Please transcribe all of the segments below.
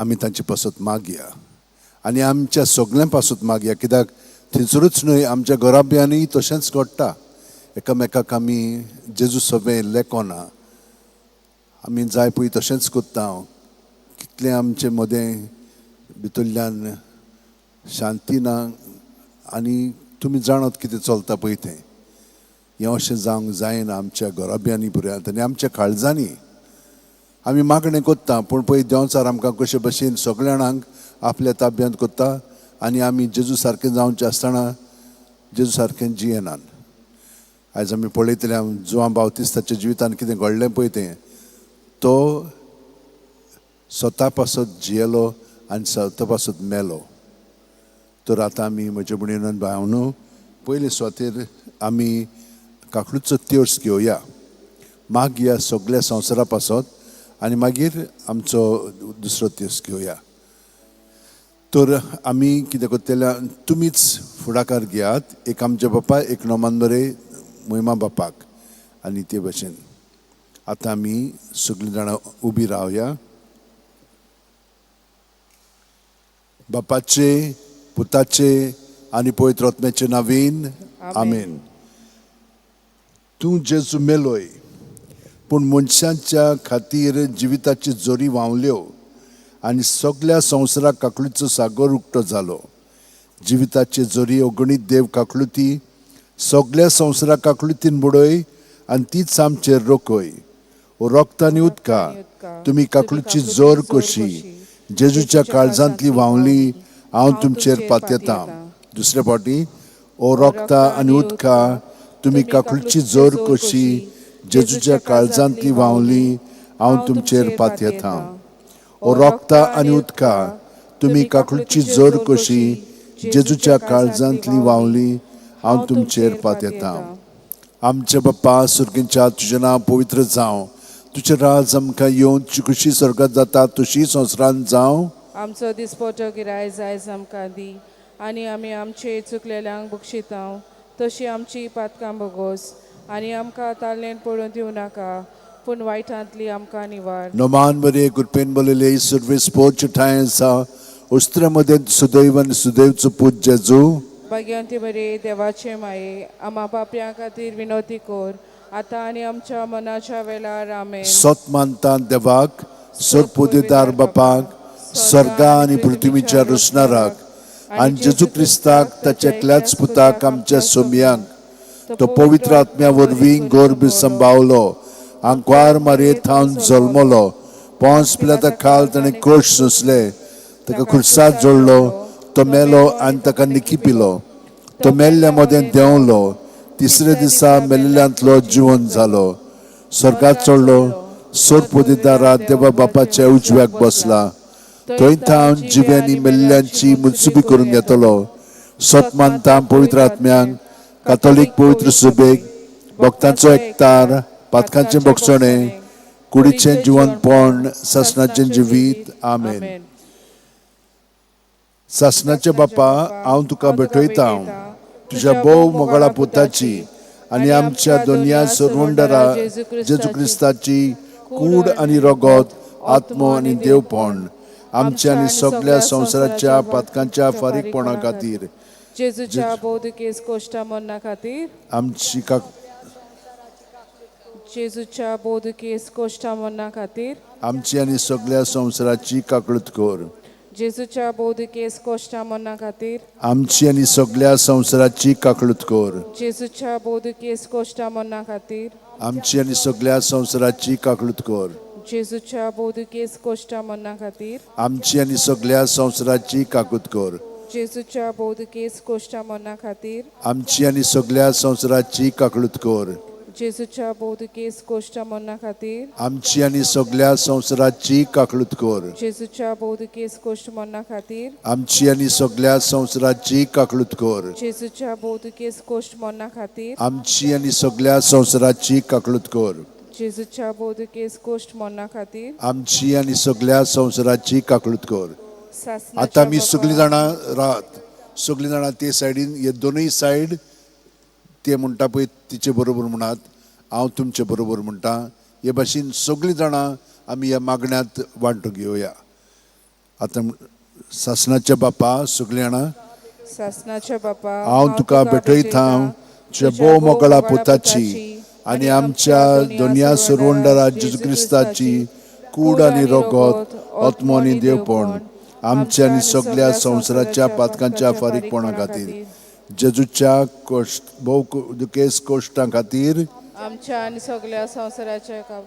आमी तांचे पासत मागया आनी आमच्या सगल्यां पासत मागया, कित्याक थंयसरूच न्हय आमच्या घराब्यांनी तशेंच घडटा. एकामेकाक आमी जेजू सवें लेखना, आमी जाय पळय तशेंच करता. कितलें आमचे मदें भितरल्यान शांती ना आनी तुमी जाणात कितें चलता पळय तें. हें अशें जावंक जायना आमच्या घराब्यांनी पुराय आनी आमच्या काळजांनी. आमी मागणें करता पूण पळय देंवचार आमकां कशे भशेन सगल्या जाणांक आपल्या ताब्यांत करता आनी आमी जेजू सारकें जावचें आसतना जेजू सारकें जियेनात. आयज आमी पळयतले जुवां बावतिस्ताच्या जिवितान कितें घडलें पळय तें. तो स्वता पासत जियेलो आनी स्वता पासत मेलो. तर आतां आमी म्हजे भयणीन भावनो पयले सुवातेर आमी काकडूचो तेर्स घेवया, मागया सगल्या संवसारा पासत आनी मागीर आमचो दुसरो तेर्स घेवया. तर आमी कितें करतले, तुमीच फुडाकार घेयात. एक आमच्या बापा, एक नोमान बरे मोहिमा बापाक आनी ते भशेन आतां आमी सगळीं जाणां उबी रावया. बापाचे, पुताचे आनी पवित्र आत्म्याचे नांवान आमेन. तूं जेजू मेलोय पूण मनशांच्या खातीर जिविताची जोरी व्हांवल्यो आनी सगल्या संवसाराक काकळीचो सागर उक्तो जालो. जिविताचे जोरी अगणीत देव काकळुती सगल्या संवसाराक काकळुतीन बुडय आनी तीच आमचेर रोखय. ओ रोगता आनी उदका तुमी काकळुची जोर कशी जेजूच्या काळजांतली व्हांवली हांव तुमचेर पातयेतां. दुसरे फावटी, ओ रोगता आनी उदका तुमी काकळुची जोर कशी जेजूच्या काळजांतली व्हांवली हांव तुमचेर पातयेतां. ओ रोगता आनी उदका तुमी काकळुची जोर कशी जेजूच्या काळजांतली व्हांवली हांव तुमचेर पातयेतां. आमच्या बाप्पा सुर्गींच्या, तुजें नांव पवित्र जावं, तुजें राज आमकां येवन, तुजी खुशी स्वर्गात जाता तशी संवसारांत जावं. आमचो दिसपटो गिरायज आयज आमकां दी आनी आमी आमचे चुकलेल्यांक बक्षितांव तशी आमची पातकां भोगोस आनी आमकां ताल्लेन पडून दिवं नाका पूण वायटांतली आमकां निवार. नोमान बरे कृपेन बोलले सुर्वेस पोच ठांय आसा उस्त्रे मदें सुदैव आनी सुदैवचो पूत जेजू. भाग्यवंती बरे देवाचे माये, आमा पापयां खातीर विनोती कर आतां आनी आमच्या मनाच्या वेळार. आमेन. सत मानता देवाक, सरपुदेदार बापाक, स्वर्गा आनी पृथ्वीच्या रचणाराक आनी जेजू क्रिस्ताक ताच्या एकल्याच पुताक आमच्या सोमयांक, तो पवित्र आत्म्या वरवीं गर्भ संभावलो, आंकवार मारये थावन जल्मलो, पोंस पिलाता खाल ताणें कश्ट सोंसले, ताका खुर्साद जोडलो, तो मेलो आनी ताका निकी पिलो, तो मेल्ल्या मदें देंवलो, तिसरे दिसा मेल्ल्यांतलो जिवन जालो, स्वर्गात चडलो, सोरपुदेदारा देवा बापाच्या उजव्याक बसला, थंय थावन जिव्यांनी मेल्ल्यांची मुत्सुबी करून घेतलो. सत मानता पवित्र आत्म्यांक, कातोलीक पवित्र सुबेक, भक्तांचो एकतार, पातकांचें बोगसणें, कुडीचें जिवनपण, सासणाचें जिवीत. आमेन. सासणाचे बापा, हांव तुका भेटयता तुज्या भोव मोगाळा पुताची आनी आमच्या दोनया सरवंडरा जेजू क्रिस्ताची कूड आनी रगत, आत्मो आनी देवपण आमच्या आनी सगल्या संवसाराच्या पातकांच्या फारीकपणा खातीर, जेजूच्या बौद्धकेस कोश्टा मरणा खातीर, आमची काक जेजूच्या बौद्धकेस कोश्टा मरणा खातीर, आमची आनी सगल्या संवसाराची काकळूत कर. जेजूच्या बौद्धकेस कोश्टा मरणा खातीर, आमची आनी सगल्या संवसाराची काकळूत कर. जेजूच्या बौद्धकेस कोश्टा मरणा खातीर, आमची आनी सगल्या संवसाराची काकळूत कर. जेजूच्या बौद्धकेस कोश्टा मरणा खातीर, आमची आनी सगल्या संवसाराची काकूत कर. जेजूच्या बौद्धकेस कोश्टा मरणा खातीर, आमची आनी सगल्या संवसाराची काकळूत कर. जेजूच्या बौद्धकेस कोश्टा मरणा खातीर, आमची आनी सगल्या संवसाराची काकळूत कर. जेजूच्या बौद्धकेस कोश्ट मरणा खातीर, आमची आनी सगल्या संवसाराची काकळूत कर. जेजूच्या बौद्धकेस कोश्ट मरणा खातीर, आमची आनी सगल्या संवसाराची काकळूत कर. जेजूच्या बौद्धकेस कोश्ट मरणा खातीर, आमची आनी सगल्या संवसाराची काकळूत कर. सासणाच्या आतां आमी बापा- सगळीं जाणां राहत, सगळीं जाणां ते सायडीन, हे दोनूय सायड ते म्हणटा पळय तिचे बरोबर म्हणात, हांव तुमचे बरोबर म्हणटा. हे भाशेन सगळीं जाणां आमी ह्या मागण्यांत वांटो घेवया. आतां सासणाच्या बापा सगळीं जाणां सासनाच्या बापा, हांव तुका भेटयता तुज्या भोव मोगळा पुताची आनी आमच्या दोनया सुरवंडरा जेजू क्रिस्ताची कूड आनी रोगत, आत्मो आनी देवपण आमच्या आनी सगल्या संवसाराच्या पातकांच्या फारीकपणा खातीर, जेजूच्या कोश्ट भोव दुखेस कोश्टां खातीर, आमच्या आनी सगल्या संवसाराच्या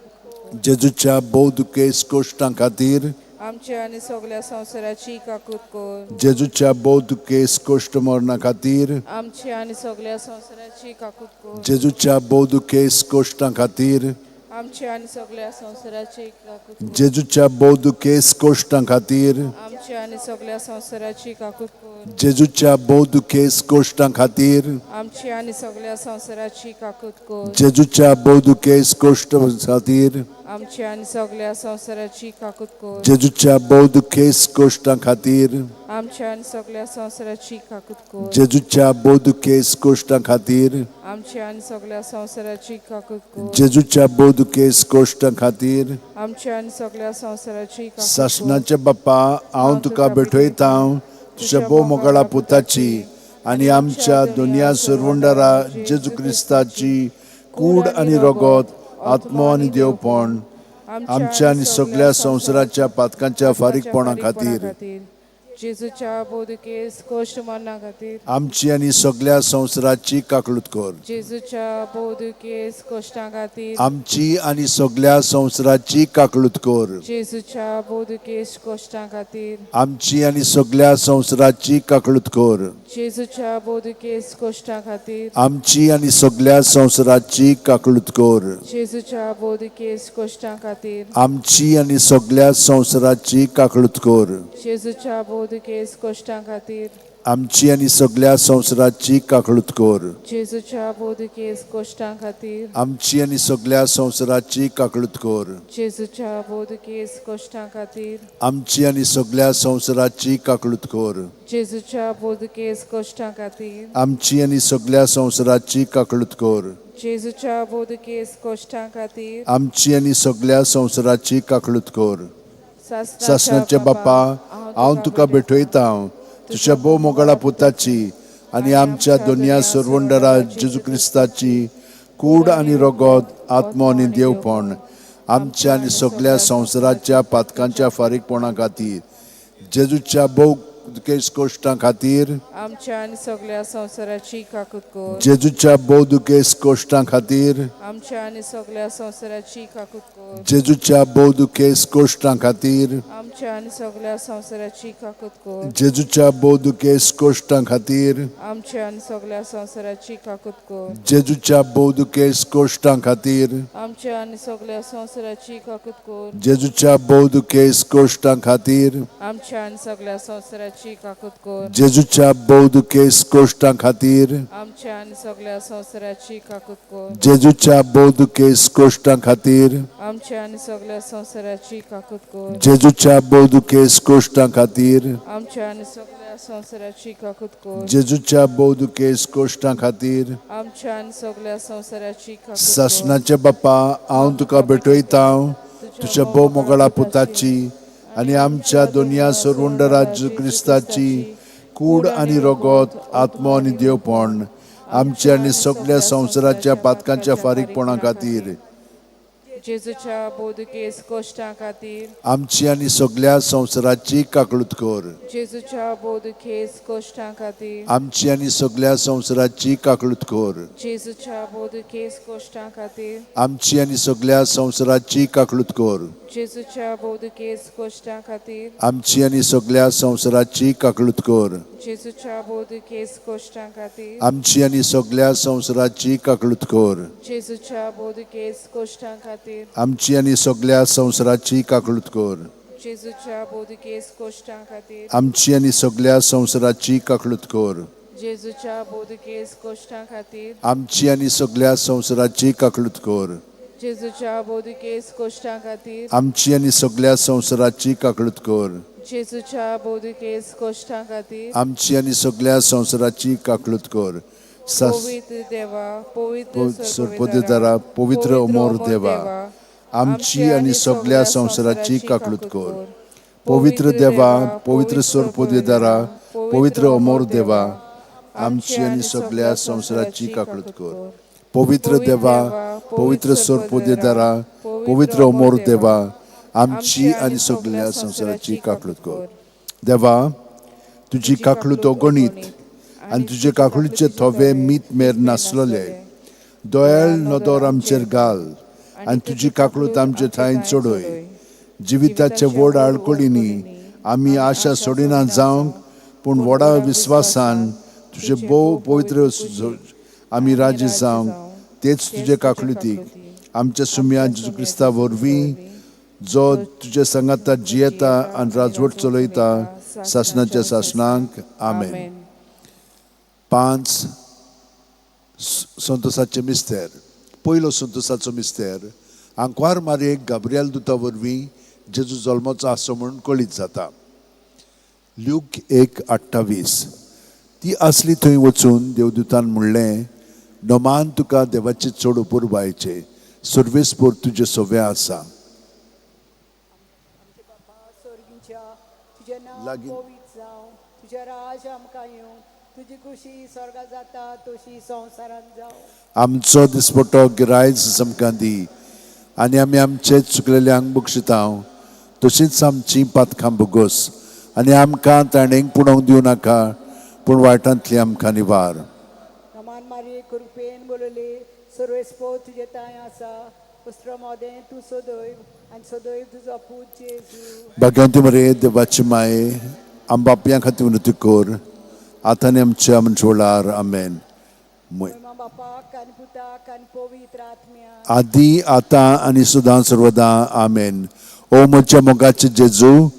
जेजूच्या भोव दुखेस कोश्टां खातीर, आमच्या आनी सगल्या संवसाराची काकूत कर। जेजूच्या भोव दुखेस कोश्ट मरणा खातीर, आमच्या आनी सगल्या संवसाराची काकूत कर। जेजूच्या भोव दुखेस कोश्टां खातीर, आमच्या आनी सगल्या संवसाराची काकूत कर। जेजूच्या भोव दुखेस कोश्टां खातीर, आमच्या आनी सगल्या संवसाराची काकूत कर। जेजूच्या भोव दुखेस कोश्टां खातीर, आमच्या आनी सगल्या संवसाराची काकूत कर। जेजूच्या भोव दुखेस कोश्ट खातीर, आमच्या आनी सगल्या संवसाराची काकूत कर। जेजूच्या भोव दुखेस कोश्टां खातीर, आमच्या आनी सगल्या संवसाराची काकूत कर। जेजूच्या भोव दुखेस कोश्टां खातीर, आमच्या आनी सगल्या संवसाराची काकूत कर। जेजूच्या भोव दुखेस कोश्टां खातीर, आमच्या आनी सगल्या संवसाराची काकूत कर। सासणाच्या बापा, हांव तुका भेटयता तुज्या भोव मोगळा पुताची आनी आमच्या दोनया सुरवंडरा जेजू क्रिस्ताची कूड आनी रगत, आत्मो आनी देवपण आमच्या आनी सगल्या संवसाराच्या पातकांच्या फारीकपणा खातीर, जेजूच्या बोधकेस कोश्ट मरणा खातीर, आमची आनी सगल्या संवसाराची काकळूत कर। जेजूच्या बोधकेस कोश्टां खातीर, आमची आनी सगल्या संवसाराची काकळूत कर। जेजूच्या बोधकेस कोश्टां खातीर, आमची आनी सगल्या संवसाराची काकळूत कर। जेजूच्या बोधकेस कोश्टां खातीर, आमची आनी सगल्या संवसाराची काकळूत कर। जेजूच्या बोधकेस कोश्टां खातीर, आमची आनी सगल्या संवसाराची काकळूत कर। जेजूच्या बोधकेस कोश्टां खातीर, आमची आनी सगल्या संवसाराची काकळूत कर। जेजूच्या बोधकेस कोश्टां खातीर, आमची आनी सगल्या संवसाराची काकळूत कर। जेजूच्या बोधकेस कोश्टां खातीर, आमची आनी सगल्या संवसाराची काकळूत कर। जेजूच्या बोधकेस कोश्टां खातीर, आमची आनी सगल्या संवसाराची काकळूत कर। जेजूच्या बोधकेस कोश्टां खातीर, आमची आनी सगल्या संवसाराची काकळूत कर। सासणाच्या बापा, हांव तुका भेटयता तुज्या भोव मोगळा पुताची आनी आमच्या दोनया सुरवंडरा जेजू क्रिस्ताची कूड आनी रगत, आत्मो आनी देवपण आमच्या आनी सगल्या संवसाराच्या पातकांच्या फारीकपणा खातीर, जेजूच्या भोव दुखेस कोश्टां खातीर, आमच्या आनी सगल्या संवसाराची काकूत कर। जेजूच्या भोव दुखेस कोश्टां खातीर, आमच्या आनी सगल्या संवसाराची काकूत कर। जेजूच्या भोव दुखेस कोश्टां खातीर, आमच्या आनी सगल्या संवसाराची काकूत कर। जेजूच्या भोव दुखेस कोश्टां खातीर, आमच्या आनी सगल्या संवसाराची काकूत कर। जेजूच्या भोव दुखेस कोश्टां खातीर, आमच्या आनी सगल्या संवसाराची काकूत कर। जेजूच्या भोव दुखेस कोश्टां खातीर, आमच्या आनी सगल्या संवसाराची काकूत कर। जेजूच्या भोव दुखेस कोश्टां खातीर, आमच्या आनी सगल्या संवसाराची काकूत कर। जेजूच्या भोव दुखेस कोश्टां खातीर, आमच्या आनी सगल्या संवसाराची काकूत कर। जेजूच्या भोव दुखेस कोश्टां खातीर, आमच्या आनी सगल्या संवसाराची काकूत कर। जेजूच्या भोव दुखेस कोश्टां खातीर, आमच्या आनी सगल्या संवसाराची काकूत कर। सासणाच्या बापा, हांव तुका भेटयता तुज्या भोव मोगळा पुताची आनी आमच्या दोनया सुरवंडरा जेजू क्रिस्ताची कूड आनी रगत, आत्मो आनी देवपण आमच्या आनी सगल्या संवसाराच्या पातकांच्या फारीकपणा खातीर, जेजूच्या बोधकेस कोश्टां खातीर, आमची आनी सगल्या संवसाराची काकळूत कर। जेजूच्या बोधकेस कोश्टां खातीर, आमची आनी सगल्या संवसाराची काकळूत कर। जेजूच्या बोधकेस कोश्टां खातीर, आमची आनी सगल्या संवसाराची काकळूत कर। जेजूच्या बोधकेस कोश्टां खातीर, आमची आनी सगल्या संवसाराची काकळूत कर। जेजूच्या बोधकेस कोश्टां खातीर, आमची आनी सगल्या संवसाराची काकळूत कर। जेजूच्या बोधकेस कोश्टां खातीर, आमची आनी सगल्या संवसाराची काकळूत कर। जेजूच्या बोधकेस कोश्टां खातीर, आमची आनी सगल्या संवसाराची काकळूत कर। जेजूच्या बोधकेस कोश्टां खातीर, आमची आनी सगल्या संवसाराची काकळूत कर। जेजूच्या बोधकेस कोश्टां खातीर, आमची आनी सगल्या संवसाराची काकळूत कर। जेजूच्या बोधकेस कोश्टां खातीर, आमची आनी सगल्या संवसाराची काकळूत कर। पवित्र देवा, पवित्र सरपदेदारा, पवित्र अमोर देवा, आमची आनी सगल्या संवसाराची काकळूत कर। पवित्र देवा, पवित्र सोर पदवेदारा, पवित्र अमोर देवा, आमची आनी सगळ्या संवसाराची काकळूत कर. पवित्र देवा, पवित्र सोर पदवेदारा, पवित्र अमोर देवा, आमची आनी सगळ्या संवसाराची काकळूत कर. देवा, तुजी काकळूत अगणीत आनी तुजे काकळूचे थोवे मीत मेर नासलोले. दयाळ नदर आमचेर घाल आनी तुजी काकळूत आमचे ठांय चडय. जिविताच्या व्हड आडखळींनी आमी आशा सोडिना जावंक, पूण व्हडा विस्वासान तुजे भोव पवित्र आमी राजी जावंक, तेच तुजे काकळुतीक आमच्या सुम्या जेजू क्रिस्ता वरवीं, जो तुजे सांगाता जियेता आनी राजवट चलयता सासणाच्या सासणांक. आमेन. 5 संतोसाचे मिस्तेर. पयलो संतोसाचो मिस्तेर, आंकवार मारयेक गाब्रियल दुता वरवीं जेजू जल्माचो आसो म्हूण कळीत जाता. ल्यूक 1:28. ती आसली थंय वचून देवदूतान म्हणलें, नमान तुका देवाचे चड उपुरबायचे, सर्वेस्पोर तुजें सवें आसा. आमचे बापा स्वर्गीच्या, तुजें नांव लागीं. पवित्र जावं, तुजें राज आमकां येवं, तुजी खुशी स्वर्गा जाता तशी संवसारांत जावं. आमचो दिसपटो गिरायज आमकां दी आनी आमी आमचे चुकलेल्यांक बक्षिता तशींच आमची पातकां भोगोस आनी आमकां ताणेंक पुणोवंक दिवं नाका, पूण वायटांतली आमकां निवार. नमान मारये, कृपेन बोलले, सर्वेस्पोर तुजें तांय आसा, उस्त्र मोदें तूं सदैव आनी सदैव तुजो पूत जेजू. भाग्यवंती मरे, देवाची माये, आम बापयां खातीर विनंती कर, आतां आनी आमच्या मनशोळार. आमेन. महिमा बापाक आनी पुताक आनी पवित्र आत्म्याक. आदी आतां आनी सदां सर्वदां. आमेन. ओ म्हज्या मोगाचे जेजू,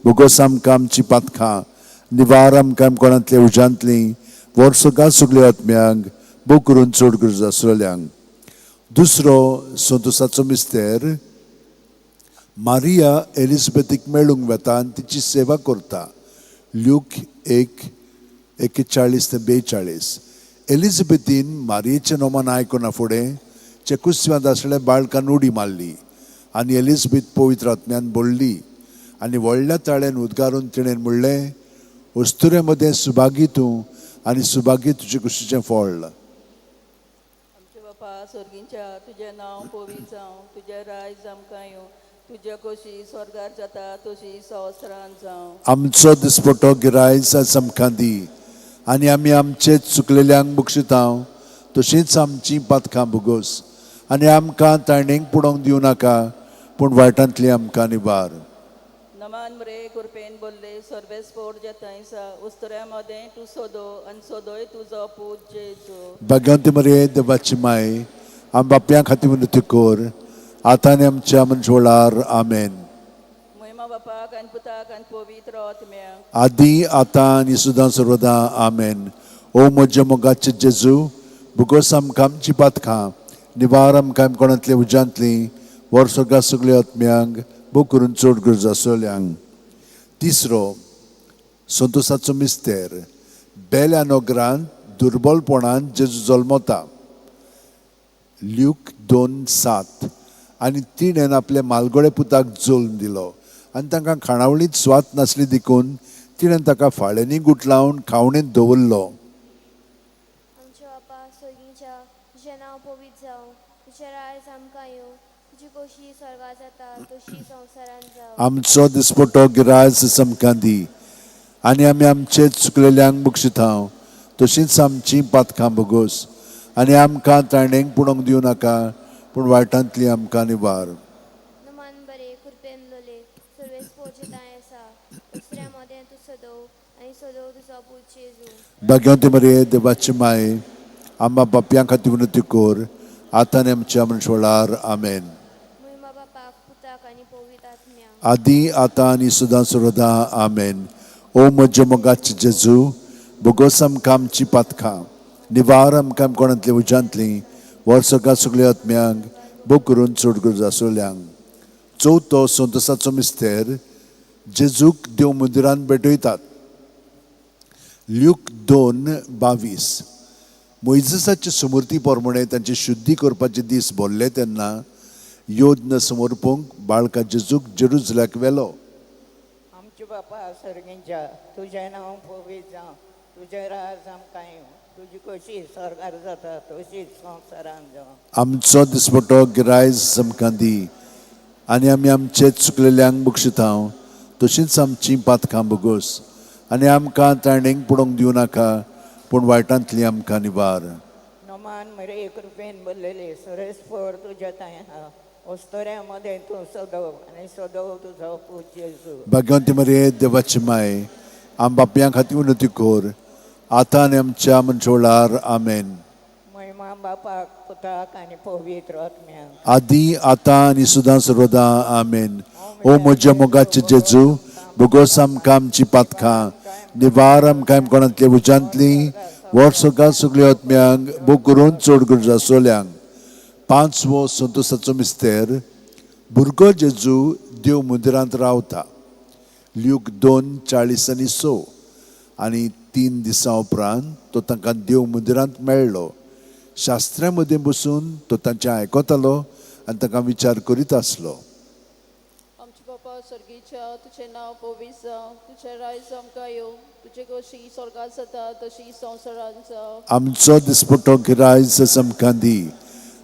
भोगोस आमकां आमची पातकां, निवार आमकां कोणांतल्या उज्यांतलीं, वर्सगां सगल्या आत्म्यांक, भोव करून चड गरज आसलेल्यांक. दुसरो संतोसाचो मिस्तेर, मारिया एलिजबेथीक मेळूंक वेता आनी तिची सेवा करता. ल्यूक 1:41 ते 42. एलिजबेथीन मारियेचें नोमान आयकना फुडें चेकुस्वांत आसलेल्या बाळकान उडी मारली आनी एलिजबेथ पवित्र आत्म्यान बोल्ली आनी व्हडल्या ताळ्यान उद्गारून तिणें म्हणलें, अस्तुरे मदें सुभागी तूं आनी सुभागी तुजे कुशीचें फळ. आमच्या बापा स्वर्गींच्या, तुजें नांव पवित्र जावं, तुजें रायज आमकां येवं, तुज्या खोशी स्वर्गार जाता तशी संवसारांत जावं. आमचो दिसपटो गिरायज आज आमकां दी आनी आमी आमचे चुकलेल्यांक बक्षिता तशींच आमची पातकां भोगोस आनी आमकां ताणेंक पुडोवंक दिवं नाका, पूण वायटांतली आमकां निवार. नमान मरे, कृपेन बोल्ले, सर्वेस्पोर जेतांयसा, उस्तऱ्या मदें तूं सोदो आनी सोदोय तुजो पूत जेजू. भाग्यवंती मरे, देवाची माय, आम बापयां खातीर विनंती कर, आतां आनी आमच्या मनशोळार. आमेन. महिमा बापाक आनी पुताक आनी पवित्र आत्म्याक. आदी आतां आनी सदां सर्वदां. आमेन. ओ म्हज्या मोगाचे जेजू, भुगोस आमकां आमची पातकां, निवार आमकां कोणांतल्या उज्यांतलीं, वर्सगा सगल्या आत्म्यांक, भोव करून चड गरज आसल्यांक. तिसरो संतोसाचो मिस्तेर, बेल्या नगरांत दुर्बलपणान जेजू जल्मता. ल्यूक 2:7. आनी तिणें आपल्या मालगोळे पुताक जल्म दिलो आनी तांकां खाणावळींत स्वाद नासली देखून तिणें ताका फाळ्यांनी गुटलावन खावणेंत दवरलो. आमच्या बापा स्वर्गीच्या, तुजें नांव पवित्र जावं, तुजें राज आमकां येवं, तुजी खोशी स्वर्गा जाता तशी संवसारांत जावं. आमचो दिसपटो गिरायज आमकां दी आनी आमी आमचे चुकलेल्यांक बक्षिता तशींच आमची पातकां भोगोस आनी आमकां ताणेंक पुणोवंक दिवं नाका, पूण वायटांतली आमकां निवार. नमान बरे, कृपेन लोले, सर्वेस्पोरचें तांय आसा, दुसऱ्या मदें तूं सदोव आनी सदोव तुजो पूत जेजू. भाग्यवंती मरे, देवाची माय, आम्हा बापयां खातीर विनंती कर, आतां आनी आमच्या मनशोळार. आमेन. महिमा बापाक, पुताक आनी पवित्र आत्म्याक. आदी आतां आनी सदां सर्वदां. आमेन. ओ म्हज्या मोगाचे जेजू, भोगोस आमकां आमची पातकां, निवार आमकां कोणांतली उज्यांतलीं, वर्सगां सगल्या आत्म्यांक, भोव करून चड गरज आसल्यांक. चवथो संतोसाचो मिस्तेर, जेजूक देव मंदिरान भेटयतात. ल्यूक 2:22. मोयजेसाचे समृर्ती प्रमाणे तांची शुद्धी करपाचे दीस भरले तेन्ना योज्ञ समर्पूंक बाळका जेजूक जेरुजल्याक व्हेलो. बापा सर्गींच्या, तुजें नांव पवित्र जावं, तुजें राज आमकां येवं, तुजी कशी स्वर्गार जाता तशीच संवसारान जावं. आमचो दिसपटो गिरायज आमकां दी आनी आमी आमचे चुकलेल्यांक बक्षितांव तशींच आमची पातकां भोगोस आनी आमकां ताणेंक पडोवंक दिवं नाका पूण वायटांतली आमकां निवार. नमान मरे कृपेन भरलेले, सरेस्पर तुज्या तांय आहा, अस्तोऱ्या मदें तूं सदव आनी सदव तुजो पूत जेजू. भाग्यवंती मरे देवाची माय, आम बापयां खातीर विनंती कर आतां आनी आमच्या मनशोळार. आमेन. महिमा बापाक, पुताक आनी पवित्र आत्म्याक. आदी आतां आनी सुदां सर्वदां. आमेन. ओ म्हज्या मोगाचे जेजू, भोगोस आमकां आमची पातकां, निवार आमकां कोणांतले उज्यांतली, वर्सगां सगळ्या आत्म्यांक भोग करून चड गरज आसोल्यांक. पांचवो संतोसाचो मिस्तेर, भुरगो जेजू देव मंदिरांत रावता. ल्यूक 2:40 आनी 6. आनी 3 दिसां उपरांत तो तांकां देव मंदिरांत मेळ्ळो. शास्त्र्या मदीं बसून तो तांचें आयकतालो आनी तांकां विचार करीत आसलो. आमचे बापा सर्गीच्या, तुजें नांव पवित्र जावं, तुजें रायज आमकां येवं, तुजे कशी स्वर्गात जाता तशी संवसारान जावं. आमचो दिसपटो गिरायज आमकां दी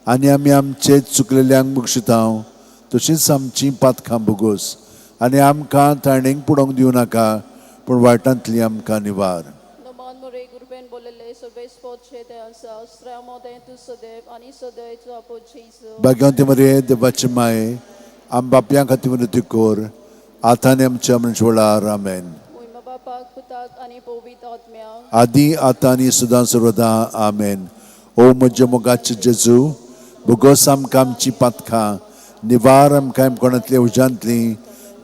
आनी आमी आमचे चुकलेल्यांक बक्षितांव तशींच आमची पातकां भोगोस आनी आमकां ताणेंक पडोवंक दिवं नाका पूण वायटांतली आमकां निवार. नमान मरे कृपेन बोललेले, सर्वेस्पोत ते आसा, स्त्र्या मदें तूं सदैव आनी सदैव तुजो पूत जेजू. भाग्यवंती मरे देवाची माय, आम बापयां खातीर विनंती कर आतां आनी आमच्या मनशोळार. आमेन. महिमा बापाक, पुताक आनी पवित्र आत्म्याक. आदी आतां आनी सदां सर्वदां. आमेन. ओ म्हज्या मोगाचे जेजू, भोगोस आमकां आमची पातकां, निवार आमकां कोणांतल्या उज्यांतली,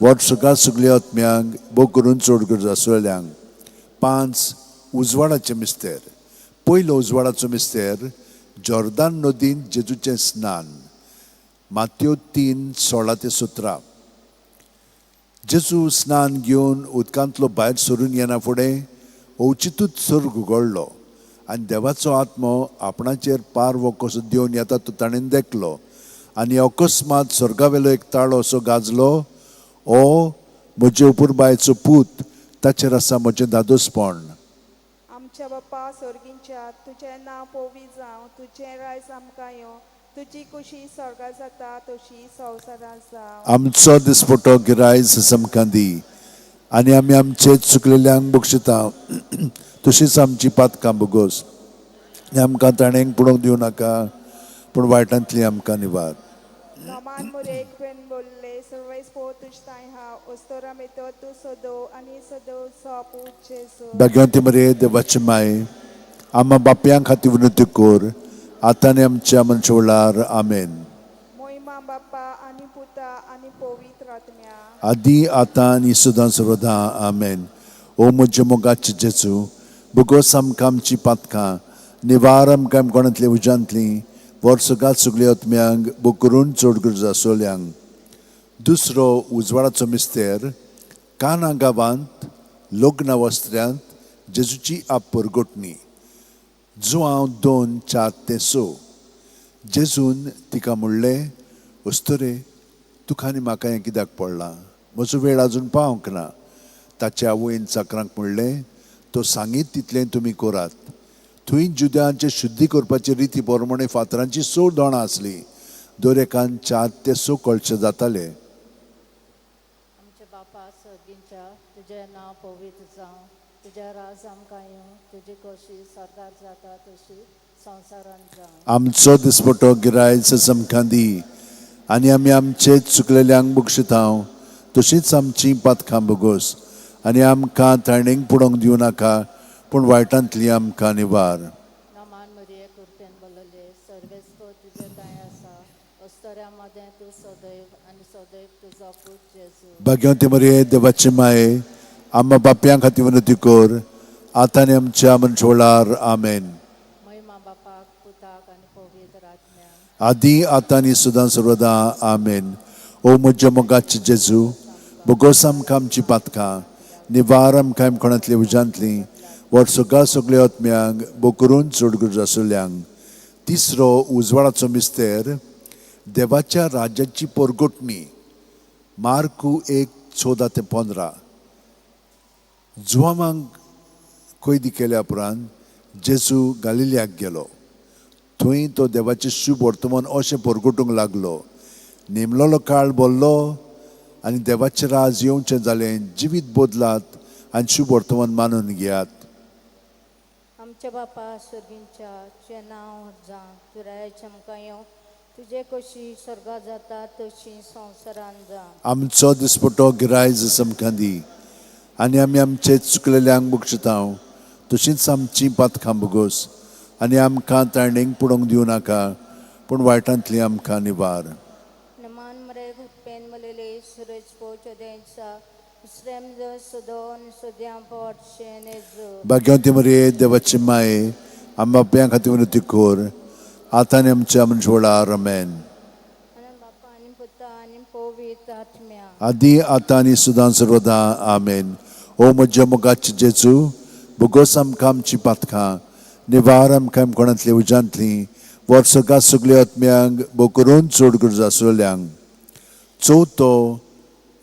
वर्सगां सगल्या आत्म्यांक भोग करून चड गरज आसलेल्यांक. 5 उजवाडाचें मिस्तेर. पयलो उजवाडाचो मिस्तेर, जॉर्दान नदींत जेजूचें स्नान. मात्यो 3:16 ते 17. जेजू स्नान घेवन उदकांतलो भायर सरून येना फुडें अवचितूच सर्ग उगडलो आनी देवाचो आत्मो आपणाचेर पारवो कसो देवन येता तो ताणें देखलो. आनी अकस्मात स्वर्गावेलो एक ताळो असो गाजलो, ओ म्हजे उपुरबायचो पूत, ताचेर आसा म्हजें धादोसपण. आमच्या बापा सर्गींच्या, तुजें नांव पवित्र जावं, तुजें रायज आमकां येवं, तुजी कुशी स्वर्गार जाता तशी संवसारांत जावं. आमचो दिसपटो गिरायज आमकां दी आनी आमी आमचे चुकलेल्यांक बक्षिता तशीच आमची पातकां भोगोस आनी आमकां ताणेंक पडोवंक दिवं नाका पूण वायटांतली आमकां निवार. नमान मुरे कृपेन बोलले, सर्वेस्पोत तुज तांय हा, ओस्तोरा मेतो तूं सदो आनी सदो पूत जेजू. भाग्यवंती मरे देवाची माय, आमा बापयां खातीर विनंती कर आतां आनी आमच्या मनशोळार. आमेन. मोहिमा बापा आनी पुता आनी पवित्र आत्म्या. आदी आतां आनी सदां सर्वदां. आमेन. ओ म्हज्या मोगाचे जेजू, भोगोस आमकां आमची पातकां, निवार आमकां कोणांतल्या उज्यांतली, वर्सगां सगल्या आत्म्यांक भोग करून चड गरज आसोल्यांक. दुसरो उजवाडाचो मिस्तेर, काना गांवांत लग्न वस्त्र्यांत जेजूची आपरगोटणी. जुआंव 2:4 ते 6. जेजून तिका म्हणलें, अस्तुरे, तुका आनी म्हाका हें कित्याक पडलां? म्हजो वेळ आजून पावंक ना. ताच्या आवयन चाकरांक म्हणलें, तो सांगीत तितलें तुमी करात. थंय जुद्यांचे शुद्धी करपाचे रिती प्रमाणे फातरांची 6 दोणां आसलीं. दर एकान 4 ते 6 कळशे जाताले. आमच्या बापा सर्गींच्या, तुजें नांव पवित्र जावं, तुजें राज आमकां येवं, तुजी कशी स्वर्गार जाता तशी संवसारांत जावं. आमचो दिसपटो गिरायज आमकां दी आनी आमी आमचे चुकलेल्यांक बक्षितांव तशीच आमची पातकां भोगोस आनी आमकां ताणेंक पडोवंक दिवं नाका पूण वायटांतली आमकां निवार. नमान मरिये, कृपेन भरलेले, सर्वेस्पोत तुजें तांय आसा, अस्तोऱ्या मदें तूं सदैव आनी सदैव तुजो पूत जेजू. भाग्यवंती मरिये देवाची माये, आम्हा बापयां खातीर विनंती कर आतां आनी आमच्या मनशोळार. आमेन. महिमा बापाक, पुताक आनी पवित्र आत्म्याक. आदी आतां आनी सदां सर्वदां. आमेन. ओ म्हज्या मोगाचे जेजू, भोगोस आमकां आमची पातकां, निवार आमकां कोणांतली उज्यांतली, वर्सगां सगल्या आत्म्यांक भोग करून चड गरज आसल्यांक. तिसरो उजवाडाचो मिस्तेर, देवाच्या राज्याची पोरगोटणी. मार्कू 1:14 ते 15. जुवांवांक कैदी केल्या उपरांत जेजू गालिलियाक गेलो. थंय तो देवाचें शुभ वर्तमान अशें परगटूंक लागलो, नेमलोलो काळ बोल्लो आनी देवाचें राज येवचें जालें. जिवीत बदलात आनी शुभ वर्तमान मानून घेयात. आमच्या बापा सर्गींच्या, तुजें नांव जावं, तुजें राज आमकां येवं, तुजे कशी स्वर्गा जाता तशी संवसारान जावं. आमचो दिसपटो गिरायज आमकां दी आनी आमी आमचे चुकलेल्यांक बक्षितांव तशींच आमची पातकां भोगोस आनी आमकां ताणेंक पडोवंक दिवं नाका, पूण वायटांतली आमकां निवार. नमान मरे कृपेन मलेले सुरेश पोच देंसा श्रेम सदोन सद्यां पोट शेनेजो. भाग्यवंती मरये देवाची माये, आमच्या बाप्यां खातीर विनंती कर, आतां आनी आमच्या मनशा रमेन. आनी बापा आनी पुता आनी पवित्र आत्म्या. आदी आतां आनी सुदां सर्वदा आमेन. ओ म्हज्या मोगाचे जेजू, भोगोस आमकां आमची पातकां, निवार आमकां कोणांतली उज्यांतली, वर्सका सगल्या आत्म्यांक भो करून चड गरज आसलेल्यांक. चवथो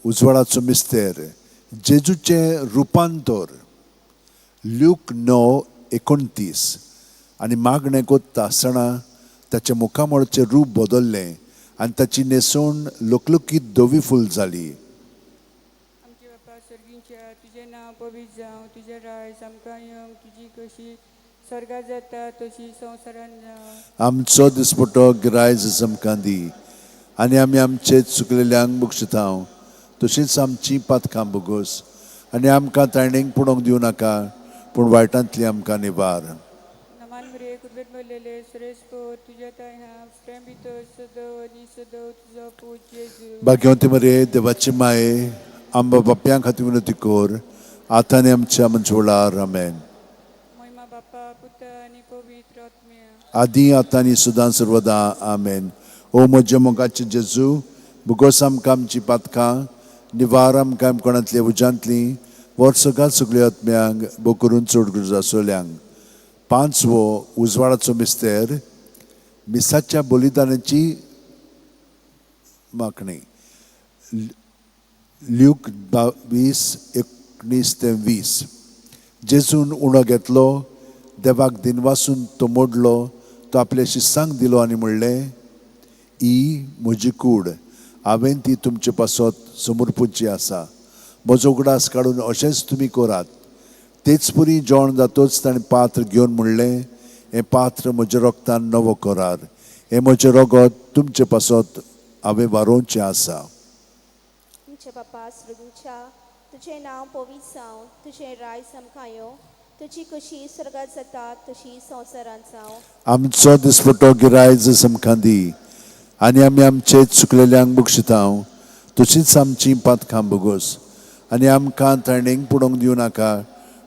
उजवाडाचो मिस्तेर, जेजूचें रुपांतर. ल्यूक 9:29. आनी मागणें कोत्ता आसतना ताच्या मुखामळचें रूप बदल्लें आनी ताची न्हेसवण लकलकीत धवी फूल जाली. आमचे बापा सर्गींच्या, तुजें नांव पवित्र जावं, तुजें राज आमकां येवं, तुजी कशी स्वर्गात जाता तशी संवसारान जावं. आमचो दिसपटो गिरायज आमकां दी आनी आमी आमचे चुकलेल्यांक बक्षितांव तशींच आमची पातकां भोगोस आनी आमकां ताणेंक पडोवंक दिवं नाका, पूण वायटांतली आमकां निवार. नमान मरे कृपेन भरलेले सुरेश पोर तुज्या ताय हा प्रेम भितर सदव आनी सदव तुजो पूत जेजू. भाग्यवंती मरे देवाची माये, आमच्या बाप्यां खातीर विनंती कर, आतां आनी आमच्या मनशा आमेन. महिमा बापा पुता आनी पवित्र आत्म्या. आदी आतां आनी सुदां सर्वदा आमेन. ओ म्हज्या मोगाचे जेजू, भोगोस आमकां आमची पातकां, निवार आमकां कोणांतली उज्यांतली, वर्सगां सगल्या आत्म्यांक भो करून चड गरज आसल्यांक. पांचवो उजवाडाचो मिस्तेर, मिसाच्या बलिदानाची मागणी. ल्यूक 22:19 ते 20. जेजून उणो घेतलो, देवाक दिनवासून तो मोडलो, तो आपल्या शिस्सांक दिलो आनी म्हणलें, ही म्हजी कूड, हांवें ती तुमचे पासत समर्पूची आसा. म्हजो उगडास काडून अशेंच तुमी करात. तेच परी जेवण जातच ताणें पात्र घेवन म्हणलें, हें पात्र म्हज्या रोगतान नवो करार, हें म्हजें रगत तुमचे पासत हांवें वारोवचें आसा. आमच्या बापा स्वर्गीच्या, तुजें नांव पवित्र जावं, तुजें राज आमकां येवं, तुजी कशी स्वर्गात जाता तशी संवसारांत जावं. आमचो दिसपटो गिरायज आमकां दी आनी आमी आमचे चुकलेल्यांक बक्षितांव तशींच आमची पातकां भोगोस आनी आमकां ताणेंक पडोवंक दिवं नाका,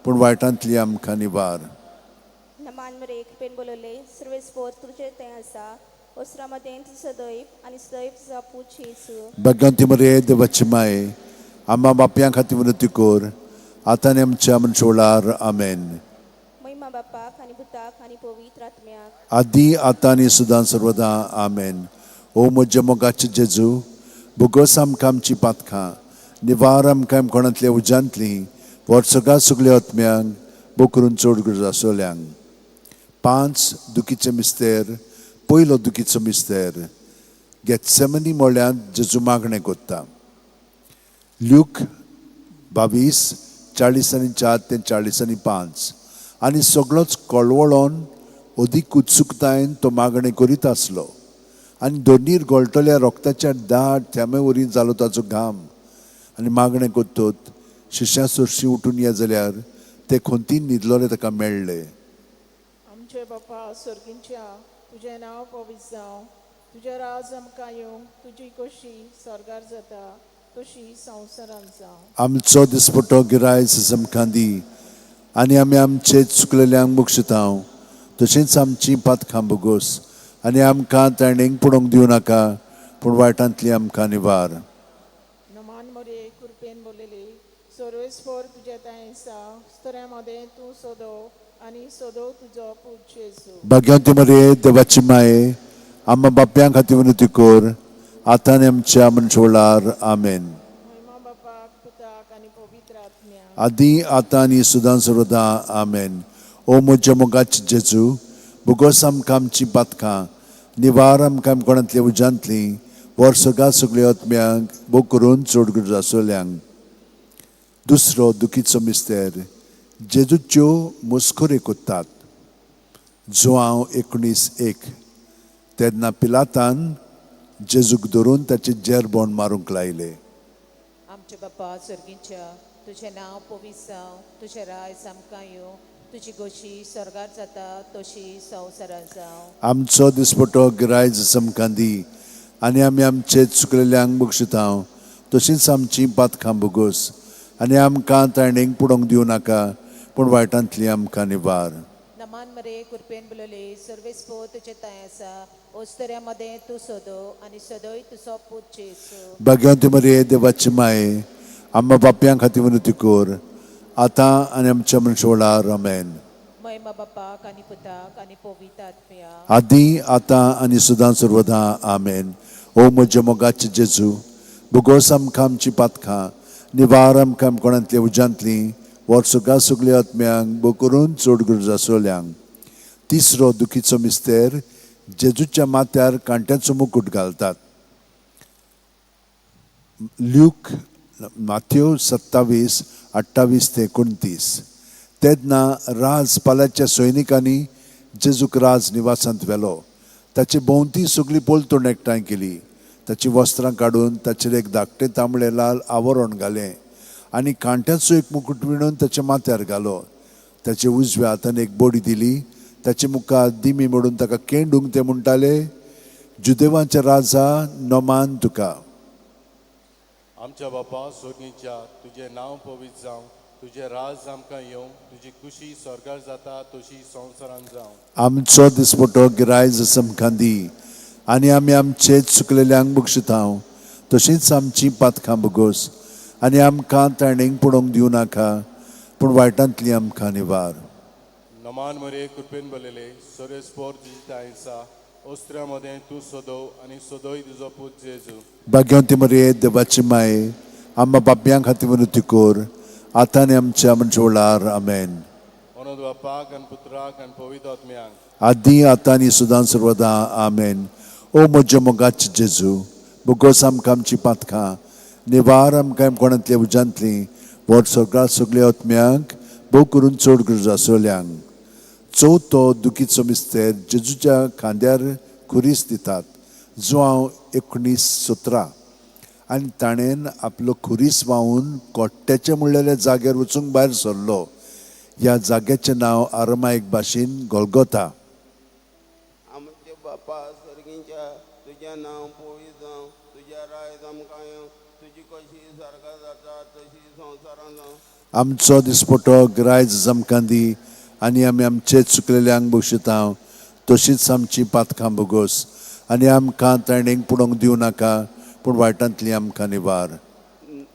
पूण वायटांतली आमकां निवार. नमान मरे कृपेन बोलवले सर्वेस्पोर तुजें तें आसा, ओसरा मदें तूं सदैव आनी सदैव तुजो पूत जेजू. भाग्यवंती मरे देवाची माये, आम्हा बापयां खातीर विनंती कर, आतां आनी आमच्या मनशा आमेन. महिमा बापाक आनी पुताक आनी पवित्र आत्म्याक. आदी आतां आनी सुदां सर्वदा आमेन. ओ म्हज्या मोगाचे जेजू, भोगोस आमकां आमची पातकां, निवार आमकां कोणांतल्या उज्यांतली, वर्सगां सगल्या आत्म्यांक भो करून चड गरज आसल्यांक. पांच दुखीचे मिस्तेर. पयलो दुखीचो मिस्तेर, गेत्सेमनी म्हळ्यार जेजू मागणें कोत्ता. ल्यूक 22:44 ते 45. आनी सगळोच कळवळोन अदीक उत्सुकतायेन तो मागणें करीत आसलो आनी धरणीर गळटल्या रोगताच्या दाट थेंब्या वरी जालो ताचो घाम. आनी मागणें करतत शिश्यां सरशीं उठून ये जाल्यार ते खंतीन न्हिदलोले ताका मेळ्ळे. आमचे बापा सर्गींच्या, तुजें नांव पवित्र जावं, तुजें राज आमकां येवं, तुजी कशी स्वर्गार जाता तशी संवसारांत जावं. आमचो दिसपटो गिरायज आमकां दी आनी आमी आमचे चुकलेल्यांक बक्षितांव तशींच आमची पातकां भोगोस आनी आमकां ताणेंक पडोवंक दिवं नाका, पूण वायटांतली आमकां निवार. नमान मरे कृपेन बोललेली सर्वेस्पोर तुजें तांय आसा, स्त्र्या मदें तूं सोदो आनी सोदो तुजो पूत जेजू. भाग्यवंती मरे देवाची माये, आम्हा बाप्यां खातीर विनंती कर, आतां आनी आमच्या मनशा आमेन. महिमा बापाक पुताक आनी पवित्र आत्म्याक. आदी आतां आनी सुदां सर्वदां. आमेन. ओ म्हज्या मोगाचे जेजू, भोगोस आमकां आमचीं पातकां, निवार आमकां कोणांतल्या उज्यांतलीं, वर्सगा सगळ्या आत्म्यांक भोग करून चड गरज आसल्यांक. दुसरो दुखीचो मिस्तेर, जेजूच्यो मस्कऱ्यो करतात. जुआंव 19:1. तेन्ना पिलातान जेजूक धरून ताचे जेरबोण मारूंक लायले. आमचे बापा सर्गींच्या, तुजें नांव पवित्र जावं, तुजें रायज आमकां येवं, तुजी गोशी स्वर्गार जाता तशी संवसारात जावं. आमचो दिसपटो गिरायज आमकां दी आनी आमी आमचे चुकलेल्यांक बक्षिता तशींच आमची पातकां भोगोस आनी आमकां ताणेंक पुडोवंक दिवं नाका, पूण वायटांतली आमकां निवार. नमान मरे, कृपेन बोलले, सर्वेस्पो तुजे तांय आसा, ओस्तऱ्या मदें तूं सोदो आनी सदय तुजो पूत जेजू. भाग्यवंती मरे, देवाची माये, आम्हा बाप्यां खातीर विनंती कर, आतां आनी आमच्या मनशा. आमेन. महिमा बापाक आनी पुताक आनी पवित्र आत्म्या. आदी आतां आनी सुदां सर्वदां. आमेन. ओ म्हज्या मोगाचे जेजू, भोगोस आमकां आमची पातकां, निवार आमकां कोणांतल्या उज्यांतलीं, वर्सुका सगल्या आत्म्यांक, भोग करून चड गरज आसल्यांक. तिसरो दुखीचो मिस्तेर, जेजूच्या माथ्यार कांट्याचो मुकूट घालतात. ल्यूक माथ्यो 27:28 ते 29. तेन्ना राजपालाच्या सैनिकांनी जेजूक राज निवासांत व्हेलो. ताची भोंवती सगळी पलतूण एकठांय केली. ताची वस्त्रां काडून ताचेर एक धाकटें तांबडें लाल आवरण घालें आनी कांट्याचो एक मुकूट विणून ताच्या माथ्यार घालो. ताच्या उजव्या हातान एक बडी दिली. ताचे मुखार दिमी मोडून ताका केंडूंक ते म्हणटाले, जुदेवांच्या राजा, नमान तुका. आमच्या बापा सोगींच्या, तुजें नांव पवित्र जावं, तुजें राज आमकां येवं, तुजी खुशी स्वर्गार जाता तशी संवसारान जावं. आमचो दिसपटो गिरायज आमकां दी आनी आमी आमचे चुकलेल्यांक बक्षिता तशींच आमची पातकां भोगोस आनी आमकां ताणेंक पडोवंक दिवं नाका, पूण वायटांतली आमकां निवार. नमान मरे, कृपेन बरलेले, सोरेस्पोर तुजी तांयसा, ओस्त्र्या मदें तूं सोदव आनी सोदय तुजो पूत जेजू. भाग्यवंती मरे, देवाची माये, आम्हा बाप्यां खातीर विनंती कर, आतां आनी आमच्या मनशा. आमेन. ओनोद बापाक आनी पुत्राक आनी पवित्र आत्म्याक. आदी आतां आनी सुदां सर्वदां. आमेन. ओ म्हज्या मोगाचे जेजू, भोगोस आमकां आमची पातकां, निवार आमकां कोणांतल्या उज्यांतलीं, व्हड सगळ्या सगल्या आत्म्यांक, भोव करून चड गरज आसल्यांक. चवथो दुखीचो मिस्तेर, जेजूच्या खांद्यार खुरीस दितात. जुआंव 19:17. आनी ताणें आपलो खुरीस व्हांवून कोट्ट्याचे म्हणलेल्या जाग्यार वचूंक भायर सरलो. ह्या जाग्याचें नांव आरमायक भाशेन गोलगोता. आमचे बापा सर्गींच्या, तुजें नांव पवित्र जावं, तुजें रायज आमकां येवं, तुजी कशी स्वर्गार जाता तशी संवसारान जावं. आमचो दिसपटो ग्रायज आमकां दी आनी आमी आमचे चुकलेल्यांक बक्षिता तशीच आमची पातकां भोगोस आनी आमकां ताणेंक पुडोवंक दिवं नाका, पूण वायटांतली आमकां निवार.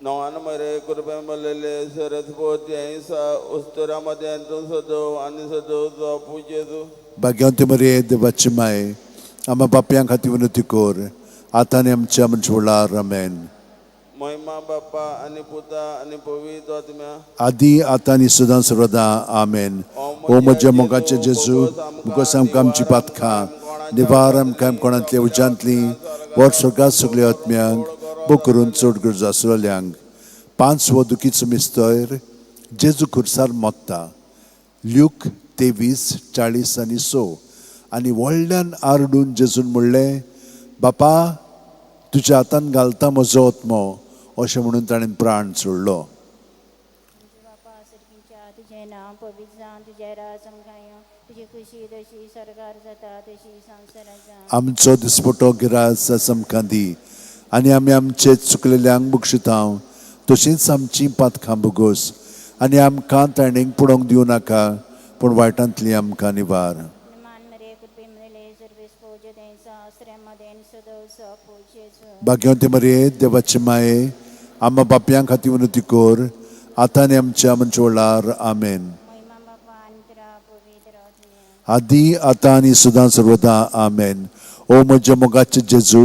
नवान मरे, कृपेन भरलेले, सरस्वती अहिंसा, उस्तुरा मदें तूं सदव आनी सदव तुजो पूत जेजू. भाग्यवंती मरे, देवाची माय, आम्हा बाप्यां खातीर विनंती कर, आतां आनी आमच्या मनशा. आमेन. महिमा बाप्पा आनी पुता आनी पवित्र आत्म्या. आदी आतां आनी सदां सर्वदां. आमेन. ओ म्हज्या मोगाचे जेजू, मुकोस आमकां आमची पातकां, निवार आमकां कोणांतल्या उज्यांतलीं, व्हड स्वर्गात सगल्या आत्म्यांक, भोव करून चड गरज आसलेल्यांक. पांचवो दुखीचो मिस्तर, जेजू खुर्सार मोत्ता. ल्यूक 23:40 आनी 6. आनी व्हडल्यान आरडून जेजून म्हणलें, बापा, तुज्या हातान घालता म्हजो आत्मो. अशें म्हणून ताणें प्राण सोडलो. आमच्या बापा सर्गीच्या, तुजें नांव पवित्र जावं, तुजें राज आमकां येवं, तुजी खुशी जशी स्वर्गार जाता तशी संवसारात जावं. आमचो दिसपटो गिरास आमकां दी आनी आमी आमचे चुकलेल्यांक बक्षिता तशींच आमची पातकां भोगोस आनी आमकां ताणेंक पडोवंक दिवं नाका, पूण वायटांतली आमकां निवार. मान मरे, कृपे मेले, सर्वेस्पोर तुजें सदव पूत जेजू. भाग्यवंती मरये, देवाची माये, आम्हा बाप्यां खातीर विनंती कर, आतां आनी आमच्या मनशा. आमेन. महिमा बापा आनी पुत्रा पवित्र आत्म्या. आदी आतां आनी सदां सर्वदां. आमेन. ओ म्हज्या मोगाचे जेजू,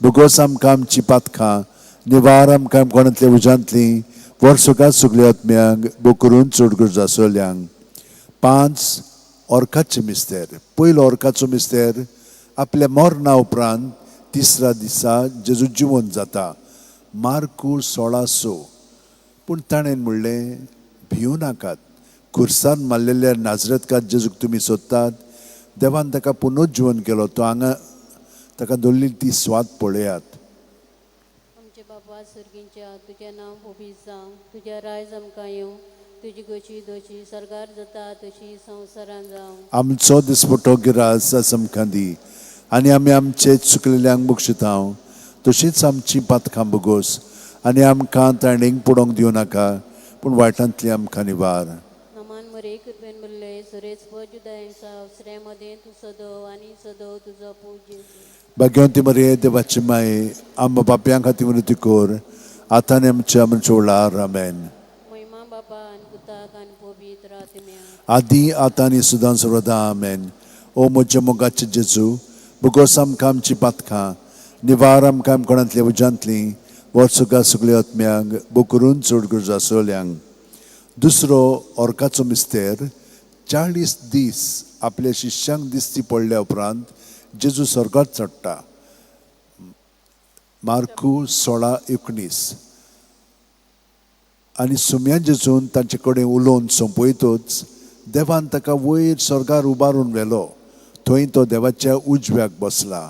भोगोस आमकां आमची पातकां, निवार आमकां कोणांतल्या उज्यांतलीं, वर्सुका सगल्या आत्म्यांक बोकरून चड गरज आसल्यांक. 5 ऑर्काचे मिस्तेर. पयलो ऑर्काचो मिस्तेर आपल्या मरणा उपरांत तिसऱ्या दिसा जेजू जिवन जाता. मार्कू 16:6. पूण ताणें म्हणलें, भिवू नाकात, खुर्सान मारलेल्या नाजरेतकार जेजूक तुमी सोदतात, देवान ताका पुनर्जिवन केलो, तो हांगा ताका दवरली ती स्वाद पळयात. आमचे बाबा सर्गींच्या, तुजें नांव पवित्र जावं, तुजें रायज आमकां येवं, तुजी गोशी दोशी सरकार जाता तशी संवसारान जावं. आमचो दिसपटो गिरास आमकां दी आनी आमी आमचे चुकलेल्यांक बक्षितांव तशीच आमची पातकां बगोस आनी आमकां ताणेंक पडोवंक दिवं नाका, पूण वायटांतली आमकां निवार. नमान मरे कृपेन भरले सुरेश जुदायसा अवसऱ्या मदें तूं सदव आनी सदव तुजो पूत जेजू. भाग्यवंती मरे देवाची माये, आमच्या पापयां खातीर विनंती कर आतां आनी आमच्या मरणाच्या वेळार. आमेन. महिमा बापा आनी पुताक आनी पवित्र आत्म्याक. आदी आतां आनी सदां सर्वदा. आमेन. ओ म्हज्या मोगाचे जेजू, भोगोस आमकां आमची पातकां, निवार आमकां कोणांतल्या उज्यांतली, वर्सुका सगल्या आत्म्यांक बोकरून चड गरज आसल्यांक. दुसरो ऑर्काचो मिस्तेर. 40 दीस आपल्या शिष्यांक दिसती पडल्या उपरांत जेजू स्वर्गात चडटा. मार्कू 16:19. आनी सुम्या जेजून तांचे कडेन उलोवन सोंपयतच देवान ताका वयर स्वर्गार उबारून व्हेलो, थंय तो देवाच्या उजव्याक बसला.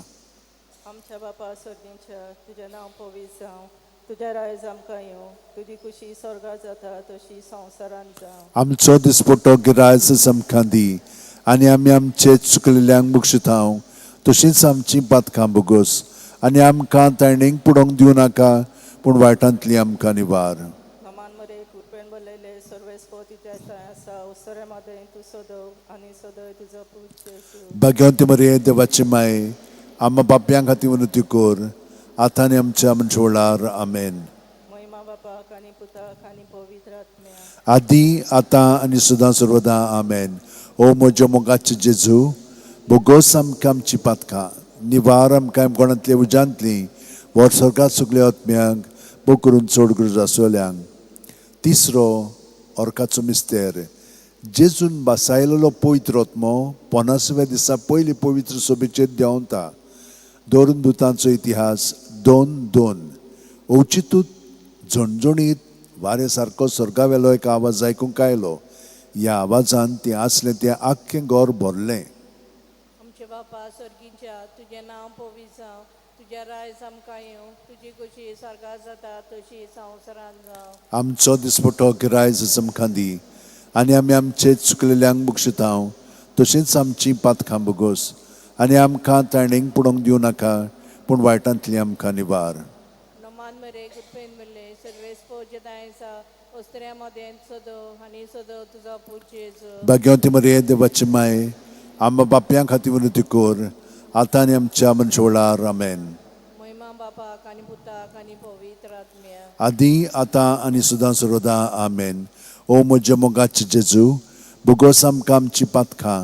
आमच्या बापा सर्गींच्या, तुजें नांव पवित्र जावं, तुजें रायज आमकां येवं, तुजी खुशी स्वर्गार जाता तशी संवसारान जावं. आमचो दिसपटो गिरायस आमकां दी आनी आमी आमचे चुकलेल्यांक बक्षितांव तशीच आमची पातकां बगोस आनी आमकां ताणेंक पुडोवंक दिवं नाका, पूण वायटांतली आमकां निवार. नमान मरे कृपेन भरलेले सर्वेस्पो तुज्या ठांय आसा, उसऱ्या मदें तूं सदव आनी सदय तुजो पूत जेजू. भाग्यवंती मरे देवाची माये, आमच्या पापयां खातीर विनंती कर आतां आनी आमच्या मरणाच्या वेळार. आमेन. महिमा बापाक आनी पुताक आनी पवित्र आत्म्याक. आदी आतां आनी सदां सर्वदां. आमेन. ओ म्हज्या मोगाचे जेजू, भोगोस आमकां आमची पातकां, निवार आमकां कोणांतल्या उज्यांतली, वर स्वर्गात सगल्या आत्म्यांक बोकरून चड गरज आसल्यांक. तिसरो ऑर्काचो मिस्तेर. जेजून बासायलेलो पवित्र आत्मो 50व्या दिसा पयली पवित्र सभेचेर देंवता. दोन दुतांचो इतिहास 2:2. अवचितूच झणझणीत वारे सारको स्वर्गावेलो एक आवाज आयकूंक आयलो. ह्या आवाजान तें आसलें तें आख्खें घर भरलें. आमचे बापा सर्गींच्या, तुजें नांव पवित्र जावं, तुजें रायज आमकां येवं, तुजी खुशी स्वर्गार जाता तशी संवसारान जावं. आमचो दिसपटो गिरायज आमकां दी आनी आमी आमचे चुकलेल्यांक बक्षितांव तशीच आमची पातकां बगोस आनी आमकां ताणेंक पडोवंक दिवं नाका, पूण वायटांतली आमकां निवार. नमान मरे कृपेन भरले सर्वेस्पो आसा, वस्त्र्या मदें सदव आनी सदव तुजो पूत जेजू. भाग्यवंती मरे देवाची माये, आमच्या पापयां खातीर विनंती कर आतां आनी आमच्या मरणाच्या वेळार. आमेन. महिमा बापाक आनी पुताक आनी पवित्र आत्म्याक. आदी आतां आनी सदां सर्वदां. आमेन. ओ म्हज्या मोगाचे जेजू, भोगोस आमकां आमची पातकां,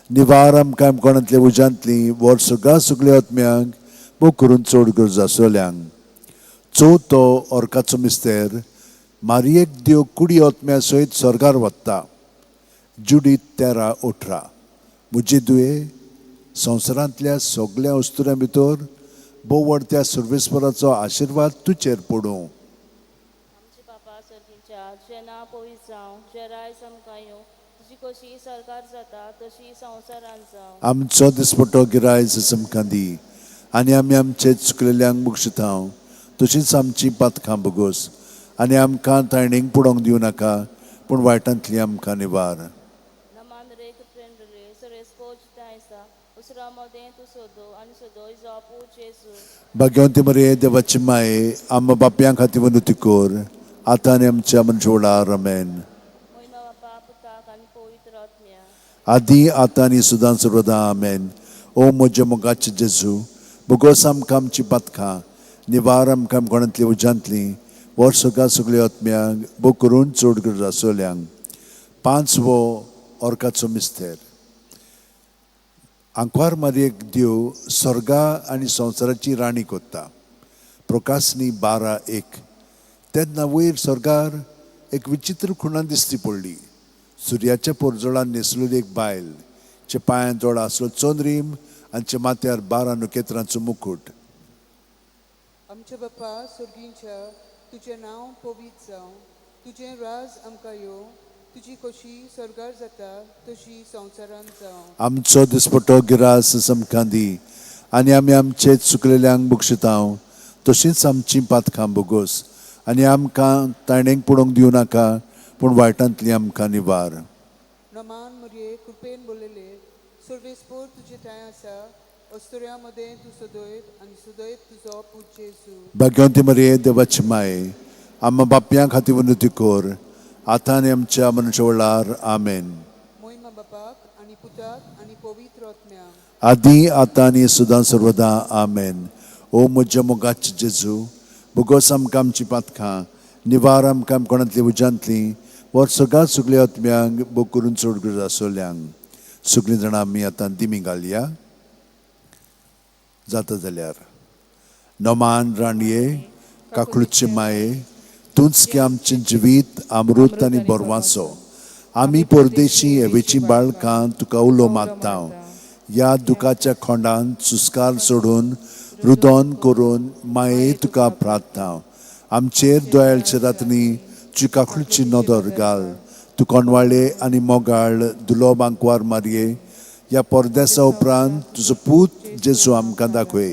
निवार आमकां कोणांतल्या उज्यांतली, वर सगळ्या सगल्या आत्म्यांक बोग करून चड गरज आसल्यांक. चवथो ऑर्काचो मिस्तेर. मारयेक देव कुडी आत्म्या सयत स्वर्गार वता. जुडीत 13:18. म्हजे दुये, संवसारांतल्या सगल्या वस्तुऱ्यां भितर बोवड त्या सर्वेस्पराचो आशिर्वाद तुजेर पडूं. आमचे बापा सर्गींच्या, तुजें नांव पवित्र जावं, तुजें रायज आमकां येवं, तुजी कशी सरकार जाता तशी संवसारान जावं. आमचो दिसपटो गिरायज आमकां दी आनी आमी आमचे चुकलेल्यांक बक्षितांव तशीच आमची पातकां बगोस आनी आमकां ताणेंक पडोवंक दिवं नाका, पूण वायटांतली आमकां निवार. नमान रे कृपेन भरले सर्वेस्पो आसा, उसरा मदें तूं सदो आनी सदय जो पूत जेजू. भाग्यवंती मरे देवाची माये, आमच्या बापयां खातीर विनंती कर आतां आनी आमच्या मरणाच्या वेळार. आमेन. महिमा बापा पुताक आनी पवित्र आत्म्याक. आदी आतां आनी सदां सर्वदां. आमेन. ओ म्हज्या मोगाचे जेजू, भोगोस आमकां आमची पातकां, निवार आमकां कोणांतली उज्यांतली, वर सगळ्या सगल्या आत्म्यांक बोग करून चड गरज आसल्यांक. 5वो ऑर्काचो मिस्तेर. आंकवार मारयेक देव स्वर्गा आनी संवसाराची राणी कोत्ता. प्रकाशनी 12:1. तेन्ना वयर स्वर्गार एक विचित्र खुणा दिसती पडली. सुर्याच्या पोरजोळान न्हेसलेली एक बायल, चे पांयांत दोळा आसलो चंद्रीम आनी चे माथ्यार 12 नखेत्रांचो मुकूट. आमच्या बापा सर्गींच्या, तुजें नांव पवित्र जावं, तुजें राज आमकां येवं, तुजी खोशी स्वर्गार जाता तशी संवसारांत जावं. आमचो दिसपटो गिरास आमकां दी आनी आमी आमचे चुकलेल्यांक बक्षितांव तशींच आमची पातकां बोगोस आनी आमकां ताणेंक पडोवंक दिवं नाका पूण वायटांतली आमकां निवार. नमान मरये, कृपेन बोललेले, सर्वेस्पोर तुजे ठांय आसा, अस्तुऱ्यां मदें तूं सदैव आनी सदैव तुजो पूत जेजू. भाग्यवंती मरये, देवाची माये, आम्हा बापयां खातीर विनंती कर आतां आनी आमच्या मनुष्य वेळार. आमेन. मोहिमा बापाक आनी पुताक आनी पवित्र आत्म्याक, आदी आतां आनी सदां सर्वदा. आमेन. ओ म्हज्या मोगाचे जेजू, बोगोस आमकां आमची पातकां, निवार आमकां कोणांतली उज्यांतली, वर सगळ्या सगल्या आत्म्यांक बोग करून चड गरज आसोल्यांक. सगळीं जाणां आमी आतां दिमी घालया जाता जाल्यार. नमान राणये, काकळूचे माये, तूंच की आमचें जिवीत अमृत आनी बरवाचो. आमी परदेशी हेवेची बाळकां तुका उलो मागता. ह्या दुखाच्या खोंडान सुस्कार सोडून रुदोन करून माये तुका प्रार्थना. आमचेर दोयाळचे रातनी तुजी काकळूची नदर घाल. तूं कोणवाळे आनी मोगाळ दुलो बांकवार मारये, ह्या परदेसा उपरांत तुजो पूत जेजू आमकां दाखय.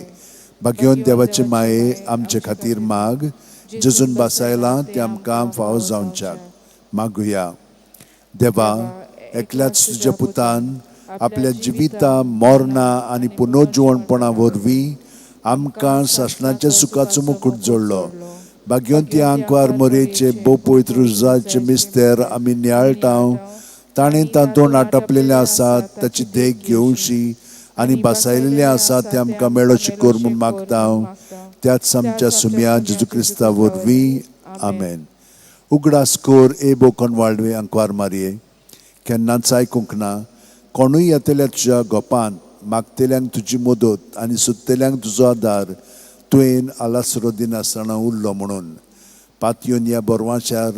भाग्योन देवाचे माये आमचे खातीर माग, जेजून बासायलां तें आमकां फावो जावच्याक. मागुया. देवा, एकल्याच तुज्या पुतान आपल्या जिविता मरणां आनी पुनर्जिवणपणा वरवीं आमकां सासणाच्या सुखाचो मुकूट जोडलो. भाग्यवंती आंकवार मोरयेचे भोव पवित्र रुजाचे मिस्तेर आमी नियाळटा. ताणें तातूंत आटापलेलें आसा ताची देख घेवची आनी बासायलेलें आसा तें आमकां मेळोशी कर म्हूण मागता. त्याच आमच्या सुम्या जेजू क्रिस्ता वरवीं. आमेन. उगडास कर ए बोकन वाळवे आंकवार मारये, केन्नाच आयकूंक ना कोणूय येतल्या तुज्या गोपान मागतल्यांक तुजी मदत आनी सोदतल्यांक तुजो आदार तुवें आलासरो दिनासतना उरलो म्हणून. पातयेवन ह्या बोरवाच्यार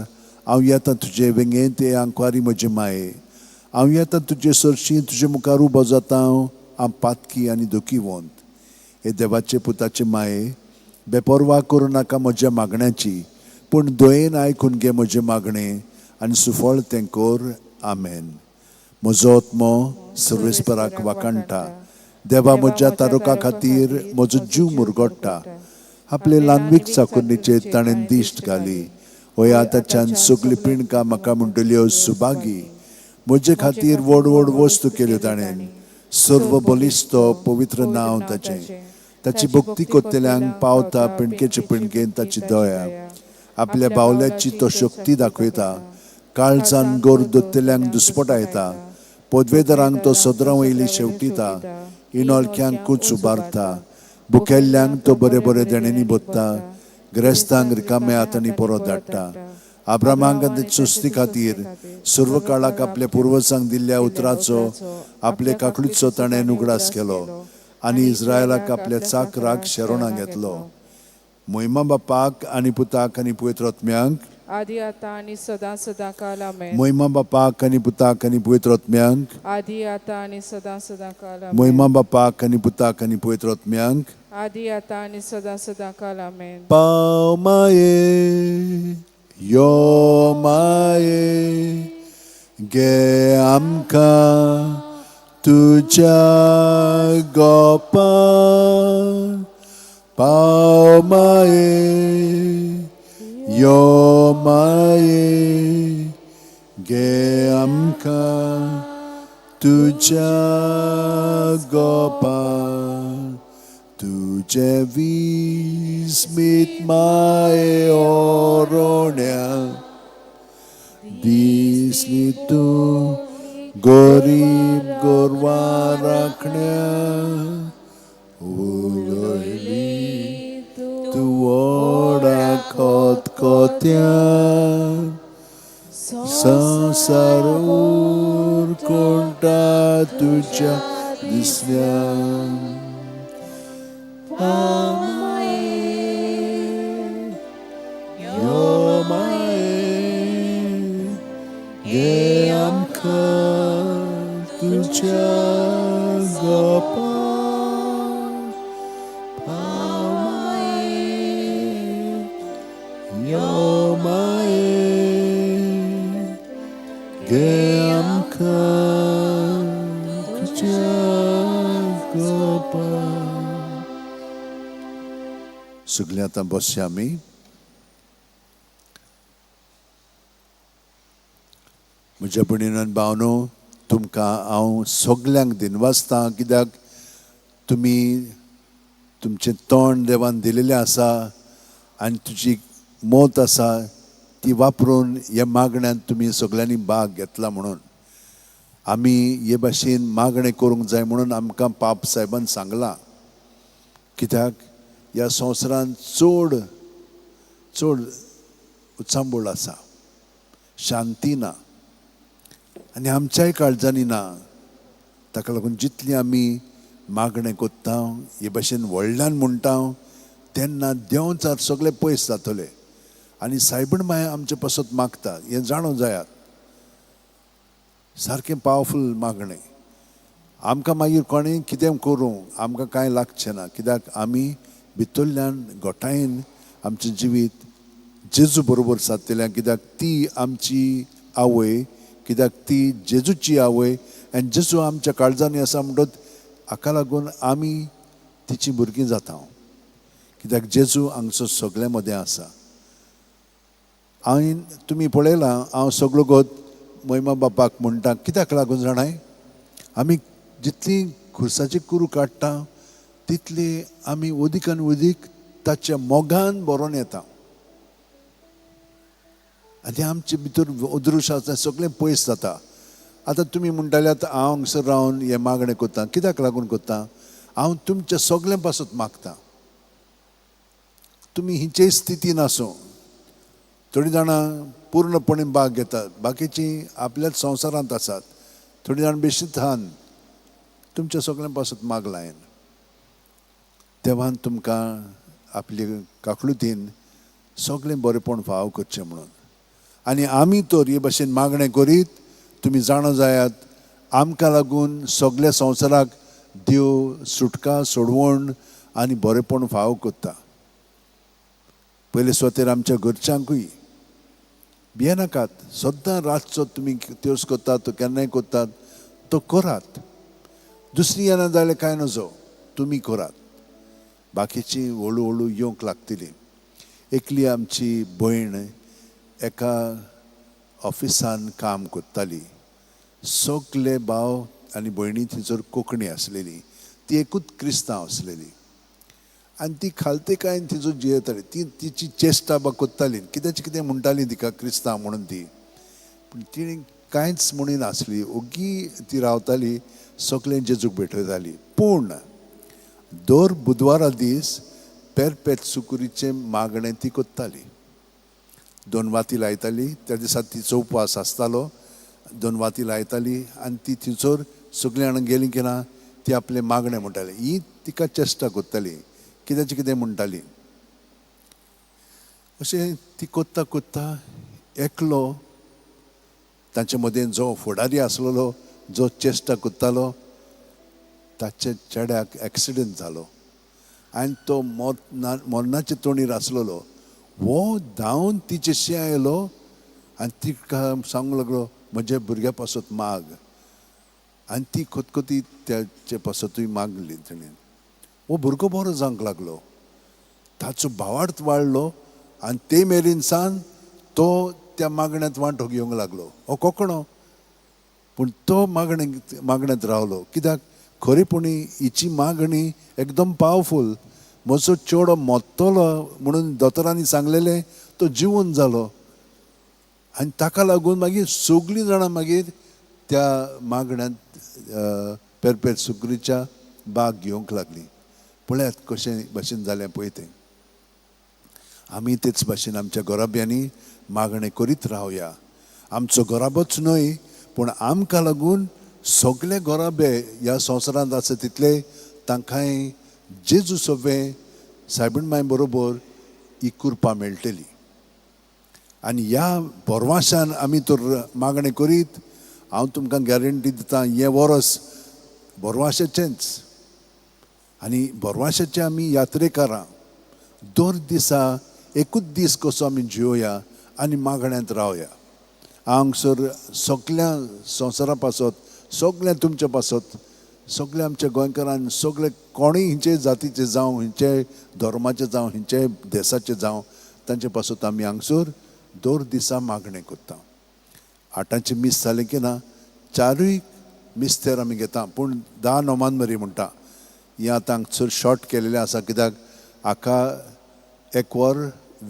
हांव येता तुजे वेंगेंत हे आंकवारी म्हजे माये. हांव येता तुजे सरशी तुजे मुखार उबो जाता हांव पातकी आनी दुखीवंत. हे देवाचे पुताचे माये, बेपर्वा करूं नाका म्हज्या मागण्याची, पूण दयेन आयकून घे म्हजें मागणें आनी सुफळ तें कर. आमेन. म्हजो आत्मो सर्वेस्पराक वाखाणटा. देवा म्हज्या तारुका खातीर म्हजो जीव मुरगोडटा. आपले ल्हानवीक चाकुरणीचेर ताणें दिश्ट घाली. हय आतांच्यान सगळीं पिणकां म्हाका म्हणटल्यो सुभागी. म्हजे खातीर व्हड व्हड वस्तू केल्यो ताणें. सर्व बलिश्ट पवित्र नांव ताचें. ताची भक्ती करतल्यांक पावता पिणकेचे पिणकेन ताची दया. आपल्या बावल्याची तो शक्ती दाखयता. काळजान गोर दोत्तल्यांक दुस्पटायता. पदवेदारांक तो सदरां वयली शेवटिता. इनोलक्यांक कूच उबारता. भुकेल्ल्यांक तो बरे बरे देणेंनी बोत्ता. ग्रेस्तांक रिकाम्या हातांनी परत धाडटा. आब्रामाक आनी सुस्ती खातीर सर्व काळाक आपल्या पुर्वजांक दिल्ल्या उतराचो आपले काकळीचो ताणें उगडास केलो आनी इस्रायलाक आपल्या चाकराक शरणां घेतलो. मोहिमा बापाक आनी पुताक आनी पवित्र आत्म्यांक, आदी आतां आनी सदां सदां काल. आमेन. मोहिमा बापाक आनी पुताक आनी पवित्र आत्म्यांक, आदी आतां आनी सदां सदां काल. आमेन. मोहिमा बापाक आनी पुताक आनी पवित्र आत्म्यांक, आदी आतां आनी सदां सदां काल. आमेन. पाव माये, यो माये, गे आमकां तुज्या गोपान. पाव माये, यो माये, गे आमकां तुज्या गोपान. तुजे विस्मीत माये ओरोण्या दिसली तूं गरीब गोरवां राखण्या. उलयली तूं व्हडा खतखत्या संवसार कोणता तुज्या दिसल्या. यो माये, घे आमकां तुज्या गोपाक पाव माये यो माये घे आमकां तुज्या गोपाक. सगळीं आतां बसया आमी. म्हज्या भयणीन भावनो, तुमकां हांव सगल्यांक दिनवासता, कित्याक तुमी तुमचें तोंड देवान दिलेलें आसा आनी तुजी मत आसा ती वापरून ह्या मागण्यांत तुमी सगल्यांनी भाग घेतला. म्हणून आमी हे भाशेन मागणें करूंक जाय म्हणून आमकां पाप सायबान सांगलां, कित्याक ह्या संवसारांत चड चड उचांबळ आसा, शांती ना आनी आमच्याय काळजांनी ना. ताका लागून जितली आमी मागणें कोत्ता, हे भाशेन व्हडल्यान म्हणटा, तेन्ना देंवचार सगळे पयस जातले आनी सायबण माय आमचे पासत मागता हें जाणूं जायात. सारकें पावरफूल मागणें. आमकां मागीर कोणें कितें करूं आमकां कांय लागचें ना, कित्याक आमी भितरल्यान घोटायेन आमचें जिवीत जेजू बरोबर सादतलें, कित्याक ती आमची आवय, कित्याक ती जेजूची आवय आनी जेजू आमच्या काळजांनी आसा. म्हणटच हाका लागून आमी तिची भुरगीं जाता, कित्याक जेजू हांगचो सगळ्यां मदें आसा. हांवें तुमी पळयलां, हांव सगळो गोत महिमा बापाक म्हणटा, कित्याक लागून जाणाय, आमी जितली खुर्साची कुरू काडटा तितली आमी उदीक आनी उदीक ताच्या मोगान भरोन येता आनी आमचे भितर अदृश्य आसा सगळें पयस जाता. आतां तुमी म्हणटाले आतां हांव हांगसर रावन हें मागणें करता, कित्याक लागून करता, हांव तुमच्या सगळ्यां पासत मागता. तुमी हिचेय स्थितीन आसूं, थोडीं जाणां पूर्णपणे भाग घेतात, बाकीचीं आपल्याच संवसारांत आसात, थोडीं जाणां बेश्टीच हान, तुमच्या सगळ्यां पासत मागलां हांवें. देवान तुमकां आपले काकळुतीन सगळें बरेपण फाव करचें म्हणून. आनी आमी तर हे भाशेन मागणें करीत तुमी जाणा जायात, आमकां लागून सगल्या संवसाराक देव सुटका सोडवण आनी बरेपण फाव करता. पयले सुवातेर आमच्या घरच्यांकूय भियेनाकात, सद्दां रातचो तुमी त्योस करतात तो केन्नाय करतात तो करात, दुसरी येना जाल्यार कांय नजो, तुमी करात, बाकीची हळू हळू येवंक लागतली. एकली आमची भयण एका ऑफिसान काम करताली, सगले भाव आनी भयणी थंयसर कोंकणी आसलेली, ती एकूच क्रिस्तांव आसलेली आनी ती खालते कांय थंयसर जियेताली. ती तिची चेश्टा बा करताली, कित्याचें कितें म्हणटाली तिका क्रिस्तांव म्हणून ती, पूण तिणें कांयच म्हणिनासली, ओगी ती रावताली, सगळें जेजूक भेटयताली. पूण दर बुधवारा दीस पेरपेट सुकुरीचें मागणें ती करताली, दोन वाती लायताली, त्या दिसा तिचो उपवास आसतालो, दोन वाती लायताली आनी ती थंयसर सगळीं जाणां गेलीं की ना ती आपलें मागणें म्हणटाली. ही तिका चेश्टा करताली, कित्याचें कितें म्हणटाली. अशें ती कोत्ता कोत्ता एकलो तांचे मदें जो फुडारी आसलेलो, जो चेश्टा करतालो, ताच्या चेड्याक एक्सिडंट जालो आनी तो मरणाचे तोणीर आसलेलो. हो धांवन तिचे आयलो आनी तिका सांगूंक लागलो, म्हज्या भुरग्या पासत माग. आनी ती खतखती त्याचे पासतूय मागली तेणें. हो भुरगो बरो जावंक लागलो, ताचो भावार्थ वाडलो आनी ते मेरेन सान तो त्या मागण्यांत वांटो घेवंक लागलो. हो कोंकणो पूण तो मागण्यांत रावलो, कित्याक खरेपणी हिची मागणी एकदम पावरफूल. म्हजो चेडो मरतलो म्हणून दोतोरांनी सांगलेलें, तो जिवन जालो आनी ताका लागून मागीर सगळीं जाणां मागीर त्या मागण्यांत पेरपेर सुकरीच्या बाग घेवंक लागली. पळयात कशें भाशेन जालें पळय तें. आमी तेच भाशेन आमच्या घराब्यांनी मागणें करीत रावया. आमचो घराबोच न्हय पूण आमकां लागून सगळे घराबे ह्या संवसारांत आसा तितले तांकांय जेजू सगळें सायबीण माय बरोबर ही कृपा मेळटली. आनी ह्या भरवाशान आमी तर मागणें करीत, हांव तुमकां गॅरंटी दिता, हें वरस भरवाशाचेंच. आनी भरवाशाचें आमी यात्रेकारां दर दिसा एकूच दीस कसो आमी जियोया आनी मागण्यांत रावया. हांगसर सगल्या संवसारा पासत, सगल्या तुमच्या पासत, सगल्या आमच्या गोंयकारान, सगळे कोणूय हिंचे जातीचे जावं, हिंचे धर्माचे जावं, हिंचे देसाचे जावं, तांचे पासत आमी हांगसर दर दिसा मागणें करता. आठांचें मीस जालें की ना, चारूय मिस्तेर आमी घेता, पूण 10 नोमानमरी म्हणटा. हें आतां हांगसर शॉर्ट केलेलें आसा, कित्याक हाका 1 वर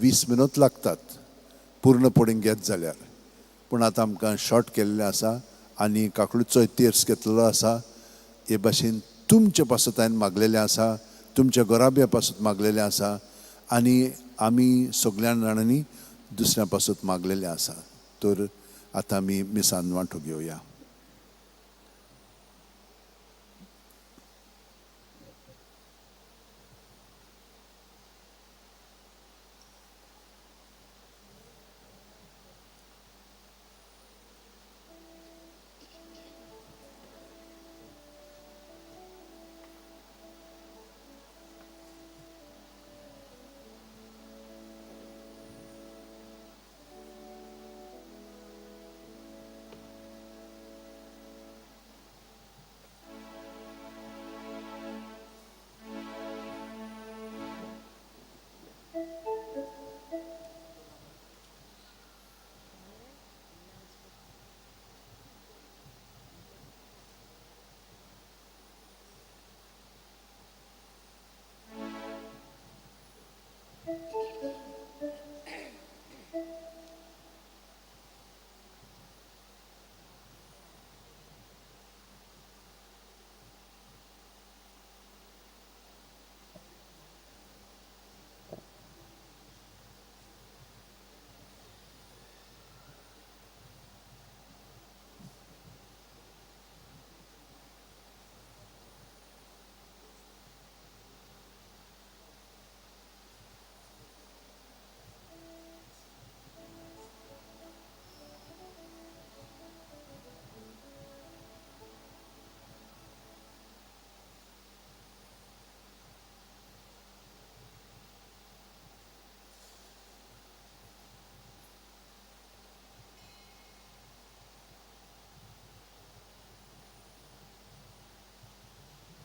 20 मिनट लागतात पूर्णपणे घेत जाल्यार. पूण आतां आमकां शॉर्ट केल्लें आसा आनी काकडूचोय तेर्स घेतलेलो आसा. हे भाशेन तुमचे पासत हांवें मागलेलें आसा, तुमच्या घराब्या पासत मागलेलें आसा आनी आमी सगळ्या जाणांनी दुसऱ्या पासत मागलेलें आसा. तर आतां आमी मिसान वांटो घेवया.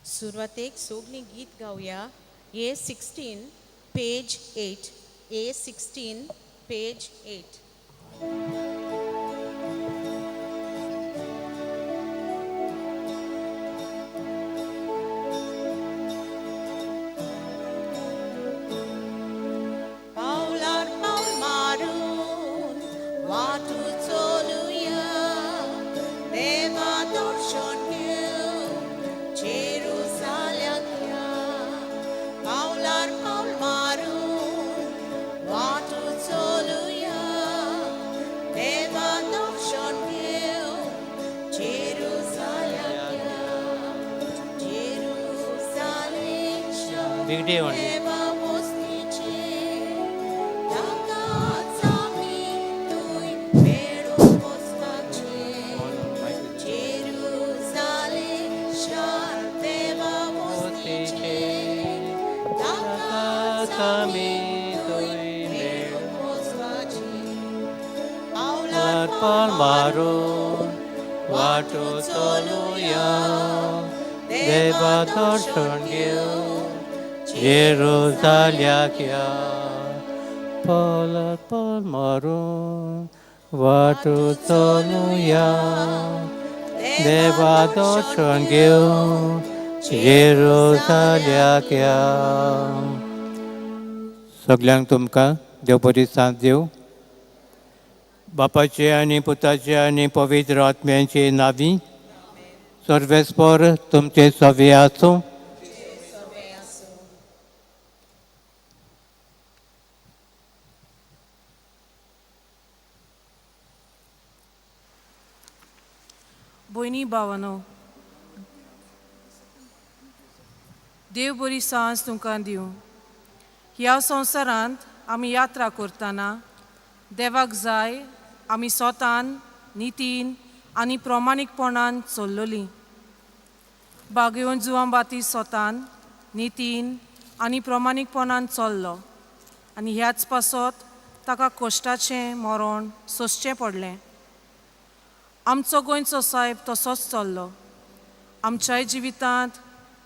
सुरवातेक सोगली गीत गावया. A16 page 8, A16 page 8. पावलार पावल मारून वाटू चलुया, देवा दर्शन घेवन जेरुजाल्याक या. पावलार पावल मारून वाटू चलुया, देवा दर्शन घेवन जेरुजाल्याक या. जेरुजालेमच्या Big day only. देवा वस्तीचे ताकाच आमी थंय मेळून वचपाचें. जेरुजालेम शार देवा वस्तीचें ताकाच आमी थंय मेळून वचपाचें. पावलार पावल मारून वाटो चलुया, देवा दर्शन घेवन जेरुजाल्याक या. पावलार पावल मारून वाटो चलुया, देवा दर्शन घेवन जेरुजाल्याक या. सगल्यांक तुमकां देव बरी साथ दिवं. बापाचे आनी पुताचे आनी पवित्र आत्म्यांचे नावी सर्वेस्पर तुमचे सवे आसूं. भयणी भावानो, देव बरी सांज तुमकां दिवं. ह्या संवसारांत आमी यात्रा करतना देवाक जाय आमी स्वतान नितीन आनी प्रमाणीकपणान चल्लली. बागेवन जुवां बाती स्वतान नितीन आनी प्रमाणीकपणान चल्लो आनी ह्याच पासत ताका कश्टाचें मरण सोंसचें पडलें. आमचो गोंयचो सायब तसोच चल्लो. आमच्याय जिवितांत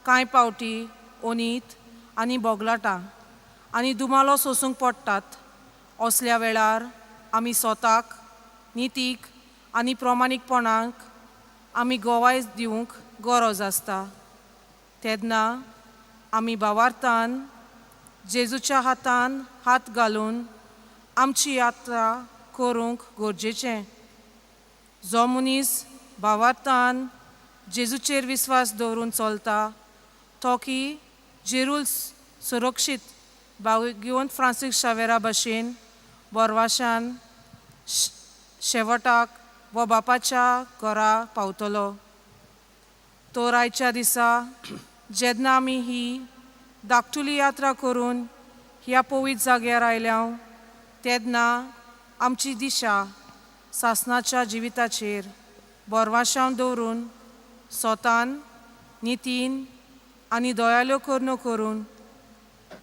कांय पावटी ओनीत आनी बोगलाटां आनी दुमालो सोंसूंक पडटात. असल्या वेळार आमी स्वताक नितीक आनी प्रमाणीकपणाक आमी गोवाय दिवंक गरज आसता. तेन्ना आमी भावार्थान जेजूच्या हातान हात घालून आमची यात्रा करूंक गरजेचें. जो मनीस भावार्थान जेजूचेर विस्वास दवरून चलता तो की जेरूल सुरक्षीत भाग्यवंत फ्रांसीस शावेरा भशेन बोरवाशान शेवटाक वो बापाच्या घरा पावतलो. तर आयच्या दिसा जेन्ना आमी ही धाकटुली यात्रा करून ह्या पवित्र जाग्यार आयल्या तेन्ना आमची दिशा सासनाच्या जिविताचेर बोरवाशांव दवरून स्वतान नितीन आनी दयाल्यो करण्यो करून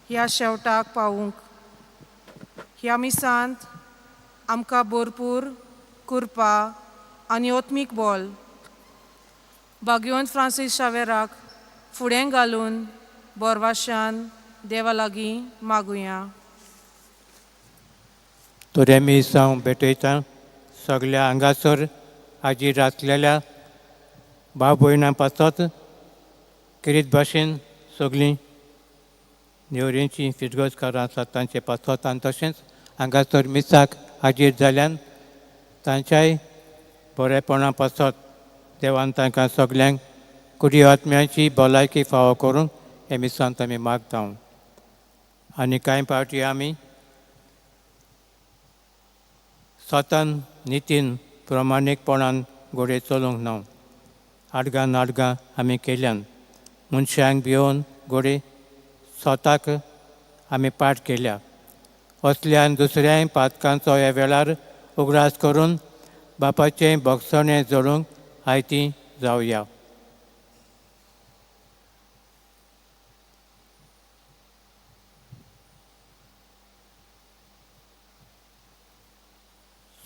ह्या शेवटाक पावूंक ह्या मिसांत आमकां भरपूर कृपा आनी ओत्मीक बोल भाग्यवंत फ्रांसीस शावेराक फुडें घालून बोरवाशान देवा लागीं मागुया. तुरें मिसांव भेटयता सगल्या हांगासर हाजीर आसलेल्या भाव भयणां पासत किरीत भाशेन सगळीं नेवरेंची फिरगजकारां आसात तांचे पासत आनी तशेंच हांगासर मिसाक हाजीर जाल्यान तांच्याय बरेपणा पासत देवान तांकां सगल्यांक कुडी आत्म्याची भलायकी फावो करूंक हे मिसांत आमी मागता. आनी कांय पावटी आमी स्वतान नितीन प्रमाणीकपणान घोडे चलूंक ना. आडगां नाडगां आमी केल्यान मनशांक भिवन घोडे स्वताक आमी पाठ केल्या. असल्यान दुसऱ्याय पातकांचो ह्या वेळार उगडास करून बापाचें भोगसणें जोडूंक आयती जावया.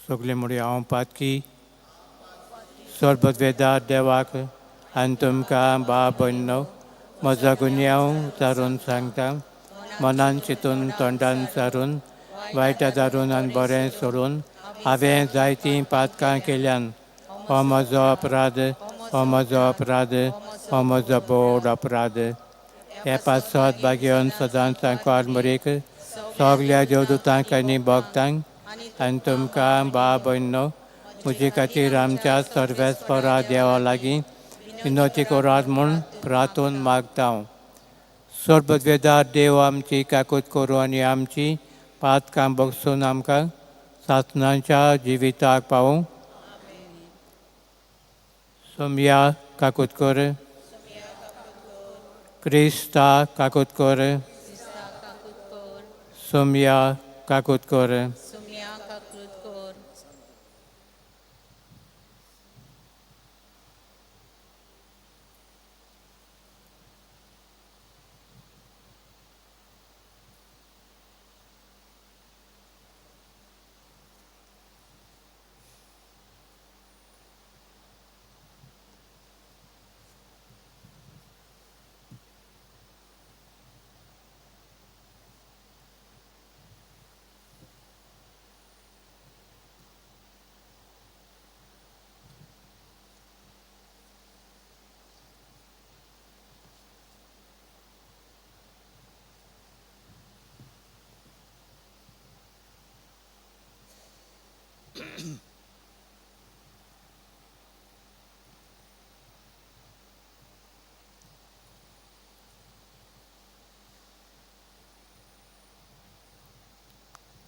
सगळे म्हणूया हांव पातकी सर्ववेदार देवाक आनी तुमकां बाब भयणो म्हजो गुन्यांव चारून सांगता. मनान चिंतून तोंडान चारून वायट दारून आनी बरें सोडून हांवें जायतीं पातकां केल्यान. हो म्हजो अपराध, हो म्हजो अपराध, हो म्हजो बोड अपराध. हे पासत भाग्यवन सदांच सांकवार मरीक सगल्या देवदूतांक आनी भक्तांक आनी तुमकां बाब भयणो म्हजे खातीर आमच्या सर्वेस्परा देवा लागीं विनवती करात म्हूण प्रार्थून मागता. सर्ववेदार देव आमची काकूत करूं आनी आमची पातकां बगसून आमकां सासणाच्या जिविताक पावूं. सोमया काकूत कर, क्रिस्ता काकूत कर, सोमया काकूत कर.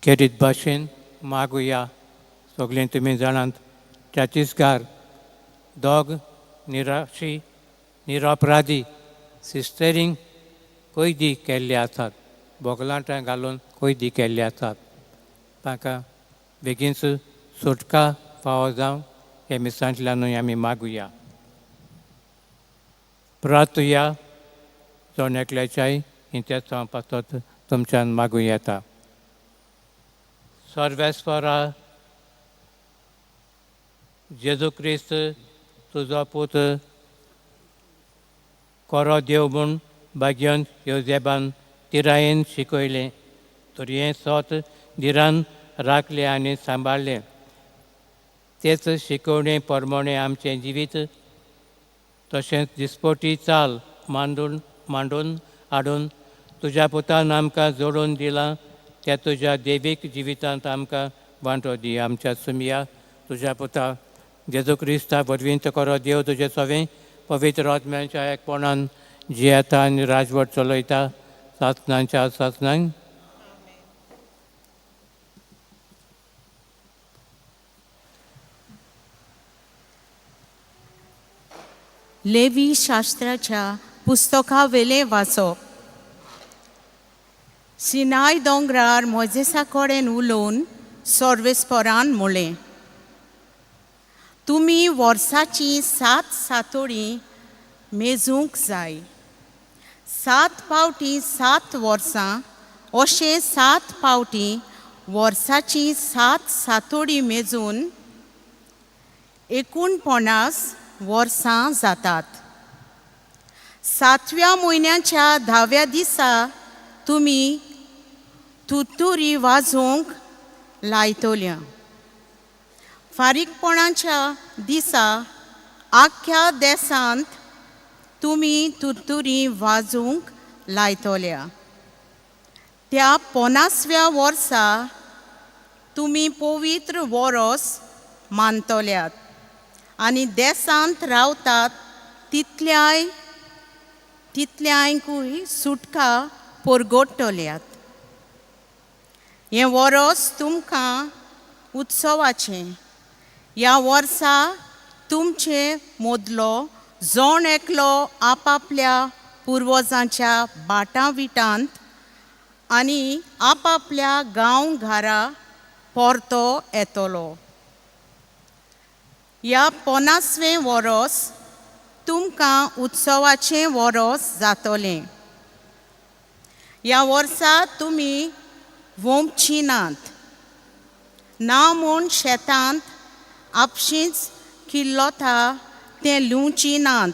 खेरीत भाशेन मागुया. सगळीं तुमी जाणात छत्तीसगार दोग निराशी निरपराधी सिस्टरींक कैदी केल्ले आसात, बोगलाटां घालून कैदी केल्ले आसात. तांकां बेगीनच सुटका फावो जावं हे मिसांतल्यानूय आमी मागुया. प्रार्थुया जण एकल्याच्याय इंतेसांव पासत तुमच्यान मागूं येता. सर्वेस्परा जेजू क्रिस्त तुजो पूत कोरो देव म्हूण भाग्यन योजेबान तिरायेन शिकयलें तर हें सोत धिरान राखलें आनी सांबाळ्ळें. तेच शिकोवणे परमणे आमचें जिवीत तशेंच दिसपटी चाल मांडून हाडून तुज्या पुतान आमकां जोडून दिलां त्या तुज्या देवीक जिवितांत आमकां वांटो दी. आमच्या सुमया तुज्या पुता जेजू क्रिस्ता वरवीं करो देव तुजें सवें पवित्र आत्म्याच्या एकपणान जियेता आनी राजवट चलयता सासनांच्या सासनांक. लेवी शास्त्राच्या पुस्तकावेलें वाचप. सिनाय दोंगरार मोजेसा कडेन उलोवन सर्वेस्परान म्हणलें, तुमी वर्साचीं 7 सातोळीं मेजूंक जाय. 7 फावटी 7 वर्सां अशें 7 फावटी वर्साचीं 7 सातोळीं मेजून 49 वर्सां जातात. 7व्या म्हयन्याच्या 10व्या दिसा तुमी तुतुरी वाजोवंक लायतल्या. फारीकपणाच्या दिसा आख्ख्या देसांत तुमी तुतुरी वाजोवंक लायतल्या. त्या 50व्या वर्सा तुमी पवित्र वरोस मानतल्यात आनी देसांत रावतात तितल्यांकूय सुटका परगटतल्यात. हें वरोस तुमकां उत्सवाचें. ह्या वर्सा तुमचे मदलो जण एकलो आपापल्या पुर्वजांच्या बाटां विटांत आनी आपापल्या गांव घरा परतो येतलो. ह्या 50वें वरोस तुमकां उत्सवाचें वरोस जातलें. ह्या वर्सा तुमी वोमची नात ना म्हूण शेतांत आपशींच किल्लोता तें लुवचीं नात.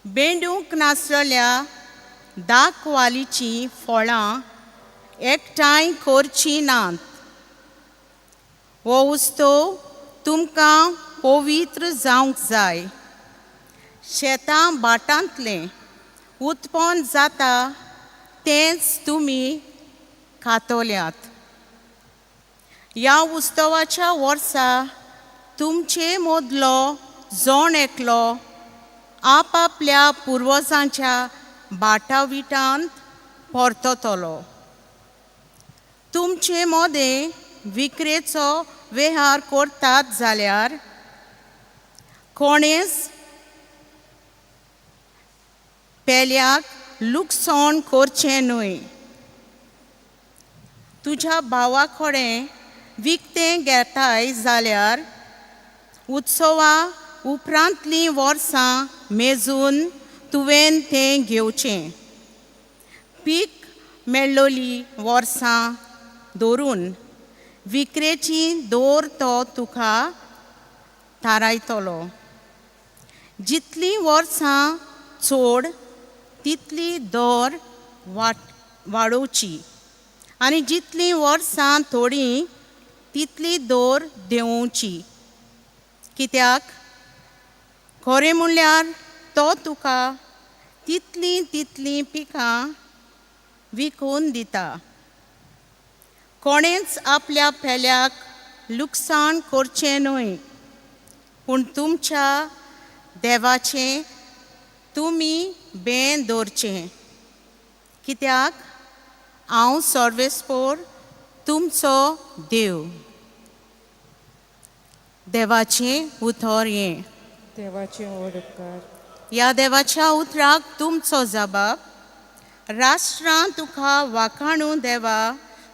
बेंडूंक नासलेल्या दाकवालीचीं फळां एकठांय करचीं नात. हो उत्सव तुमकां पवित्र जावंक जाय. शेतां भाटांतलें उत्पन्न जाता तेंच तुमी खातल्यात. ह्या उत्सवाच्या वर्सा तुमचे मदलो जण एकलो आपापल्या पुर्वजांच्या बाटाविटांत परततलो. तुमचे मदें विक्रेचो वेव्हार करतात जाल्यार कोणेच पेल्याक लुकसाण करचें न्हय. तुज्या भावा कडेन विकतें घेताय जाल्यार उत्सवा उपरांतलीं वर्सां मेजून तुवें तें घेवचें. पीक मेळ्ळोली वर्सां धरून विक्रेची दर तो तुका थारायतलो. जितलीं वर्सां चड तितली दर वाडोवची आनी जितलीं वर्सां थोडीं तितली दर देंवोवची. कित्याक खरें म्हणल्यार तो तुका तितलीं तितलीं पिकां विकून दिता. कोणेच आपल्या पेल्याक लुकसाण करचें न्हय, पूण तुमच्या देवाचें तुमी बें दवरचें. कित्याक हांव सर्वेस्पोर तुमचो देव. देवाचें उतर हें. देवाचें व्हड उपकार. ह्या देवाच्या उतराक तुमचो जबाब. राष्ट्रां तुका वाखाणू देवा,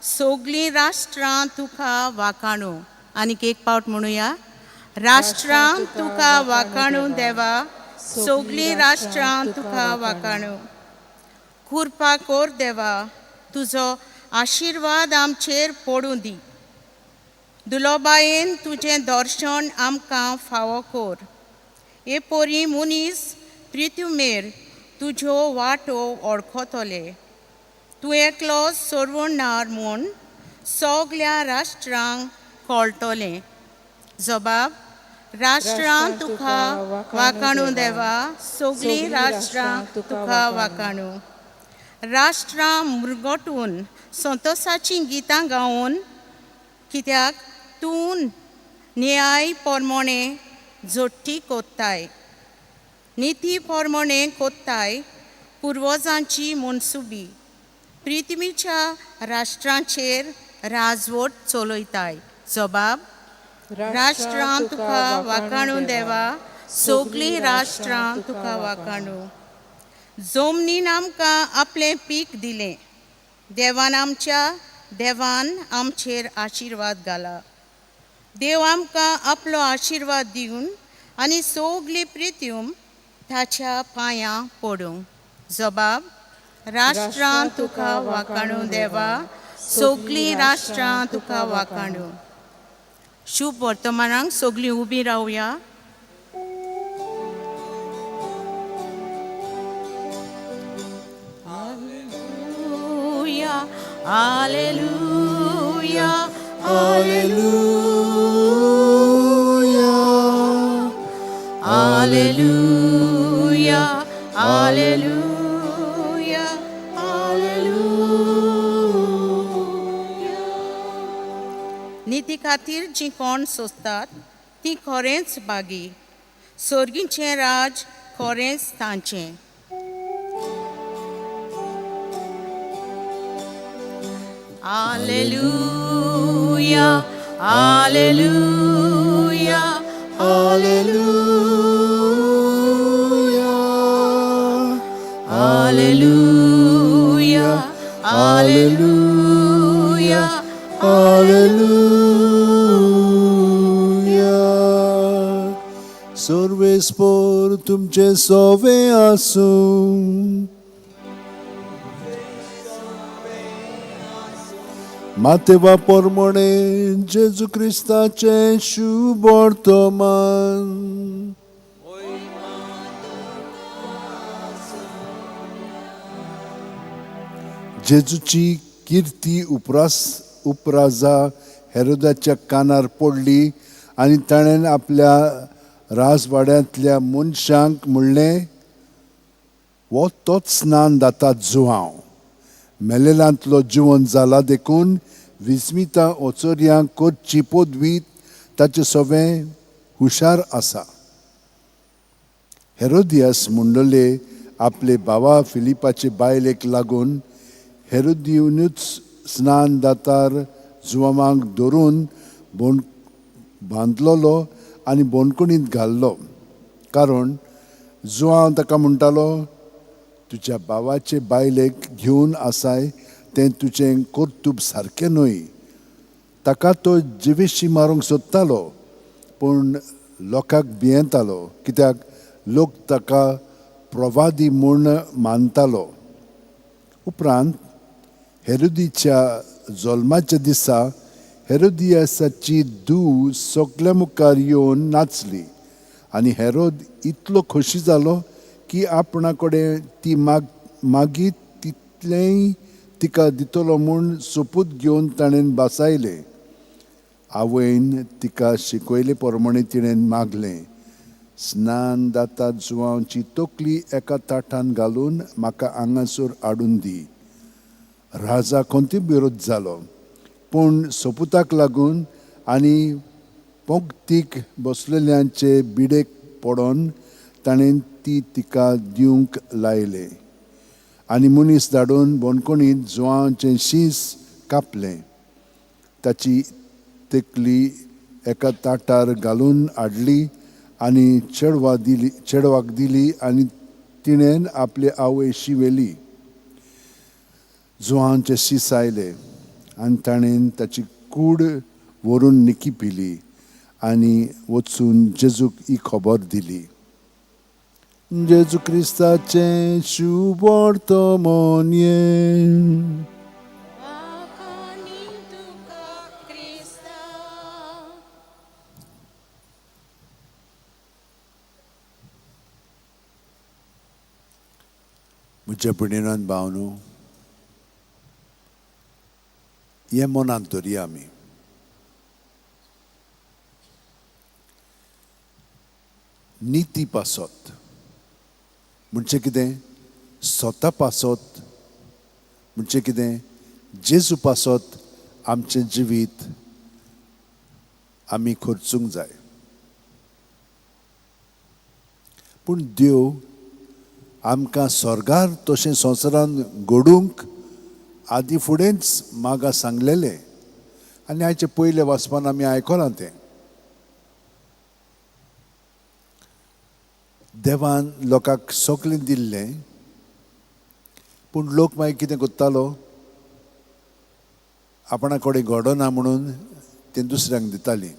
सगलीं राष्ट्रां तुका वाखाणू. आनीक एक पावट म्हणुया, राष्ट्रां तुका वाखाणू देवा, सगलीं राष्ट्रां तुका वाखाणू. कृपा कर देवा, तुजो आशिर्वाद आमचेर पडूं दी. दुलोबायेन तुजें दर्शन आमकां फावो कर. हे पोरी मनीस प्रित्युमेर तुज्यो वाटो वळखतले. तूं एकलो सर्वणार म्हूण सगल्या राष्ट्रांक कळटलें. जबाब, राष्ट्रां तुका वाखाणू देवा, सगलीं राष्ट्रां तुका वाखाणू. राष्ट्रां मुरगटून संतोसाचीं गितां गावन, कित्याक तूं न्याय प्रमाणे जोडटी कोत्ताय, निती प्रमाणे कोत्ताय पुर्वजांची मनसुबी. प्रिथ्वीच्या राष्ट्रांचेर राजवट चलयताय. जबाब, राष्ट्रां तुका वाखाणू देवा, सगलीं राष्ट्रां तुका वाखाणू. जमनीन आमकां आपलें पीक दिलें, देवान आमच्या देवान आमचेर आशिर्वाद घाला. देव आमकां आपलो आशिर्वाद दिवन आनी सगली प्रित्यूम ताच्या पांयां पडूं. जबाब, राष्ट्रां तुका वाखाणू देवा, सगलीं राष्ट्रां तुका वाखाणू. शुभ वर्तमानाक सगलीं उबीं रावया. Alleluia, Alleluia, Alleluia, Alleluia, Alleluia. निती खातीर जीं कोण सोंसतात तीं खरेंच बागी, सोर्गीचें राज खरेंच तांचें. Alleluia, Alleluia, Alleluia, Alleluia, Alleluia, Alleluia. सर्वेस्पोर तुमचे सोवे आसूं. मातेवा पोरमणे जेजू क्रिस्ताचें शुभ वर्तमान. जेजूची किर्ती उपराजा हेरोदाच्या कानार पडली आनी ताणें आपल्या राजवाड्यांतल्या मनशांक म्हणलें, हो तोच स्नान दाता जुवांव, मेलेलांतलो जिवन जाला देखून विस्मिता ओचोर्यांक करची पदवी ताचे सवें हुशार आसा. हेरोदियास म्हणलेले आपले भावा फिलिपाचे बायलेक लागून हेरोदियूनूच स्नान दातार जुवांक धरून बांदलोलो आनी बोनकुणींत घाल्लो. कारण जुवांव ताका म्हणटालो, तुज्या भावाचे बायलेक घेवन आसाय तें तुजें कर्तूब सारकें न्हय. ताका तो जिवेशी मारूंक सोदतालो, पूण लोकांक भियेतालो, कित्याक लोक ताका प्रवादी म्हूण मानतालो. उपरांत हेरोदीच्या जल्माच्या दिसा हेरोदियासाची धूव सगल्या मुखार येवन नाचली आनी हेरोद इतलो खोशी जालो की आपणा कडेन ती मागीर तितलेंय तिका दितलो म्हूण सोपूत घेवन ताणें बासायलें. आवयन तिका शिकयले प्रमाणे तिणें मागलें, स्नान दाता जुवांची तकली एका ताटान घालून म्हाका हांगासर हाडून दी. राजा कोणती विरोध जालो, पूण सोपुताक लागून आनी पंक्तीक बसलेल्यांचे बिडेक पडोन ताणें ती तिका दिवंक लायलें आनी मनीस धाडून बणकोणीत जुवांचें शीस कापलें. ताची तकली एका ताटार घालून हाडली आनी चेडवाक दिली आनी तिणें आपले आवय शिवेली. जुवांचे शीस आयले आनी ताणें ताची कूड व्हरून निकी पिली आनी वचून जेजूक ही खबर दिली. जेजू क्रिस्ताचें शुभवर्तमान. म्हज्या भयणीन भावनो, हें मनांत धरया आमी. निती पासत म्हणजे कितें? स्वता पासत म्हणजे कितें? जेजू पासत आमचें जिवीत आमी खर्चूंक जाय. पूण देव आमकां स्वर्गार तशें संवसारान घडूंक आदी फुडेंच मागा सांगलेलें आनी आयचे पयले वाचपान आमी आयकलां तें. देवान लोकांक सगळें दिल्लें, पूण लोक मागीर कितें करतालो, आपणा कडेन घडना म्हणून तें दुसऱ्यांक दितालीं.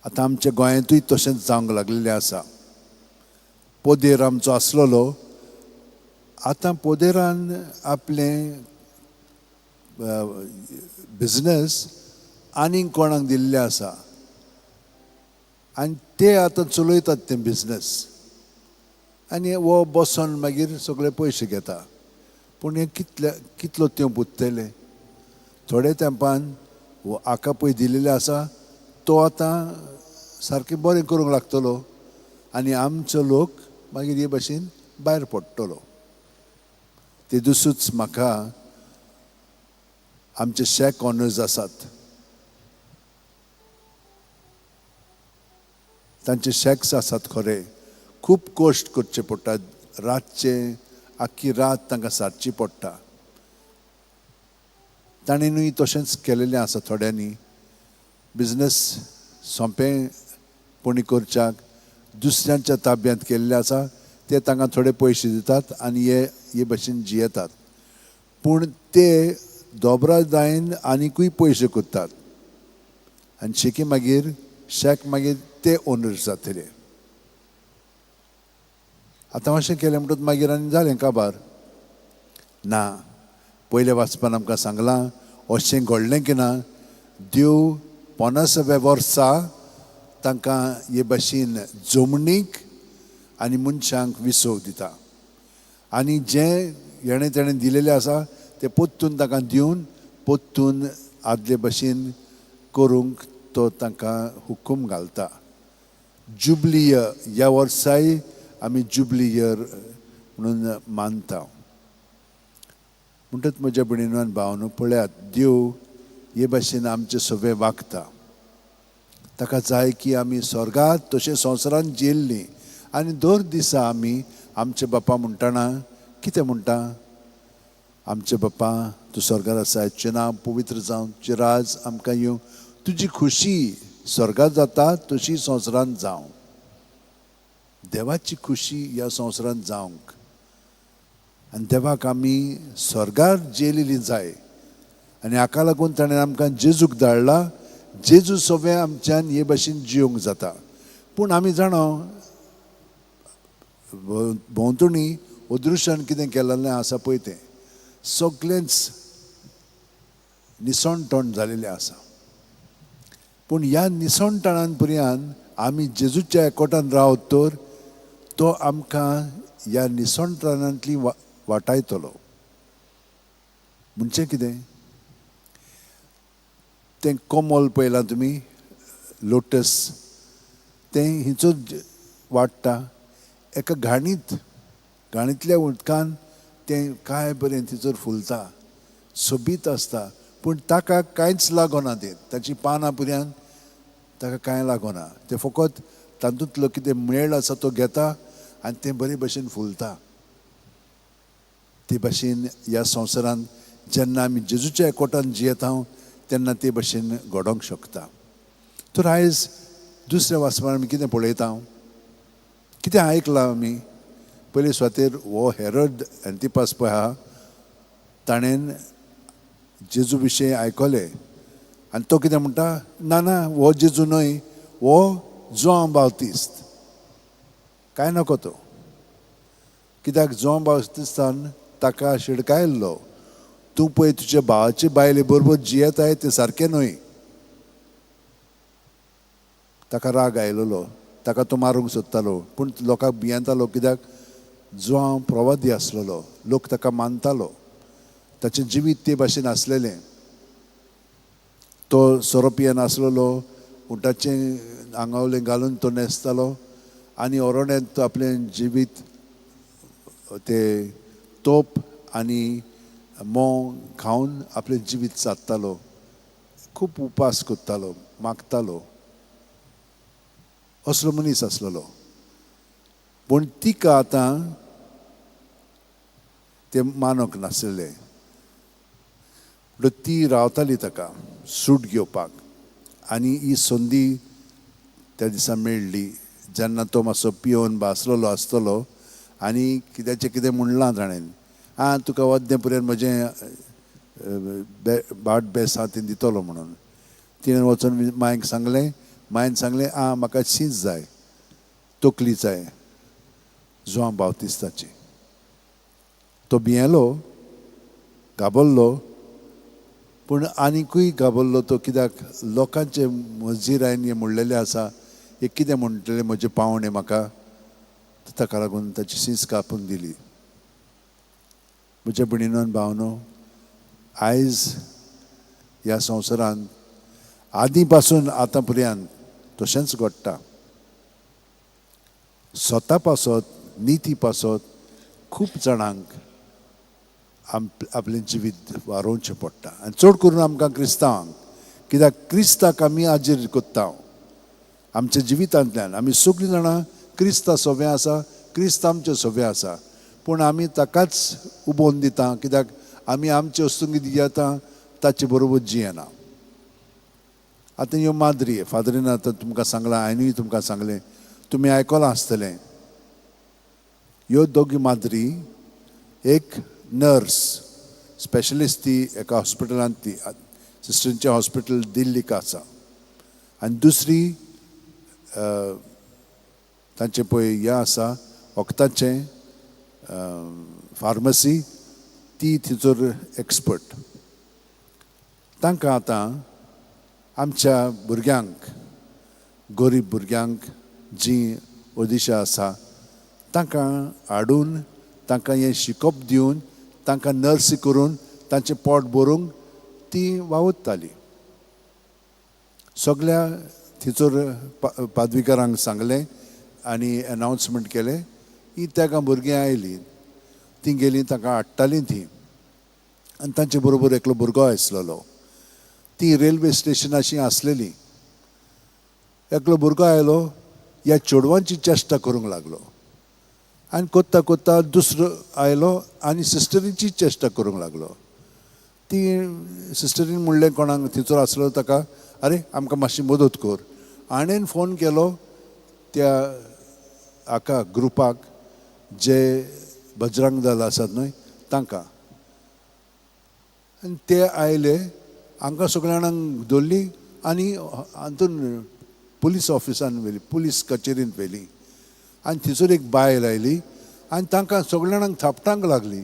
आतां आमच्या गोंयांतूय तशेंच जावंक लागलेलें आसा. पोदेर आमचो आसलेलो, आतां पोदेरान आपलें बिजनस आनीक कोणाक दिल्लें आसा आनी ते आतां चलयतात तें बिजनस आनी हो बसोन मागीर सगळे पयशे घेता. पूण हें कितले कितलो तेंप उत्तलें? थोडे तेंपान हो आका पळय दिल्लें आसा तो आतां सारकें बरें करूंक लागतलो आनी आमचो लोक मागीर हे भाशेन भायर पडटलो. ते दुसूच म्हाका आमचे शॅक ऑनर्स आसात, तांचे शॅक्स आसात खरे, खूब कश्ट करचे पडटा, रातचे आख्खी रात तांकां सारची पडटा. ताणें न्हय तशेंच केलेलें आसा थोड्यांनी बिजनस सोंपें पणी करच्याक दुसऱ्यांच्या ताब्यांत केल्ले आसा, ते तांकां थोडे पयशे दितात आनी हे हे भशेन जियेतात. पूण ते दोबरादायन आनिकूय पयशे करतात आनी शेकी मागीर शेक मागीर ते ओनर जातले. आतां अशें केलें म्हणटकच मागीर आनी जालें काबार. ना, पयल्या वाचपान आमकां सांगलां अशें घडलें की ना, देव 50व्या वर्सा तांकां हे भाशेन जमनीक आनी मनशांक विसव दिता आनी जें हेणें तेणें दिलेलें आसा तें पोत्तून तांकां दिवन पोत्तून आदले भाशेन करूंक तो तांकां हुकूम घालता. जुबली इयर ह्या वर्साय आमी जुबली इयर म्हणून मानता. म्हणटच म्हज्या भयणीन भावनो, पळयात देव हे भाशेन आमचे सगळे वागता. ताका जाय की आमी स्वर्गांत तशें संवसारांत जियेल्लीं आनी दर दिसा आमी आमचे बापा म्हणटना कितें म्हणटा? आमचे बापा तूं स्वर्गार आसा, तुजें नांव पवित्र जावं, तुजें राज आमकां येवं, तुजी खुशी स्वर्गांत जाता तशी संवसारांत जावं. देवाची खुशी ह्या संवसारांत जावंक आनी देवाक आमी स्वर्गार जियेलेली जाय आनी हाका लागून ताणें आमकां जेजूक धाडला. जेजू सगळें आमच्यान हे भाशेन जियोंक जाता. पूण आमी जाणा भोंवतणी अदृश्यान कितें केलेलें आसा पळय तें सगळेंच निसणटण जालेलें आसा. पूण ह्या निसणटणान पर्यंत आमी जेजूच्या एकवटान रावत तर तो आमकां ह्या निसणटणांतली वाटायतलो. म्हणजे कितें तें कमल पळयलां तुमी, लोटस, तें हिचो वाडटा एका घाणीत, घाणींतल्या उदकान तें काय बरें थंयसर फुलता, सोबीत आसता. पूण ताका कांयच लागना, तें ताची पानां पर्यंत ताका कांय लागना, तें फकत तातूंतलो कितें मेळ आसा तो घेता आनी तें बरे भशेन फुलता. ते भाशेन ह्या संवसारांत जेन्ना आमी जेजूच्या एकवटान जियेता तेन्ना ते भशेन घडोवंक शकता. तर आयज दुसऱ्या वाचपान आमी कितें पळयता, कितें आयकलां आमी? पयले सुवातेर हो हेरड एंतिपास पळय आहा, ताणें जेजू विशयी आयकलें आनी तो कितें म्हणटा, ना ना हो जेजू न्हय, हो जुआंव बाप्तिस्त. कांय नको तो, कित्याक जुआंव बाप्तिस्तान ताका शिडकायल्लो, तूं पळय तुज्या भावाचे बायले बरोबर जियेताय तें सारकें न्हय. ताका राग आयलेलो, ताका तो मारूंक सोदतालो, पूण लोकांक भियेतालो कित्याक जुआंव प्रवादी आसलेलो, लोक ताका मानतालो, ताचें जिवीत ते भाशेन आसलेलें. तो सोरो पियेनासलेलो, उंटाचें आंगावलें घालून तो न्हेसतालो आनी ओरोड्यांत तो आपलें जिवीत ते तोप आनी म्होंव खावन आपलें जिवीत सादतालो, खूब उपास करतालो, मागतालो, असलो मनीस आसलेलो. पूण तिका आतां तें मानक नासलें, म्हणटकच ती रावताली ताका सूट घेवपाक. आनी ही संदी त्या दिसा मेळ्ळी जेन्ना तो मातसो पियोवन बासलेलो आसतलो आनी कित्याचें कितें म्हणलां ताणें, आं तुका वद्दें पर्यंत म्हजें भाट बेस आहा तें दितलो म्हणून. तिणें वचून मांयक सांगलें, मांयन सांगलें आं म्हाका शींच जाय, तकली जाय जुआंव बाप्तिस्ताची. तो भियेलो, घाबरलो, पूण आनिकूय घाबरलो तो कित्याक लोकांचे मजीर हांवें हें म्हणलेलें आसा, हें कितें म्हणटलें म्हजे पावणे म्हाका, ताका लागून ताची शींच कापून दिली. म्हज्या भयणीनो भावनो, आयज ह्या संवसारांत आदीं पासून आतां पर्यंत तशेंच घडटा. स्वता पासत, निती पासत खूब जाणांक आपलें जिवीत वारोवचें पडटा, आनी चड करून आमकां क्रिस्तांवांक, कित्याक क्रिस्ताक आमी हाजीर करता आमच्या जिवितांतल्यान. आमी सगळीं जाणां क्रिस्ता सोबें आसा, क्रिस्त आमचें सोबें आसा, पूण आमी ताकाच उबोवन दिता, कित्याक आमी आमचे वस्तूंक जियेता, ताचे बरोबर जियेना. आतां ह्यो माद्री फादरीन आतां तुमकां सांगलां, हांवेंय तुमकां सांगलें, तुमी आयकलां आसतलें. ह्यो दोगी माद्री, एक नर्स स्पेशलिस्ट ती एका हॉस्पिटलांत, ती सिस्टरींचें हॉस्पिटल दिल्लीक आसा, आनी दुसरी तांचें पळय हें आसा वखदाचें फार्मसी, ती थंयसर एक्सपर्ट. तांकां आतां आमच्या भुरग्यांक, गरीब भुरग्यांक जीं ओदिशा आसा तांकां हाडून तांकां हें शिकप दिवन तांकां नर्सी करून तांचें पोट भरूंक ती वावुरताली. सगल्या थंयसर पादविकारांक सांगलें आनी अनावन्समेंट केलें. ही तेगां भुरगीं आयलीं, तीं गेलीं, तांकां हाडटालीं तीं, आनी तांचे बरोबर एकलो भुरगो आसलेलो. ती रेल्वे स्टेशनाशी आसलेली. एकलो भुरगो आयलो, ह्या चेडवांची चेश्टा करूंक लागलो, आनी कोत्ता कोत्ता दुसरो आयलो आनी सिस्टरीची चेश्टा करूंक लागलो. ती सिस्टरीन म्हणलें कोणाक थंयसर आसलो ताका, आरे आमकां मातशी मदत कर. हाणें फोन केलो त्या हाका ग्रुपाक जे बजरंग दल आसात न्हय तांकां, आनी ते आयले, हांकां सगळ्या जाणांक धरली आनी हातून पुलीस ऑफिसान व्हेली, पुलीस कचेरींत व्हेली. आनी थंयसर एक बायल आयली आनी तांकां सगळ्या जाणांक थापटांक लागली.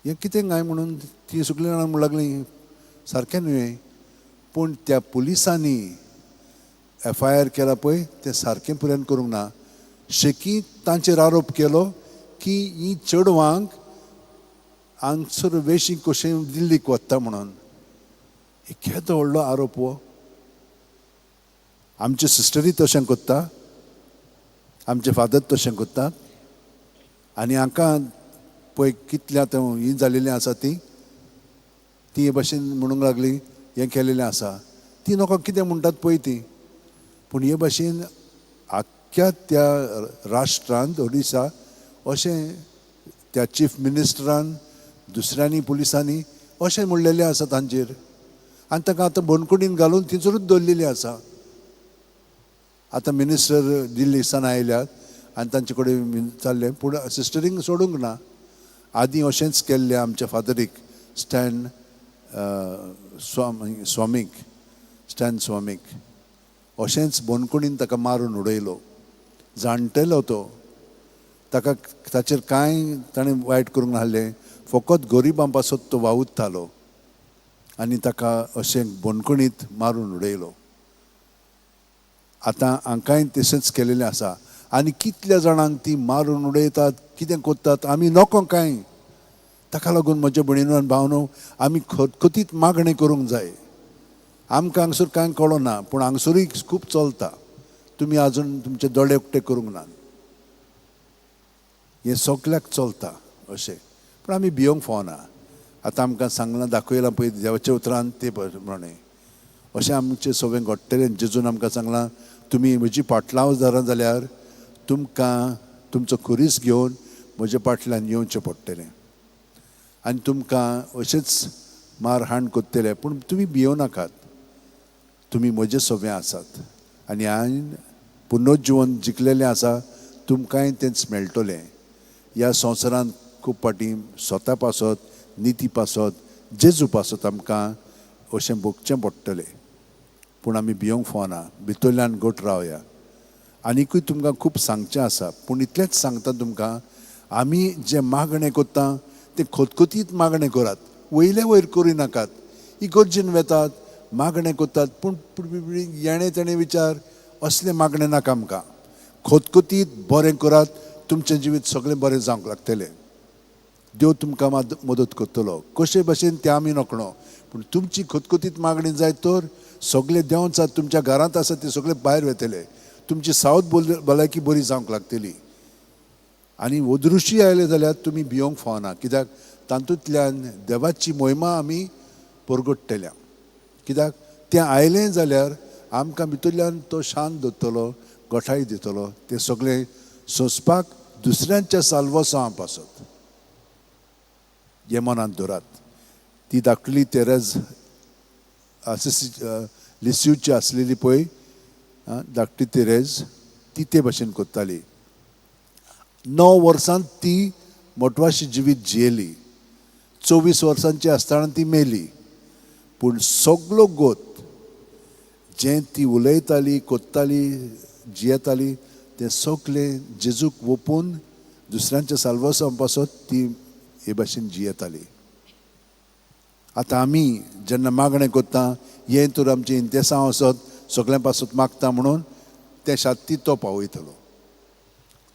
हें कितें काय म्हणून ती सगळीं जाणां म्हणूंक लागलीं सारकें न्हय. पूण त्या पुलिसांनी एफ I R केला पळय तें सारकें पर्यंत करूंक ना. शेकी तांचेर आरोप केलो की ही चेडवांक हांगसर वेशी कशें दिल्लीक वता म्हणून. केदो व्हडलो आरोप हो. आमचे सिस्टरी तशें करता, आमचे फादर तशें करतात, आनी हांकां पळय कितलें आतां ही जालेलीं आसा ती ती हे भाशेन म्हणूंक लागली हें केलेलें आसा. ती लोकांक कितें म्हणटात पळय ती. पूण हे भाशेन आख्ख्या त्या राष्ट्रांत ओडिसा अशें त्या चीफ मिनिस्टरान दुसऱ्यांनी पुलिसांनी अशें म्हणलेलें आसा तांचेर, आनी तांकां आतां बंदखणीन घालून थंयसरूच दवरलेलीं आसा. आतां मिनिस्टर दिल्ली सावन आयल्यात आनी तांचे कडेन चल्लें, पूण सिस्टरींक सोडूंक ना. आदीं अशेंच केल्लें आमच्या फादरीक, स्टॅन स्वामीक, स्टॅन स्वामीक अशेंच बंदखणीन ताका मारून उडयलो. जाणटेलो तो, ताका ताचेर कांय ताणें वायट करूंक नासलें, फकत गरिबां पासत तो वावुरतालो आनी ताका अशें बंदखणीत मारून उडयलो. आतां हांकांय तशेंच केलेलें आसा आनी कितल्या जाणांक ती मारून उडयतात, कितें करतात आमी नको कांय. ताका लागून म्हज्या भयणीनो आनी भावनो आमी खतखतीत मागणें करूंक जाय. आमकां हांगसर कांय कळना, पूण हांगसरूय खूब चलता. तुमी आजून तुमचे दोळे उक्ते करूंक ना, हें सगल्याक चलता अशें, पूण आमी भियोंक फावना. आतां आमकां सांगलां दाखयलां पळय देवाच्या उतरान ते प्रमाणें अशें आमचें सगळें घडटलें. जेजून आमकां सांगलां तुमी म्हजी पाटलावदारां जाल्यार तुमकां तुमचो खुरीस घेवन म्हज्या पाटल्यान येवचें पडटलें आनी तुमकां अशेंच मारहाण करतले, पूण तुमी भियों नाकात, तुमी म्हजे सगळें आसात आनी हांवें पुनर्जिवन जिखलेलें आसा, तुमकांय तेंच मेळटलें. ह्या संवसारांत खूब फावटी स्वता पासत, निती पासत, जेजू पासत आमकां अशें भोगचें पडटलें, पूण आमी भियोंक फावना, भितरल्यान घट रावया. आनिकूय तुमकां खूब सांगचें आसा, पूण इतलेंच सांगता तुमकां, आमी जें मागणें करता तें खतखतीत मागणें करात, वयले वयर करूं नाकात. इगर्जेन वेतात मागणें करतात, पूण येणें तेणें विचार असलें मागणें नाका आमकां. खतखतीत बरें करात, तुमचें जिवीत सगळें बरें जावंक लागतलें. देव तुमकां मदत करतलो कशे भशेन तें आमी नकळो, पूण तुमची खतखतीत मागणी जाय तर सगळे देंवचार तुमच्या घरांत आसा ते सगळे भायर वेतले, तुमची सावत भलायकी बरी जावंक लागतली. आनी अदृश्य आयलें जाल्यार तुमी भियोंक फावना, कित्याक तातूंतल्यान देवाची मोहिमा आमी परगट्टल्या. कित्याक तें आयलें जाल्यार आमकां भितरल्यान तो शांत दवरतलो, गोठाय दितलो, तें सगळें सोंसपाक दुसऱ्यांच्या साल्वासां पासत. हें मनांत दवरात. ती धाकटली तेरेज लिस्यूची आसलेली पळय धाकटी तेरेज, ती ते भशेन करताली. 9 वर्सांत ती मोटवाशी जिवीत जियेली, 24 वर्सांची आसतना ती मेली, पूण सगलो गोत जें ती उलयताली, कोत्ताली, जियेताली तें सगलें जेजूक वोपून दुसऱ्यांच्या साल्वासां पासत ती हे भाशेन जियेताली. आतां आमी जेन्ना मागणें करता, हें तर आमचें इंतेसांव आसत सगळ्यां पासत मागता म्हणून तें शात्ती तो पावयतलो.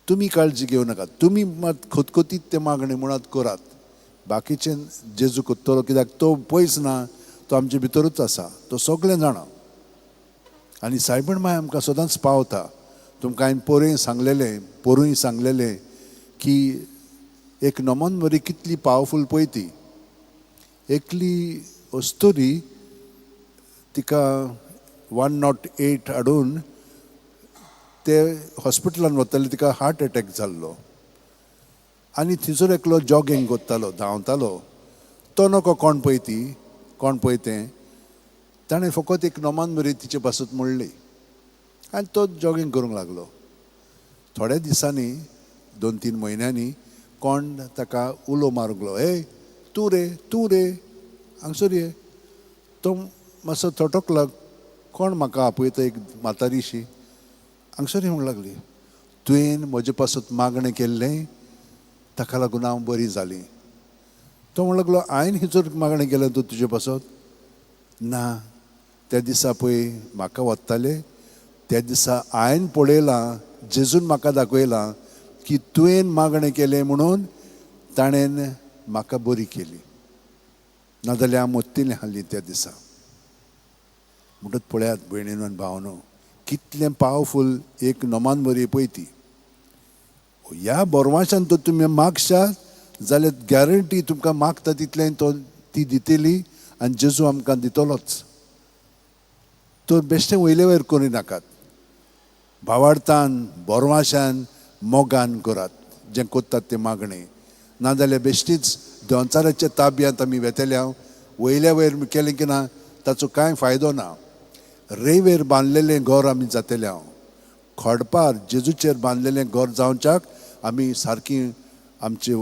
तुमी काळजी घेवं नाकात, तुमी मात खतखतीत तें मागणें म्हणात करात, बाकीचें जेजू करतलो, कित्याक तो पयस ना, तो आमचे भितरूच आसा, तो सगळें जाणा. आनी सायबण माय आमकां सदांच पावता. तुमकां हांवें पोरूय सांगलेलें, पोरूय सांगलेलें की एक नमन बरी कितली पावरफूल पळय ती. एकली अस्तुरी तिका 108 हाडून ते हॉस्पिटलान वताले, तिका हार्ट एटॅक जाल्लो आनी थंयसर एकलो जॉगींग करतालो, धांवतालो, तो नको कोण पळय ती, कोण पळय तें, ताणें फकत एक नमान बरी तिचे पासत म्हणली आनी तो जॉगींग करूंक लागलो. थोड्या दिसांनी, 2-3 म्हयन्यांनी कोण ताका उलो मारूंक लागलो, ए तूं रे, तूं रे, हांगसर ये. तो मातसो थटकलो, कोण म्हाका आपयता, एक म्हातारीशी हांगसर म्हणूंक लागली, तुवें म्हजे पासत मागणें केल्लें ताका लागून हांव बरी जाली. तो म्हणूंक लागलो, हांवें खंयसर मागणें केलें तूं तुजे पासत? ना, त्या दिसा पळय म्हाका वताले त्या दिसा हांवें पळयलां, जेजून म्हाका दाखयलां की तुवें मागणें केलें म्हणून ताणें म्हाका बरी केली, नाजाल्यार हांव मत्तिलें आहली त्या दिसा. म्हणटच पळयात भयणीनो आनी भावनो, कितलें पावरफूल एक नमान बरी पळय ती. ह्या बोरवाशान तर तुमी मागशात जाल्यार गॅरंटी तुमकां मागता तितलें तो ती दितली आनी जेजू आमकां दितलोच. तर बेश्टें वयले वयर करूं नाकात, भावार्थान, बोरवाशान, मोगान करात जें करतात तें मागणें, नाजाल्यार बेश्टीच देंवचाराच्या ताब्यांत आमी वेतले. हांव वयल्या वयर केलें की ना ताचो कांय फायदो ना. रेंवेर बांदलेलें घर आमी जातले, हांव खडपार जेजूचेर बांदलेलें घर जावच्याक आमी सारकी आमची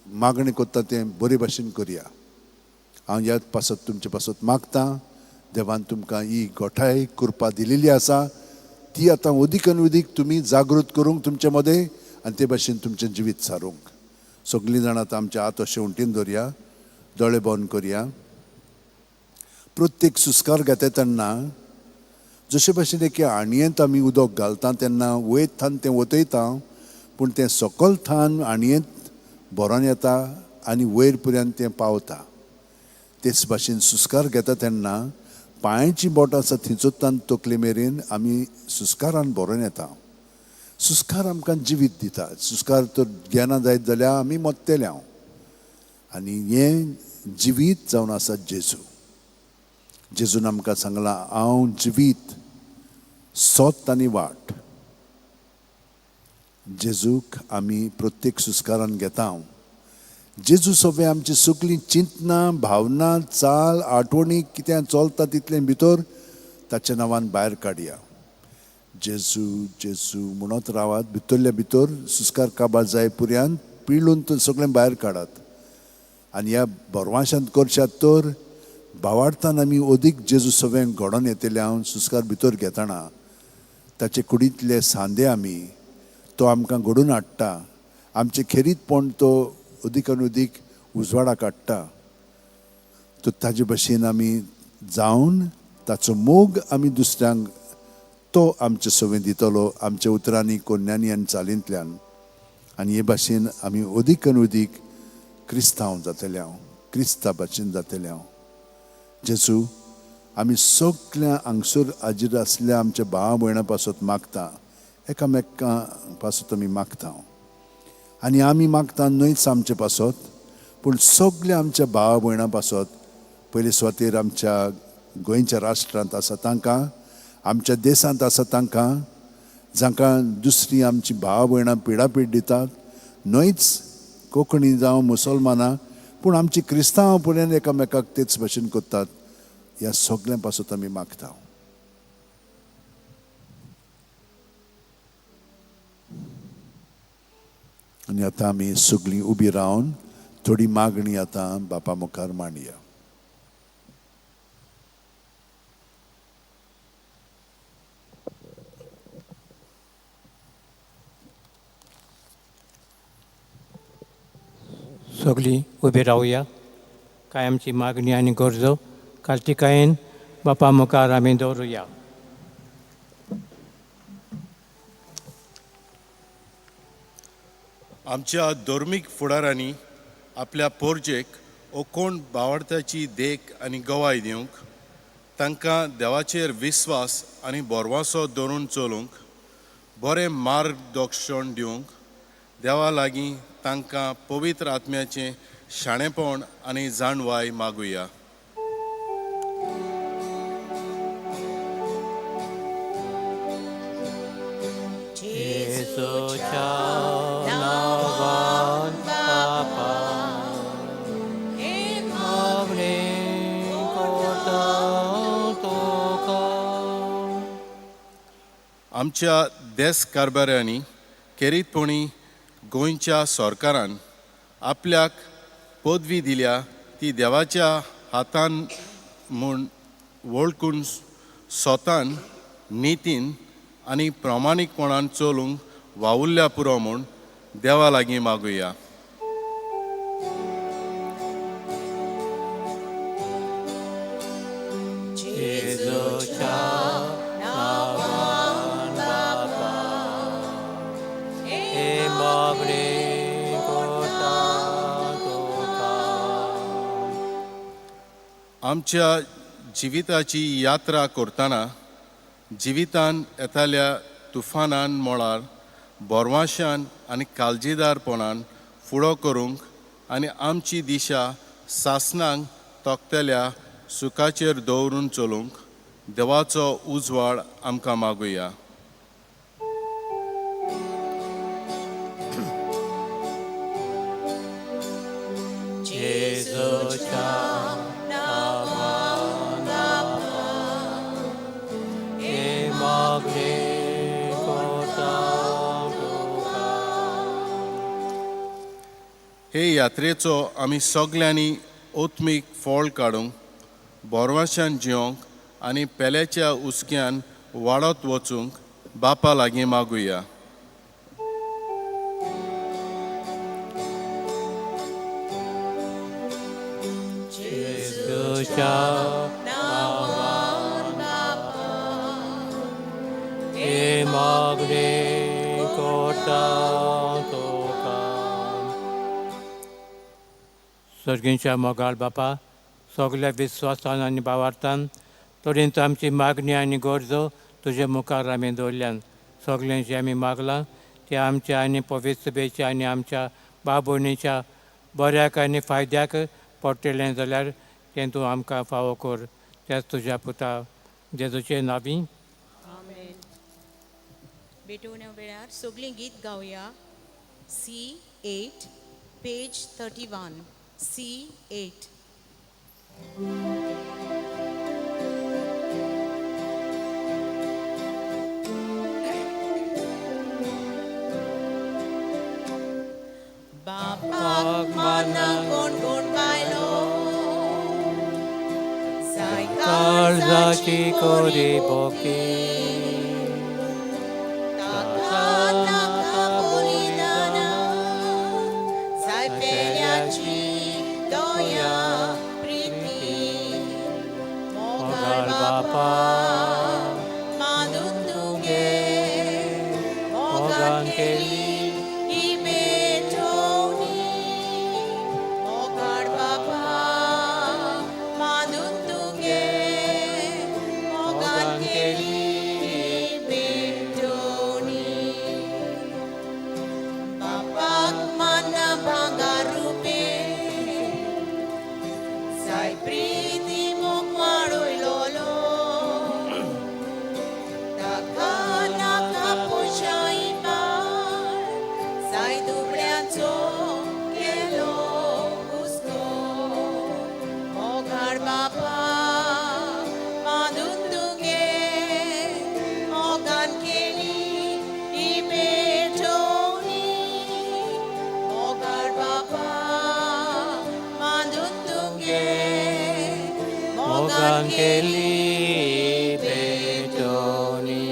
मागणी करता तें बरे भाशेन करया. हांव ह्या पासत तुमचे पासत मागतां, देवान तुमकां ही गोठाय कृपा दिलेली आसा, ती आतां अदीक आनी अदीक तुमी जागृत करूंक तुमचे मदें आनी ते भाशेन तुमचें जिवीत सारूंक. सगळीं जाणां आतां आमच्या हात अशें उंटीन दवरया, दोळे बंद करया. प्रत्येक सुस्कार घेता तेन्ना जशे भाशेन एके आणयेंत आमी उदक घालता तेन्ना वयर थान तें वतयता, पूण तें सकल थान आणयेंत भरोन येता आनी वयर पर्यंत तें पावता. तेच भाशेन सुस्कार घेता तेन्ना पांयाची बोटां आसा थंयचोतान तकले मेरेन आमी सुस्कारान भरोन येता. सुस्कार आमकां जिवीत दिता. सुस्कार तर घेना जायत जाल्यार आमी मरतले हांव. आनी हें जिवीत जावन आसा जेजू. जेजून आमकां सांगलां, हांव जिवीत, सत आनी वाट. जेजूक आमी प्रत्येक सुस्कारान घेता. जेजू सगळें आमची सगळीं चिंतनां, भावना, चाल, आठवणी कितें चलता तितलें भितर ताच्या नांवान भायर काडया. जेजू जेजू म्हणत रावात, भितरल्या भितर सुस्कार काबार जाय पुर्यान पिळून तर सगळें भायर काडात. आनी ह्या भरवाशांत करशात तर भावार्थान आमी अदीक जेजू सगळें घडोवन येतले. हांव सुस्कार भितर घेतना ताचे कुडींतले सांदे आमी तो आमकां घडोवन हाडटा. आमचें खेरीतपण तो अदीक आनी अदीक उजवाडा काडटा. तर ताजे भशेन आमी जावन ताचो मोग आमी दुसऱ्यांक तो आमचे सवें दितलो, आमच्या उतरांनी, कोन्यांनी आनी चालींतल्यान. आनी हे भाशेन आमी अदीक आनी अदीक क्रिस्तांव जातले हांव, क्रिस्ता भाशेन जातले हांव. जेजू, आमी सगळ्या हांगसर हाजीर आसल्या आमच्या भावा भयणां पासत मागता, एकामेकां पासत आमी मागता. आनी आमी मागता न्हयच आमचे पासत, पूण सगळ्या आमच्या भावा भयणां पासत. पयले सुवातेर आमच्या गोंयच्या राष्ट्रांत आसा तांकां, आमच्या देशांत आसा तांकां, जांकां दुसरी आमची भावा भयणां पिडापीड दितात, न्हयच कोंकणी जावं मुसलमानां, पूण आमची क्रिस्तांवां पर्यंत एकामेकाक तेच भाशेन करतात. ह्या सगळ्यां पासत आमी मागता. आनी आतां आमी सगळीं उबी रावन थोडी मागणी आतां बापा मुखार मांडया. सगळीं उबी रावया. कांय आमची मागणी आनी गरजो कार्तिकायेन बापा मुखार आमी दवरुया. आमच्या धर्मीक फुडारांनी आपल्या पोरजेक ओकोण बावडत्याची देख आनी गवाय दिवंक, तांकां देवाचेर विस्वास आनी भरवासो दवरून चलूंक, बरें मार्गदर्शन दिवंक, देवा लागीं तांकां पवित्र आत्म्याचें शाणेपण आनी जाणवाय मागुया. आमच्या देश कारभाऱ्यांनी खेरीतपणी गोंयच्या सरकारान आपल्याक पदवी दिल्या ती देवाच्या हातान म्हूण वळखून स्वतान नितीन आनी प्रामाणीकपणान चलूंक वावुरल्या पुरो म्हूण देवा लागीं मागुया. आमच्या जिविताची यात्रा करतना जिवितान येताल्या तुफानान मळार बोरवाशान आनी काळजीदारपणान फुडो करूंक आनी आमची दिशा सासनांक तोखतल्या सुखाचेर दवरून चलूंक देवाचो उजवाड आमकां मागुया. हे यात्रेचो आमी सगल्यांनी ओत्मीक फळ काडूंक, बोरवाशान जिवंक आनी पेल्याच्या हुस्क्यान वाडत वचूंक बापा लागीं मागुया. जेजूच्या नांवान बापा हे मागणें करता तुका. सर्गींच्या मोगाळ बापा, सगल्या विस्वासान आनी भावार्थान तोडेन आमची मागणी आनी गरजो तुजे मुखार आमी दवरल्यान. सगळें जें आमी मागलां तें आमच्या आनी पवित्र सभेच्या आनी आमच्या भाव भयणीच्या बऱ्याक आनी फायद्याक पडटलें जाल्यार तें तूं आमकां फावो कर. त्याच तुज्या पुता जेजूचे नांवी. आमेन. भेटवण्या वेळार सगळीं गीत गावया. C8 page 31 C8. बापाक माना कोण कोण बायलो जाय काळजाची कोरी भोकी ताका नाका बलिदाना जाय पेल्याची दया प्रिती मोगाळ बापा मानून तुगे मोगान केली ही भेटवणी मोगाळ बापा मानून तुगे मोगान केली ही भेटवणी बापाक माना भांगर रुपे जाय प्रिती मोग वाडयलोलो ताका नाका पोशाय पार जाय दुबळ्यांचो केलो हुस्को मोगाळ बापा मानून तुगे मोगान केली ही भेटवणी मोगाळ बापा मानून तुगे मोगान केली भेटवणी.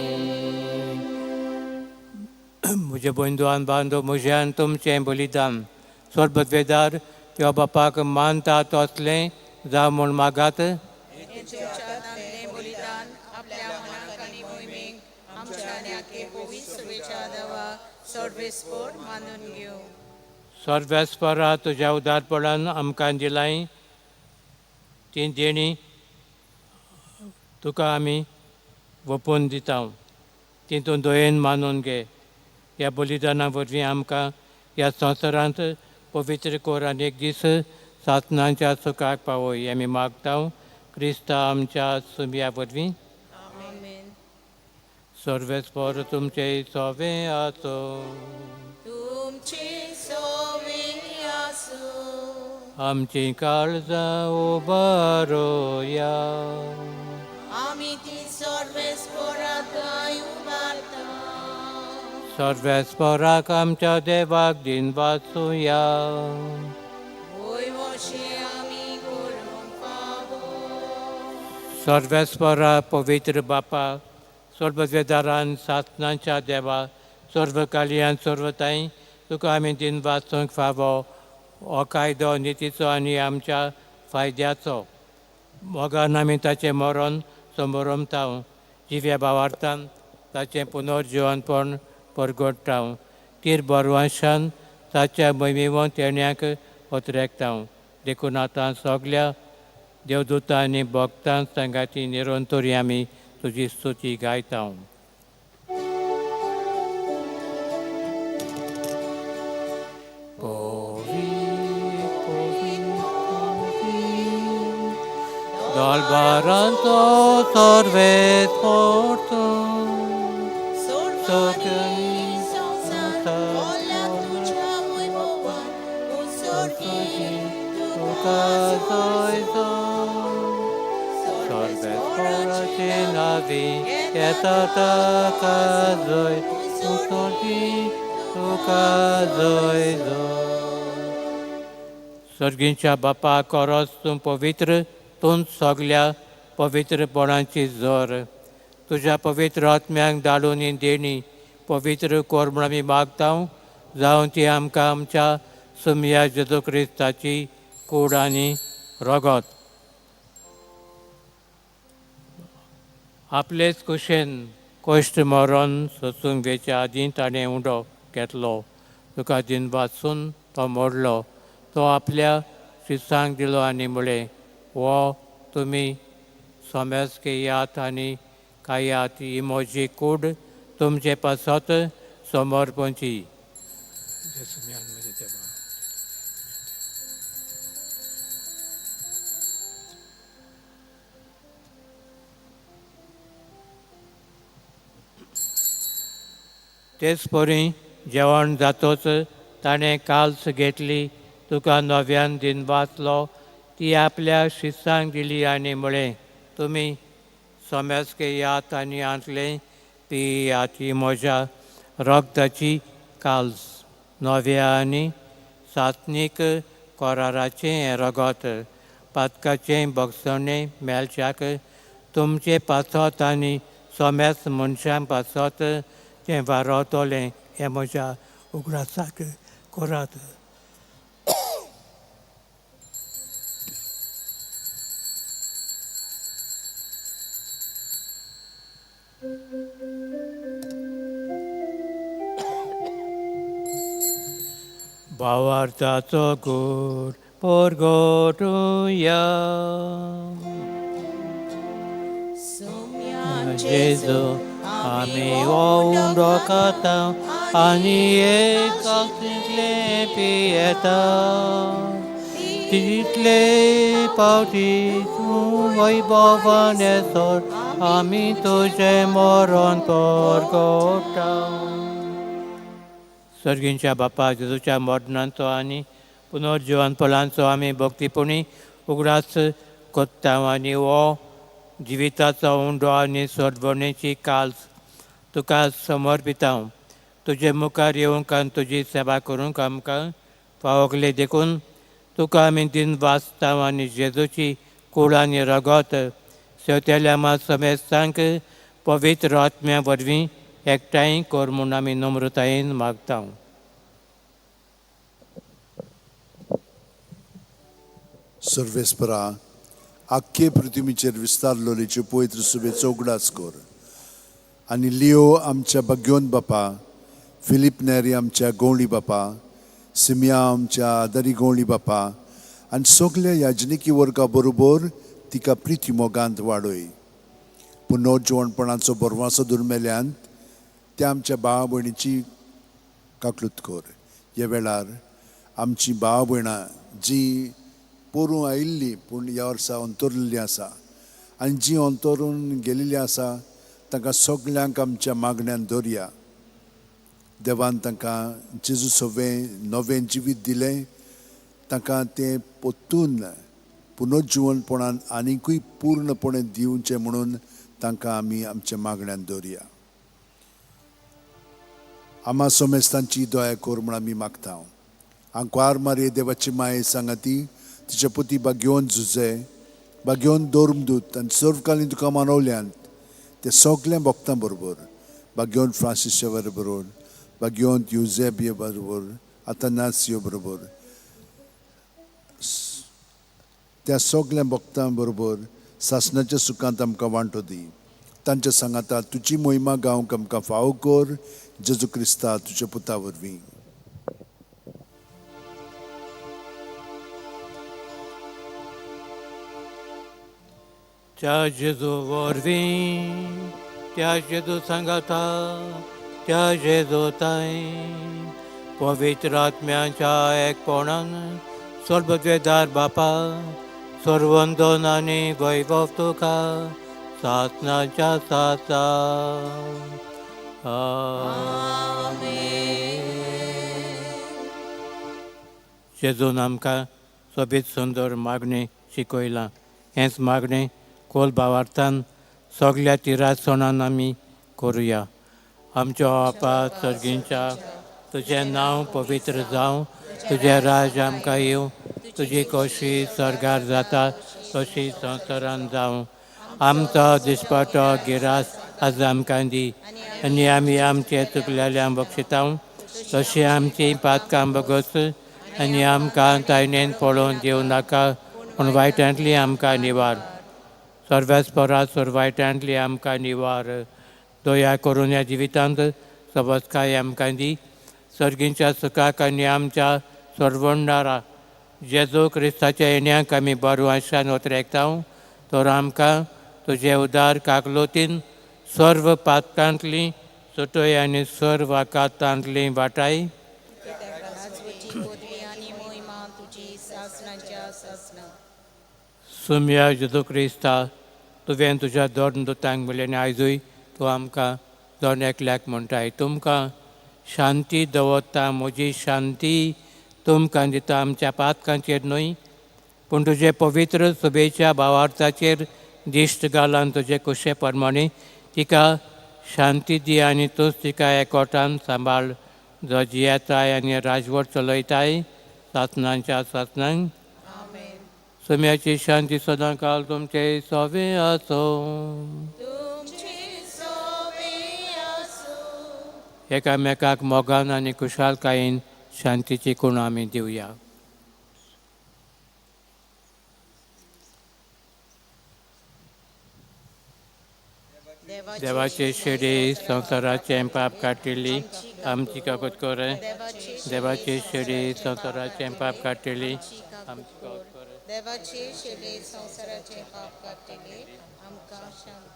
म्हजे बंधुआन बांदो, म्हज्यान तुमचें बलिदान स्वर्गवेदार देवा बापाक मानता तसलें जावं म्हूण मागात. तुमच्या हातांतलें बलिदान आपल्या मनाक आनी मोहिमेक आमच्या आनी आखे पवित्र सभेच्या देवा सर्वेस्पोर मानून घेवं. सर्वेस्परा तुज्या उदारपणान आमकां दिलाय ती देणी तुका आमी वपून दिता, ती तूं दयेन मानून घे. ह्या बलिदाना वरवीं आमकां ह्या संवसारांत पवित्र कर आनी एक दीस सातनाच्या सुखाक पावय, आमी मागता क्रिस्ता आमच्या सुम्या वरवीं. आमेन. सर्वेस्पर तुमचे सोवे आसो. तुमचे सोवे आसूं. आमची काळजां उबारोया. आमी ती सर्वेस्पोराक उबारता. सर्वेस्पराक आमच्या देवाक दिन वाचुया. वय वशे आमी करूंक फावो. सर्वेस्परा पवित्र बापा, सर्ववेदारान सासनाच्या देवा, सर्वकालयान सर्वताय तुका आमी दिन वाचूंक फावो. हो कायदो नितीचो आनी आमच्या फायद्याचो. मोगान आमी ताचें मरण समोरमता, जिव्या भावार्थान ताचें पुनर्जिवनपण परगडटा, तीर बरवांशान ताच्या मोहिमेवंत येण्याक अत्रेकता. देखून आतां सगल्या देवदूतां आनी भक्तां सांगाती निरंतरी आमी तुजी स्तुती गायता. दलबारांचो सर्वेस्पर तूं, सर्वांनी संवसार भरला तुज्या वैभवान, उत्सर्गी तुका जय सर्वेस्पराचे नांवी येता ताका जय, उत्सर्गी तुका जय जय. सर्गींच्या बापा कोरोस तूं पवित्र, तूं सगल्या पवित्रपणाची जोर. तुज्या पवित्र आत्म्यांक धाडून ही देणी पवित्र कोर म्हूण आमी मागता, जावं ती आमकां आमच्या सुमया जेजू क्रिस्ताची कूड आनी रगत. आपलेच कुशेन कश्ट मरण सोसूंक वेच्या आदीं ताणें उंडो घेतलो, तुका दिन वाचून तो मोडलो, तो आपल्या शिसांक दिलो आनी म्हळें, हो तुमी सोमेस घेयात आनी खायात, ही म्हजी कूड तुमचे पासत समर्पणची. तेच परी जेवण जातोच ताणें काल्स घेतली, तुका नव्यान दिन वाचलो, ती आपल्या शिसांक दिली आनी म्हळें, तुमी सोमेस घेयात आनी आंतलें पियात, ही म्हज्या रगताची काल्स, नव्या आनी सात्नीक कराराचें हें रगत, पातकाचें भोगसणें मेळच्याक तुमचे पासत आनी सोमेस मनशां पासत तें वारवतलें, हें म्हज्या उगडासाक करात. भावार्थाचो गूढ परगटुया. जेजू आमी उंडो खाता आनी एक तितले पियेता, तितले पावटी तूं वैभवान येसर आमी तुजें मरण परगटा. सर्गींच्या बापा जेजूच्या मरणांचो आनी पुनर्जिवनपणाचो आमी भक्तीपणी उगडास कोत्ता आनी हो जिविताचो उंडो आनी सोडवणेची काल्स तुका समर्पिता. तुजे मुखार येवंक आनी तुजी सेवा करूंक आमकां फावकले देखून तुका आमी दिन वाचता आनी जेजूची कूड आनी रगत सेवतेल्या मा समेस्तांक पवित्र आत्म्या वरवीं एकठांय कर म्हूण आमी नम्रतायेन मागता. सर्वेस्परा आख्खे पृथ्वीचेर विस्तारलोलीचे पवित्र सुबेचो उगडास कर आनी लियो आमच्या भाग्योन बापा, फिलीप नेरी आमच्या गवळी बापा, सिमिया आमच्या आदारी गवळी बापा आनी सगल्या याजनिकी वर्गा बरोबर तिका प्रिती मोगांत वाडय. पुनर्जिवणपणाचो बरवासो दुर्मेल्यान त्या आमच्या भाव भयणीची काकलूत कर. ह्या वेळार आमची भाव भयणां जी पोरूं आयिल्ली पूण ह्या वर्सा अंतरलेली आसा आनी जी अंतरून गेलेली आसा तांकां सगल्यांक आमच्या मागण्यान दवरया. देवान तांकां जेजू सवें नवें जिवीत दिलें, तांकां तें परतून पुनर्जिवनपणान आनिकूय पूर्णपणे दिवचें म्हणून तांकां आमी आमच्या मागण्यान दवरया. आमा सोमेस्तांची दया कर म्हूण आमी मागता. आंकवार मारये देवाची माये सांगाती तिच्या पुती बागेवन झुजे बागेवन धर्मदूत आनी सर्वकालीन तुका मानवल्यान ते सगळ्या भक्तां बरोबर बागेवन फ्रांसीस शेवर बरोबर, बागेवन युजेबिय बरोबर, आतानासियो बरोबर, त्या सगळ्या भक्तां बरोबर सासणाच्या सुखांत आमकां वांटो दी. तांच्या सांगाता तुजी मोहिमा गावंक आमकां फावो कर, जेजू क्रिस्ता तुज्या पुता वरवीं. त्या जेजू वरवीं, त्या जेजू सांगाता, त्या जेजू ताई पवित्र आत्म्याच्या एकपणान सर्वद्वेदार बापा सर्वंदन आनी वैभव तुका सासणाच्या सासा. जेजून आमकां सोबीत सुंदर मागणें शिकयलां. हेंच मागणें खोल भावार्थान सगल्या तिरासणान आमी करुया. आमच्या बापा सर्गींच्या, तुजें नांव पवित्र जावं, तुजें राज आमकां येवं, तुजी खोशी स्वर्गार जाता तशी संवसारान जावं. आमचो दिसपटो गिरास आज आमकां दी आनी आमी आमचे चुकलेल्यांक बक्षिता तशी आमची पातकां बगस आनी आमकां तायनेन पळोवन दिवं नाका पूण वायटांतली आमकां निवार. सर्वेस्परा सर वायटांतली आमकां निवार. दया करून ह्या जिवितांत सबसकाय आमकां दी. सर्गींच्या सुखाक आनी आमच्या सर्वंडारा जेजू क्रिस्ताच्या येण्याक आमी बरो आशान ओतरेकता तर आमकां तुजे उदार काकलोतीन सर्व पातकांतली सुटय आनी सर्व आकातांतली वाटाय. सुम्या जेजू क्रिस्ता, तुवें तुज्या दोन दुतांक म्हणलें आनी आयजूय तूं आमकां दोन एकल्याक म्हणटाय, तुमकां शांती दवरता, म्हजी शांती तुमकां दिता. आमच्या पातकांचेर न्हय पूण तुजे पवित्र सभेच्या भावार्थाचेर दिश्ट घालान तुजे कुशे प्रमाणे तिका शांती दी आनी तूंच तिका एकवटान सांबाळ, जो जियेताय आनी राजवट चलयताय सासणांच्या सासणांक. सुम्याची शांती सदां काल तुमचे सोवे आसूं. एकामेकाक मोगान आनी खुशालकायेन शांतीची खूण आमी दिवया. देवाचे शेडी संवसाराचें पाप काडटली आमची कागद कर. देवाचे शेडी संवसाराचें पाप काडटली आमची कागद कर. देवाचे शेडी संवसाराचें पाप काडटली आमकां शांती.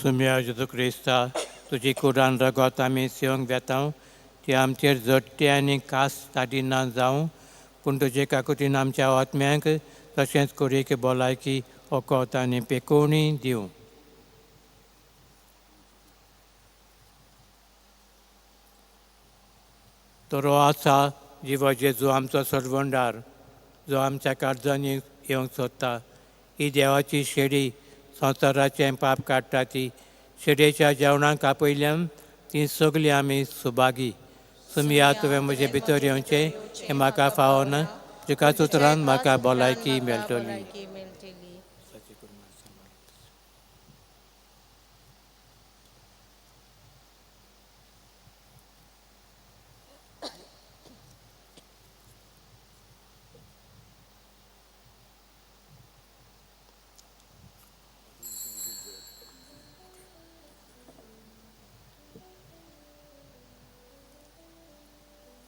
सुम्या जेजू क्रिस्ता, तुजी कुरान रगत आमी सेवंक वेता ती आमचेर जडटी आनी कास ताडिना जावं, पूण तुजे काकुतीन आमच्या आत्म्यांक तशेंच कुडीक भलायकी ओकोत आनी पेकोवणी दिवं. तर हो आसा जिवो जेजू आमचो सर्वंडार, जो आमच्या काळजांनी येवंक सोदता. ही देवाची शेडी संवसाराचें पाप काडटा ती शेडयेच्या जेवणाक आपयल्यान ती सगळीं आमी सुभागी. सुमया तुवें म्हजे भितर येवचें हें म्हाका फावना, तुका उतरान म्हाका भलायकी मेळटली.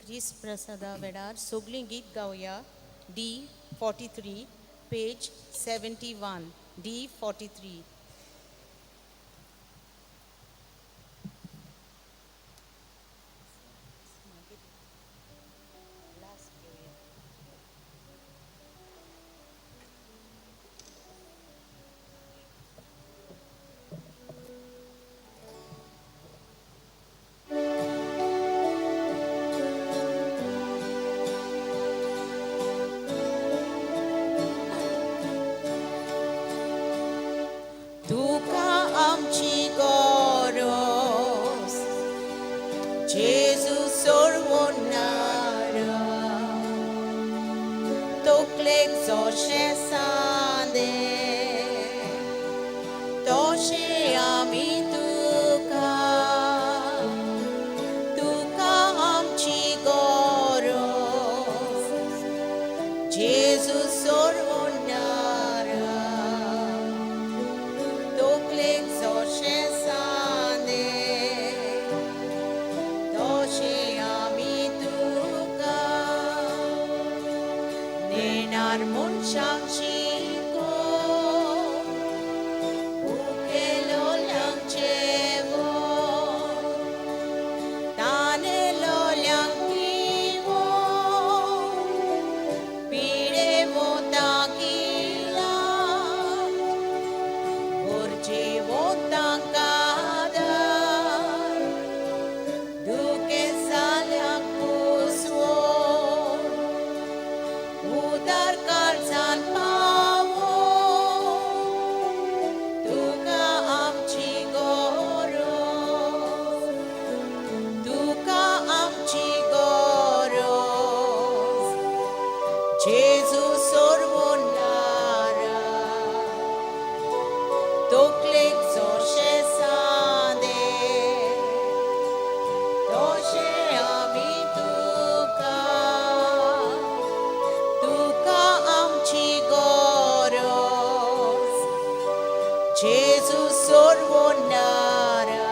क्रिस्त प्रसादा वेळार सगळीं गीत गावया. D 43 page 71. D 43. जेजू सोडवणारा तकलेक जोशे सांदे तशें आमी तुका तुका आमची गरज जेजू सोडवणारा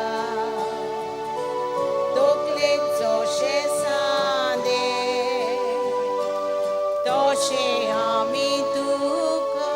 तकलेक जोशे सांदे तशें आमी तुका.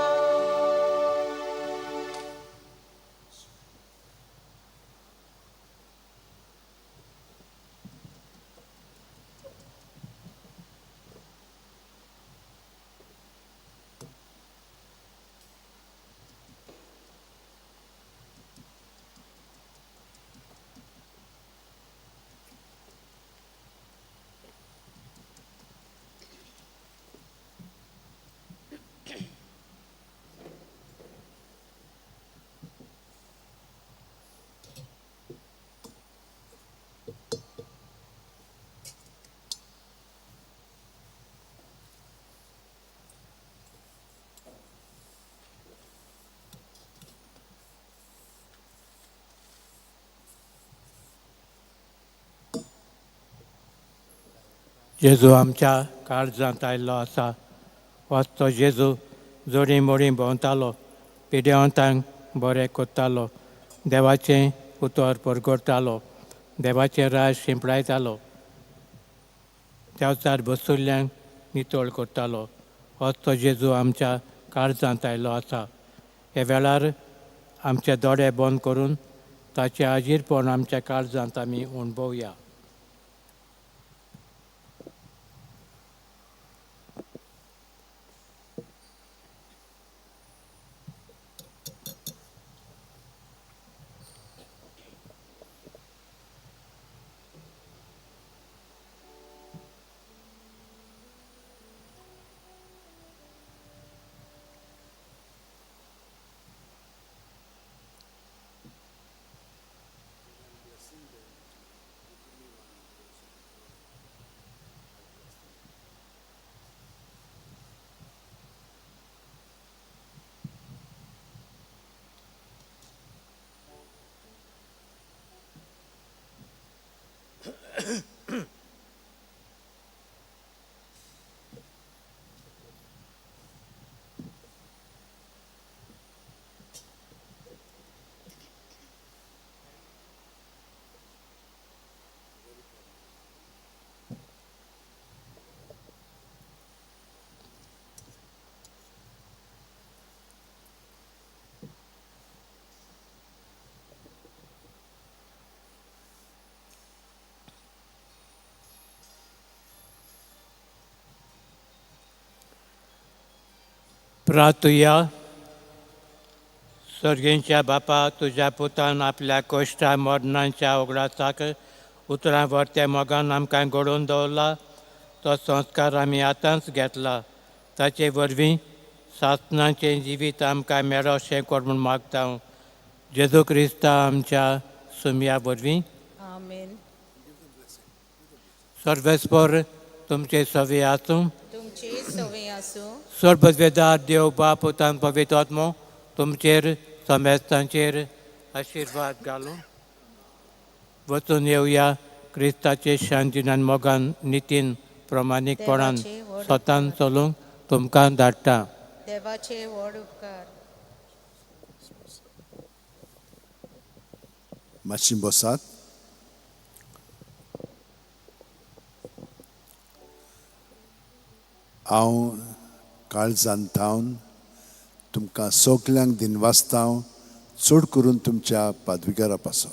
जेजू आमच्या काळजांत आयिल्लो आसा. होच तो जेजू जोडी मोडी भोंवतालो, पिडेवंतांक बरें करतालो, देवाचें उतर परगटतालो, देवाचें राज शिंपडायतालो, देवचार बसुल्ल्यांक नितळ करतालो. होच तो जेजू आमच्या काळजांत आयिल्लो आसा. हे वेळार आमचे दोळे बंद करून ताचें आजीरपण आमच्या काळजांत आमी अणभवया. प्रार्थुया. सर्गेंच्या बापा, तुज्या पुतान आपल्या कश्टा मरणाच्या उगडासाक उतरां वरत्या मोगान आमकां घडोवन दवरला. तो संस्कार आमी आतांच घेतला. ताचे वरवीं सासणाचें जिवीत आमकां मेळो अशें कर म्हूण मागता हांव. जेजू क्रिस्ता आमच्या सुमया वरवीं. आमेन. सर्वेस्पर तुमचे सवे आसूं. तुमचे सवे आसूं. सर्ववेदार देव बाप पुतान पवित्र आत्मो तुमचेर समेस्तांचेर आशिर्वाद घालूं. वचून येवया क्रिस्ताचे शांतीन आनी मोगान नितीन प्रमाणीकपणान स्वतान चलूंक तुमकां धाडटा. देवाचे व्हड उपकार. मातशी बसात. हांव काळजान थावन तुमकां सगल्यांक दिनवासता, चड करून तुमच्या पादविगारा पासून.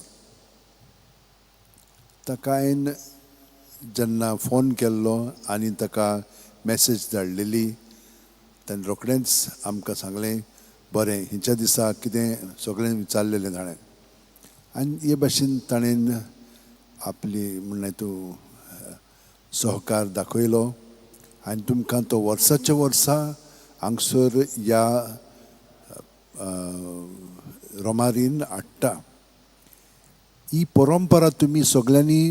ताका हांवें जेन्ना फोन केल्लो आनी ताका मॅसेज धाडलेली, ताणें रोखडेंच आमकां सांगलें बरें हिच्या दिसा कितें सगळें विचारलेलें ताणें. आनी हे भाशेन ताणें आपली म्हणल्यार तूं सहकार दाखयलो आनी तुमकां तो वर्साच्या वर्सा हांगसर ह्या रोमारीन हाडटा. ही परंपरा तुमी सगळ्यांनी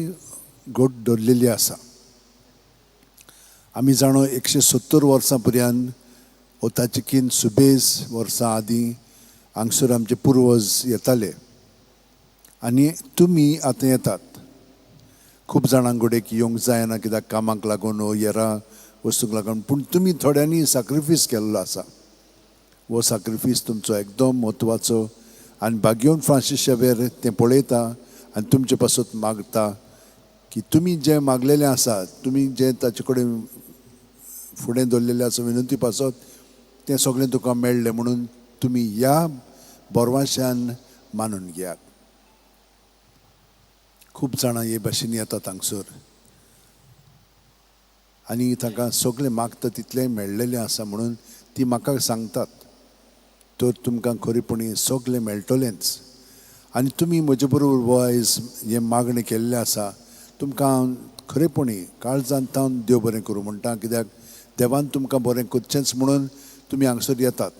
घट दवरलेली आसा. आमी जाणो 170 वर्सां पर्यंत ओताचिकीन सुबेज वर्सां आदीं हांगसर आमचे पुर्वज येताले आनी तुमी आतां येतात. खूब जाणांक घडयेक येवंक जायना कित्याक कामाक लागून वो हेरां वस्तूंक लागून, पूण तुमी थोड्यांनी साक्रिफीस केल्लो आसा. हो साक्रिफीस तुमचो एकदम म्हत्वाचो आनी भाग्योन फ्रांसीस शेवेर तें पळयता आनी तुमचे पासत मागता की तुमी जें मागलेलें आसा, तुमी जें ताचे कडेन फुडें दवरलेलें आसा विनंती पासत, तें सगळें तुका मेळ्ळें म्हणून तुमी ह्या बोरवाशान मानून घेयात. खूब जाणां हे भाशेन येतात हांगसर आनी तांकां सगळें मागता तितलें मेळ्ळेलें आसा म्हणून ती म्हाका सांगतात. तर तुमकां खरेपणी सगळें मेळटलेंच. आनी तुमी म्हजे बरोबर हो आयज हें मागणें केल्लें आसा, तुमकां खरेपणी काळजांत तावन देव बरें करूं म्हणटा, कित्याक देवान तुमकां बरें करचेंच म्हणून तुमी हांगसर येतात.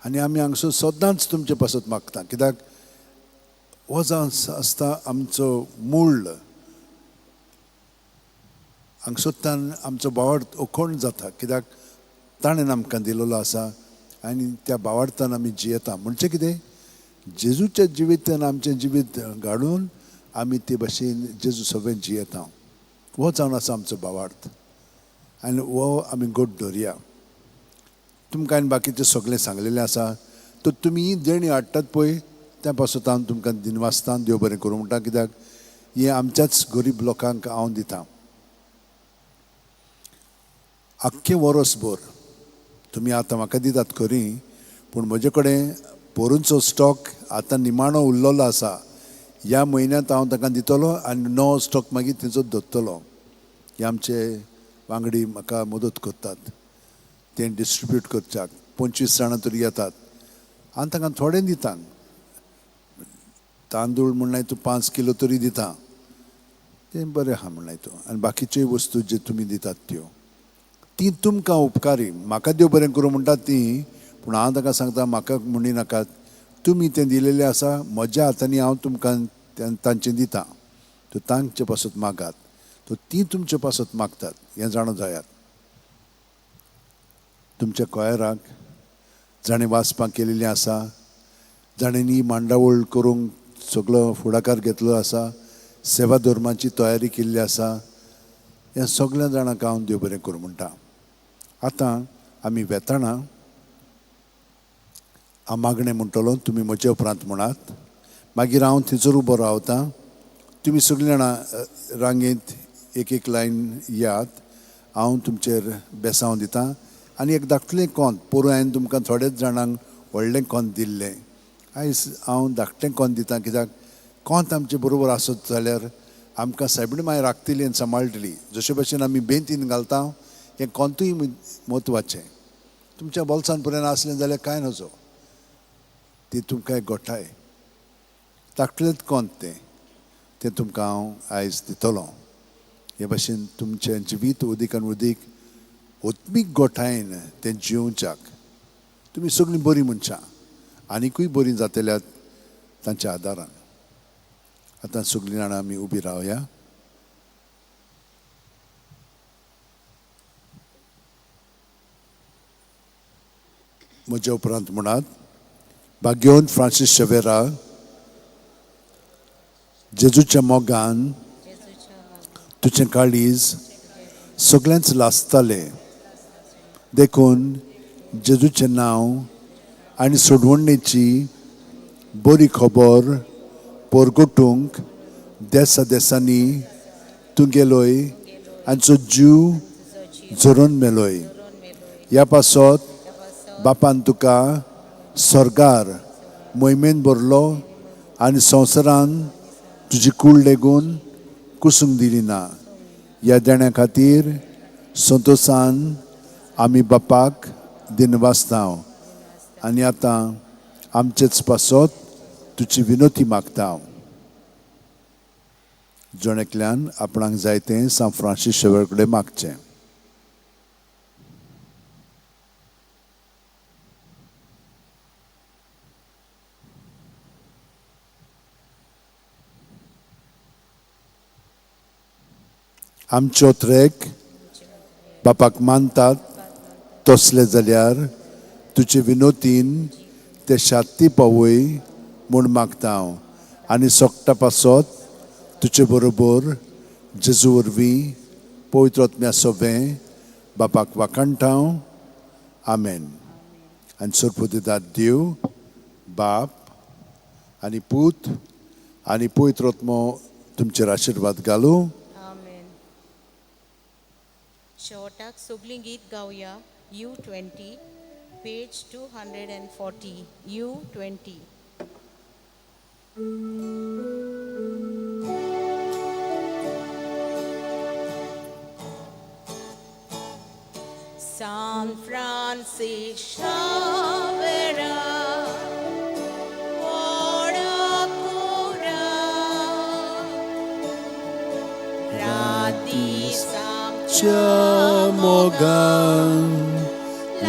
आनी आमी हांगसर सदांच तुमचे पासत मागता, कित्याक हो जावन आसता आमचो मूळ. हांगसरतान आमचो भावार्थ ओखोण जाता, कित्याक ताणें आमकां दिलेलो आसा आनी त्या भावार्थान आमी जियेता. म्हणजे कितें, जेजूच्या जिवितान आमचें जिवीत घाडून आमी ते भाशेन जेजू सगळें जियेता. हो जावन आसा आमचो भावार्थ आनी हो आमी गोड दवरया. तुमकां आनी बाकीचें सगळें सांगलेलें आसा. तर तुमी देणी हाडटात पळय त्या पासत हांव तुमकां दिनवासता, देव बरें करूं म्हणटा, कित्याक हें आमच्याच गरीब लोकांक हांव दितां. आख्खें वरसभर तुमी आतां म्हाका दितात खरी, पूण म्हजे कडेन पोरूंचो स्टॉक आतां निमाणो उरलेलो आसा. ह्या म्हयन्यांत हांव तांकां दितलो आनी नवो स्टॉक मागीर थंयचो दवरतलो. हे आमचे वांगडी म्हाका मदत करतात तें डिस्ट्रिब्यूट करच्याक. 25 जाणां तरी येतात आनी तांकां थोडें दिता. तांदूळ म्हणल्यार तूं 5 किलो तरी दिता, तें बरें आहा म्हणल्यार तूं. आनी बाकीच्यो वस्तू जे तुमी दितात त्यो ती तुमकां उपकारी. म्हाका देव बरें करूं म्हणटात ती, पूण हांव तांकां सांगता म्हाका म्हणी नाकात, तुमी तें दिलेलें आसा म्हज्या हातांनी हांव तुमकां तांचें दिता. तर तांचे पासत मागात, तर ती तुमचे पासत मागतात हें जाणा जायात. तुमच्या कोयराक जाणें वाचपाक केलेलीं आसा, जाणेंनी मांडावळ करूंक सगळो फुडाकार घेतलो आसा, सेवा धर्माची तयारी केल्ली आसा, ह्या सगळ्या जाणांक हांव देव बरें करूं म्हणटा. आतां आमी वेताना हांव मागणें म्हणटलो, तुमी म्हजे उपरांत म्हणात, मागीर हांव थंयसर उबो रावता. तुमी सगळीं जाणां रांगेंत एक एक लायन येयात, हांव तुमचेर बेसांव दिता. आनी एक धाकटलें कोंत, पोरूं हांवें तुमकां थोड्याच जाणांक व्हडलें कोंत दिल्लें, आयज हांव धाकटें कोंत दिता, कित्याक कोंत आमचे बरोबर आसत जाल्यार आमकां सायबीण माय राखतली आनी सांबाळटली. जशे भशेन आमी बेंतीन घालता हें कोंतूय म्हत्वाचें. तुमच्या बोल्सान पर्यंत आसलें जाल्यार कांय नजो, ती तुमकां एक गोठाय धाकटलेंच कोंत तें तें तुमकां हांव आयज दितलो. हे भाशेन तुमचें जिवीत उदीक आनी उदीक आत्मीक गोठायेन तें जिवच्याक तुमी सगळीं बरीं मनशां आनिकूय बरीं जातल्यात तांच्या आदारान. आतां सगळीं जाणां आमी उबी रावया. म्हज्या उपरांत म्हणात, भाग्योन फ्रांसीस शेवेरा, जेजूच्या मोगान तुजें काळीज सगळ्यांच लासतालें, देखून जेजूचें नांव आनी सोडवणेची बरी खबर परगटूंक देसा देसांनी तूं गेलोय आनी जीव झरोवन मेलोय. ह्या पासत बापान तुका स्वर्गार मोहिमेन भरलो आनी संवसारान तुजी कूड लेगून कुसूंक दिली ना. ह्या देण्या खातीर संतोशान आमी बापाक दिनवासता आनी आतां आमचेच पासत तुजी विनोती मागता. जण एकल्यान आपणाक जाय तें सांत फ्रांसीस शेवर कडेन मागचें. आमचो ट्रेक बापाक मानतात तसले जाल्यार तुजे विनोतीन ते शाती पावय म्हूण मागता हांव आनी सोकटा पासत तुजे बरोबर जेजू वरवीं पवित्र आत्म्या सोबें बापाक वाखाणटा हांव. आमेन. आनी सरपुदिदाद देव बाप आनी पूत आनी पवित्र आत्मो तुमचेर आशिर्वाद घालूं. आमेन. शेवटाक सगळीं गीत गावया. U20 page 240 U20. San Francisco Xavera, Orakura, Radisam Chamogan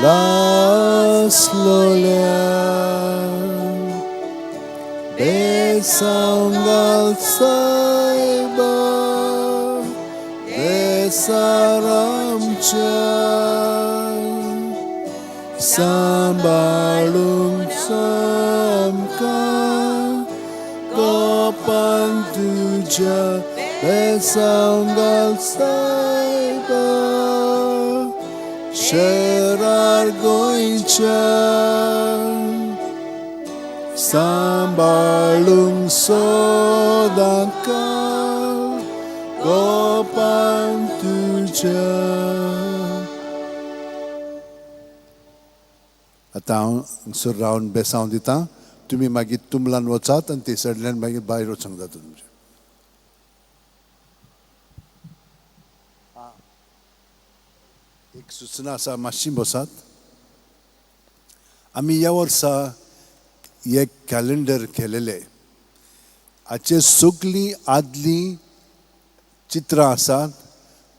Laslolia Besangal Saiba Besaramcha Sambalung Samka Gopan Tuja Besangal Saiba Sherar Goincha Sambalung Sodaka Gopan Tuja. आतां हांव हांगसर रावन बेसांव दिता, तुमी मागीर तुमलान वचात आनी ते सायडल्यान मागीर भायर वचूंक जाता तुमचें. एक सुचना आसा, मातशी बसात. आमी ह्या वर्सा एक कॅलेंडर केलेलें, हाचेर सगळीं आदलीं चित्रां आसात,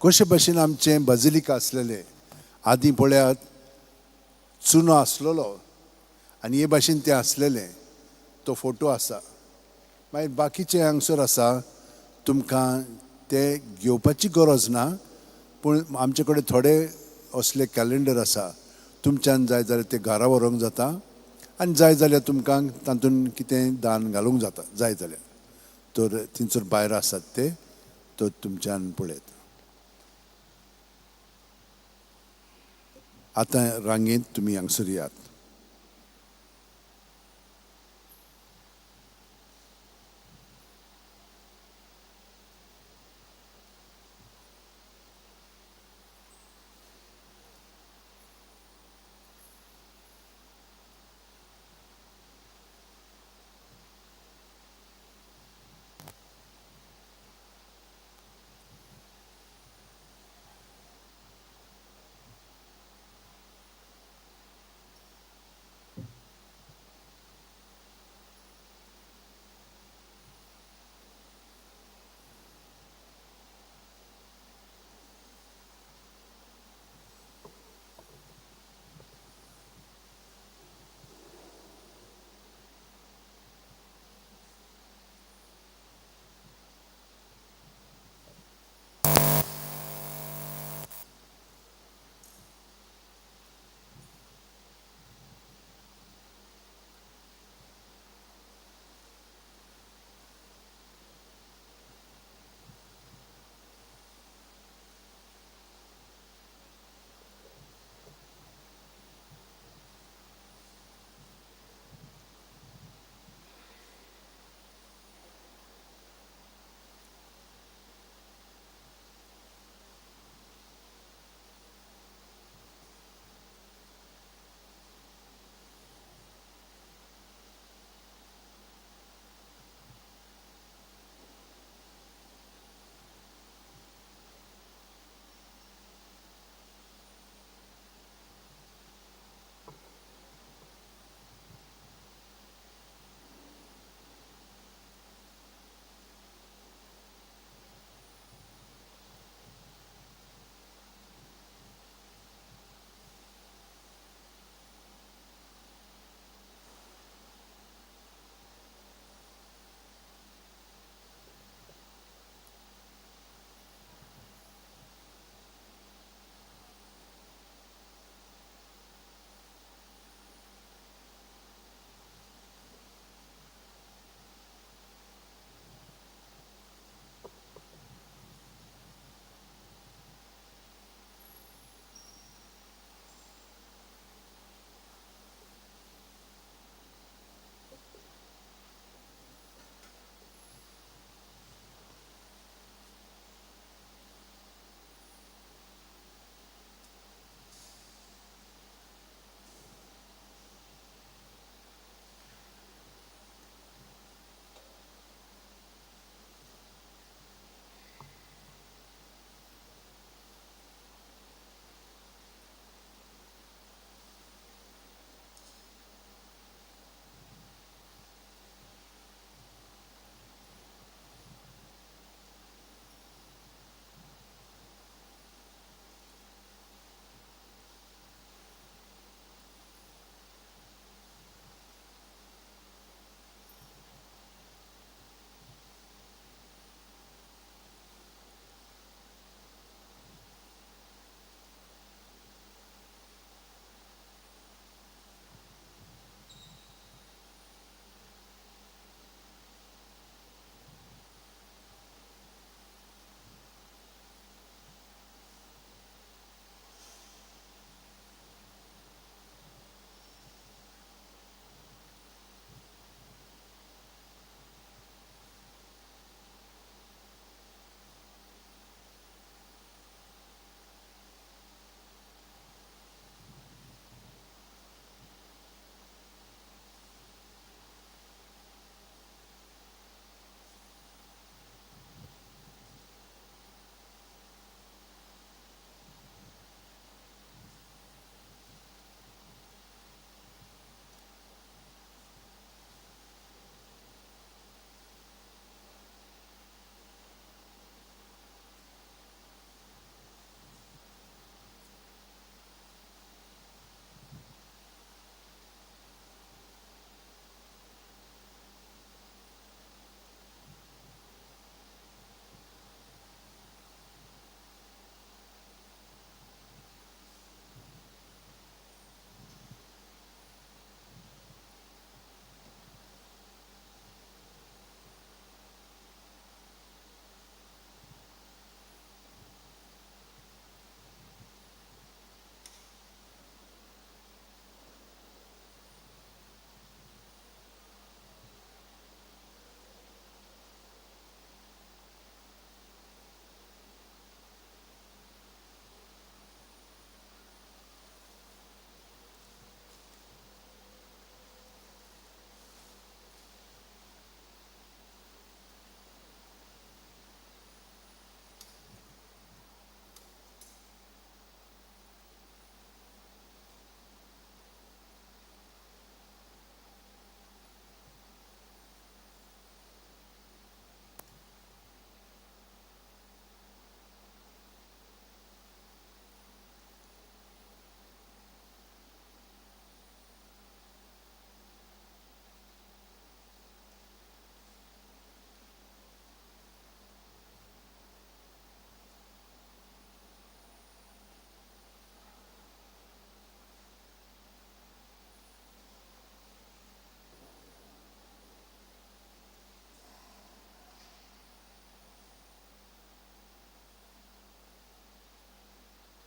कशे भशेन आमचें बाजिलिका आसलेलें. आदीं पळयात चुनो आसलेलो आनी हे भाशेन तें आसलेलें, तो फोटो आसा. मागीर बाकीचें हांगसर आसा, तुमकां ते घेवपाची गरज ना, पूण आमचे कडेन थोडे असले कॅलेंडर आसा, तुमच्यान जाय जाल्यार ते घरा व्हरूंक जाता आनी जाय जाल्यार तुमकां तातूंत कितें दान घालूंक जाता, जाय जाल्यार. तर थिंगसर भायर आसात ते, तर तुमच्यान पळयत. आतां रांगेंत तुमी हांगसर येयात.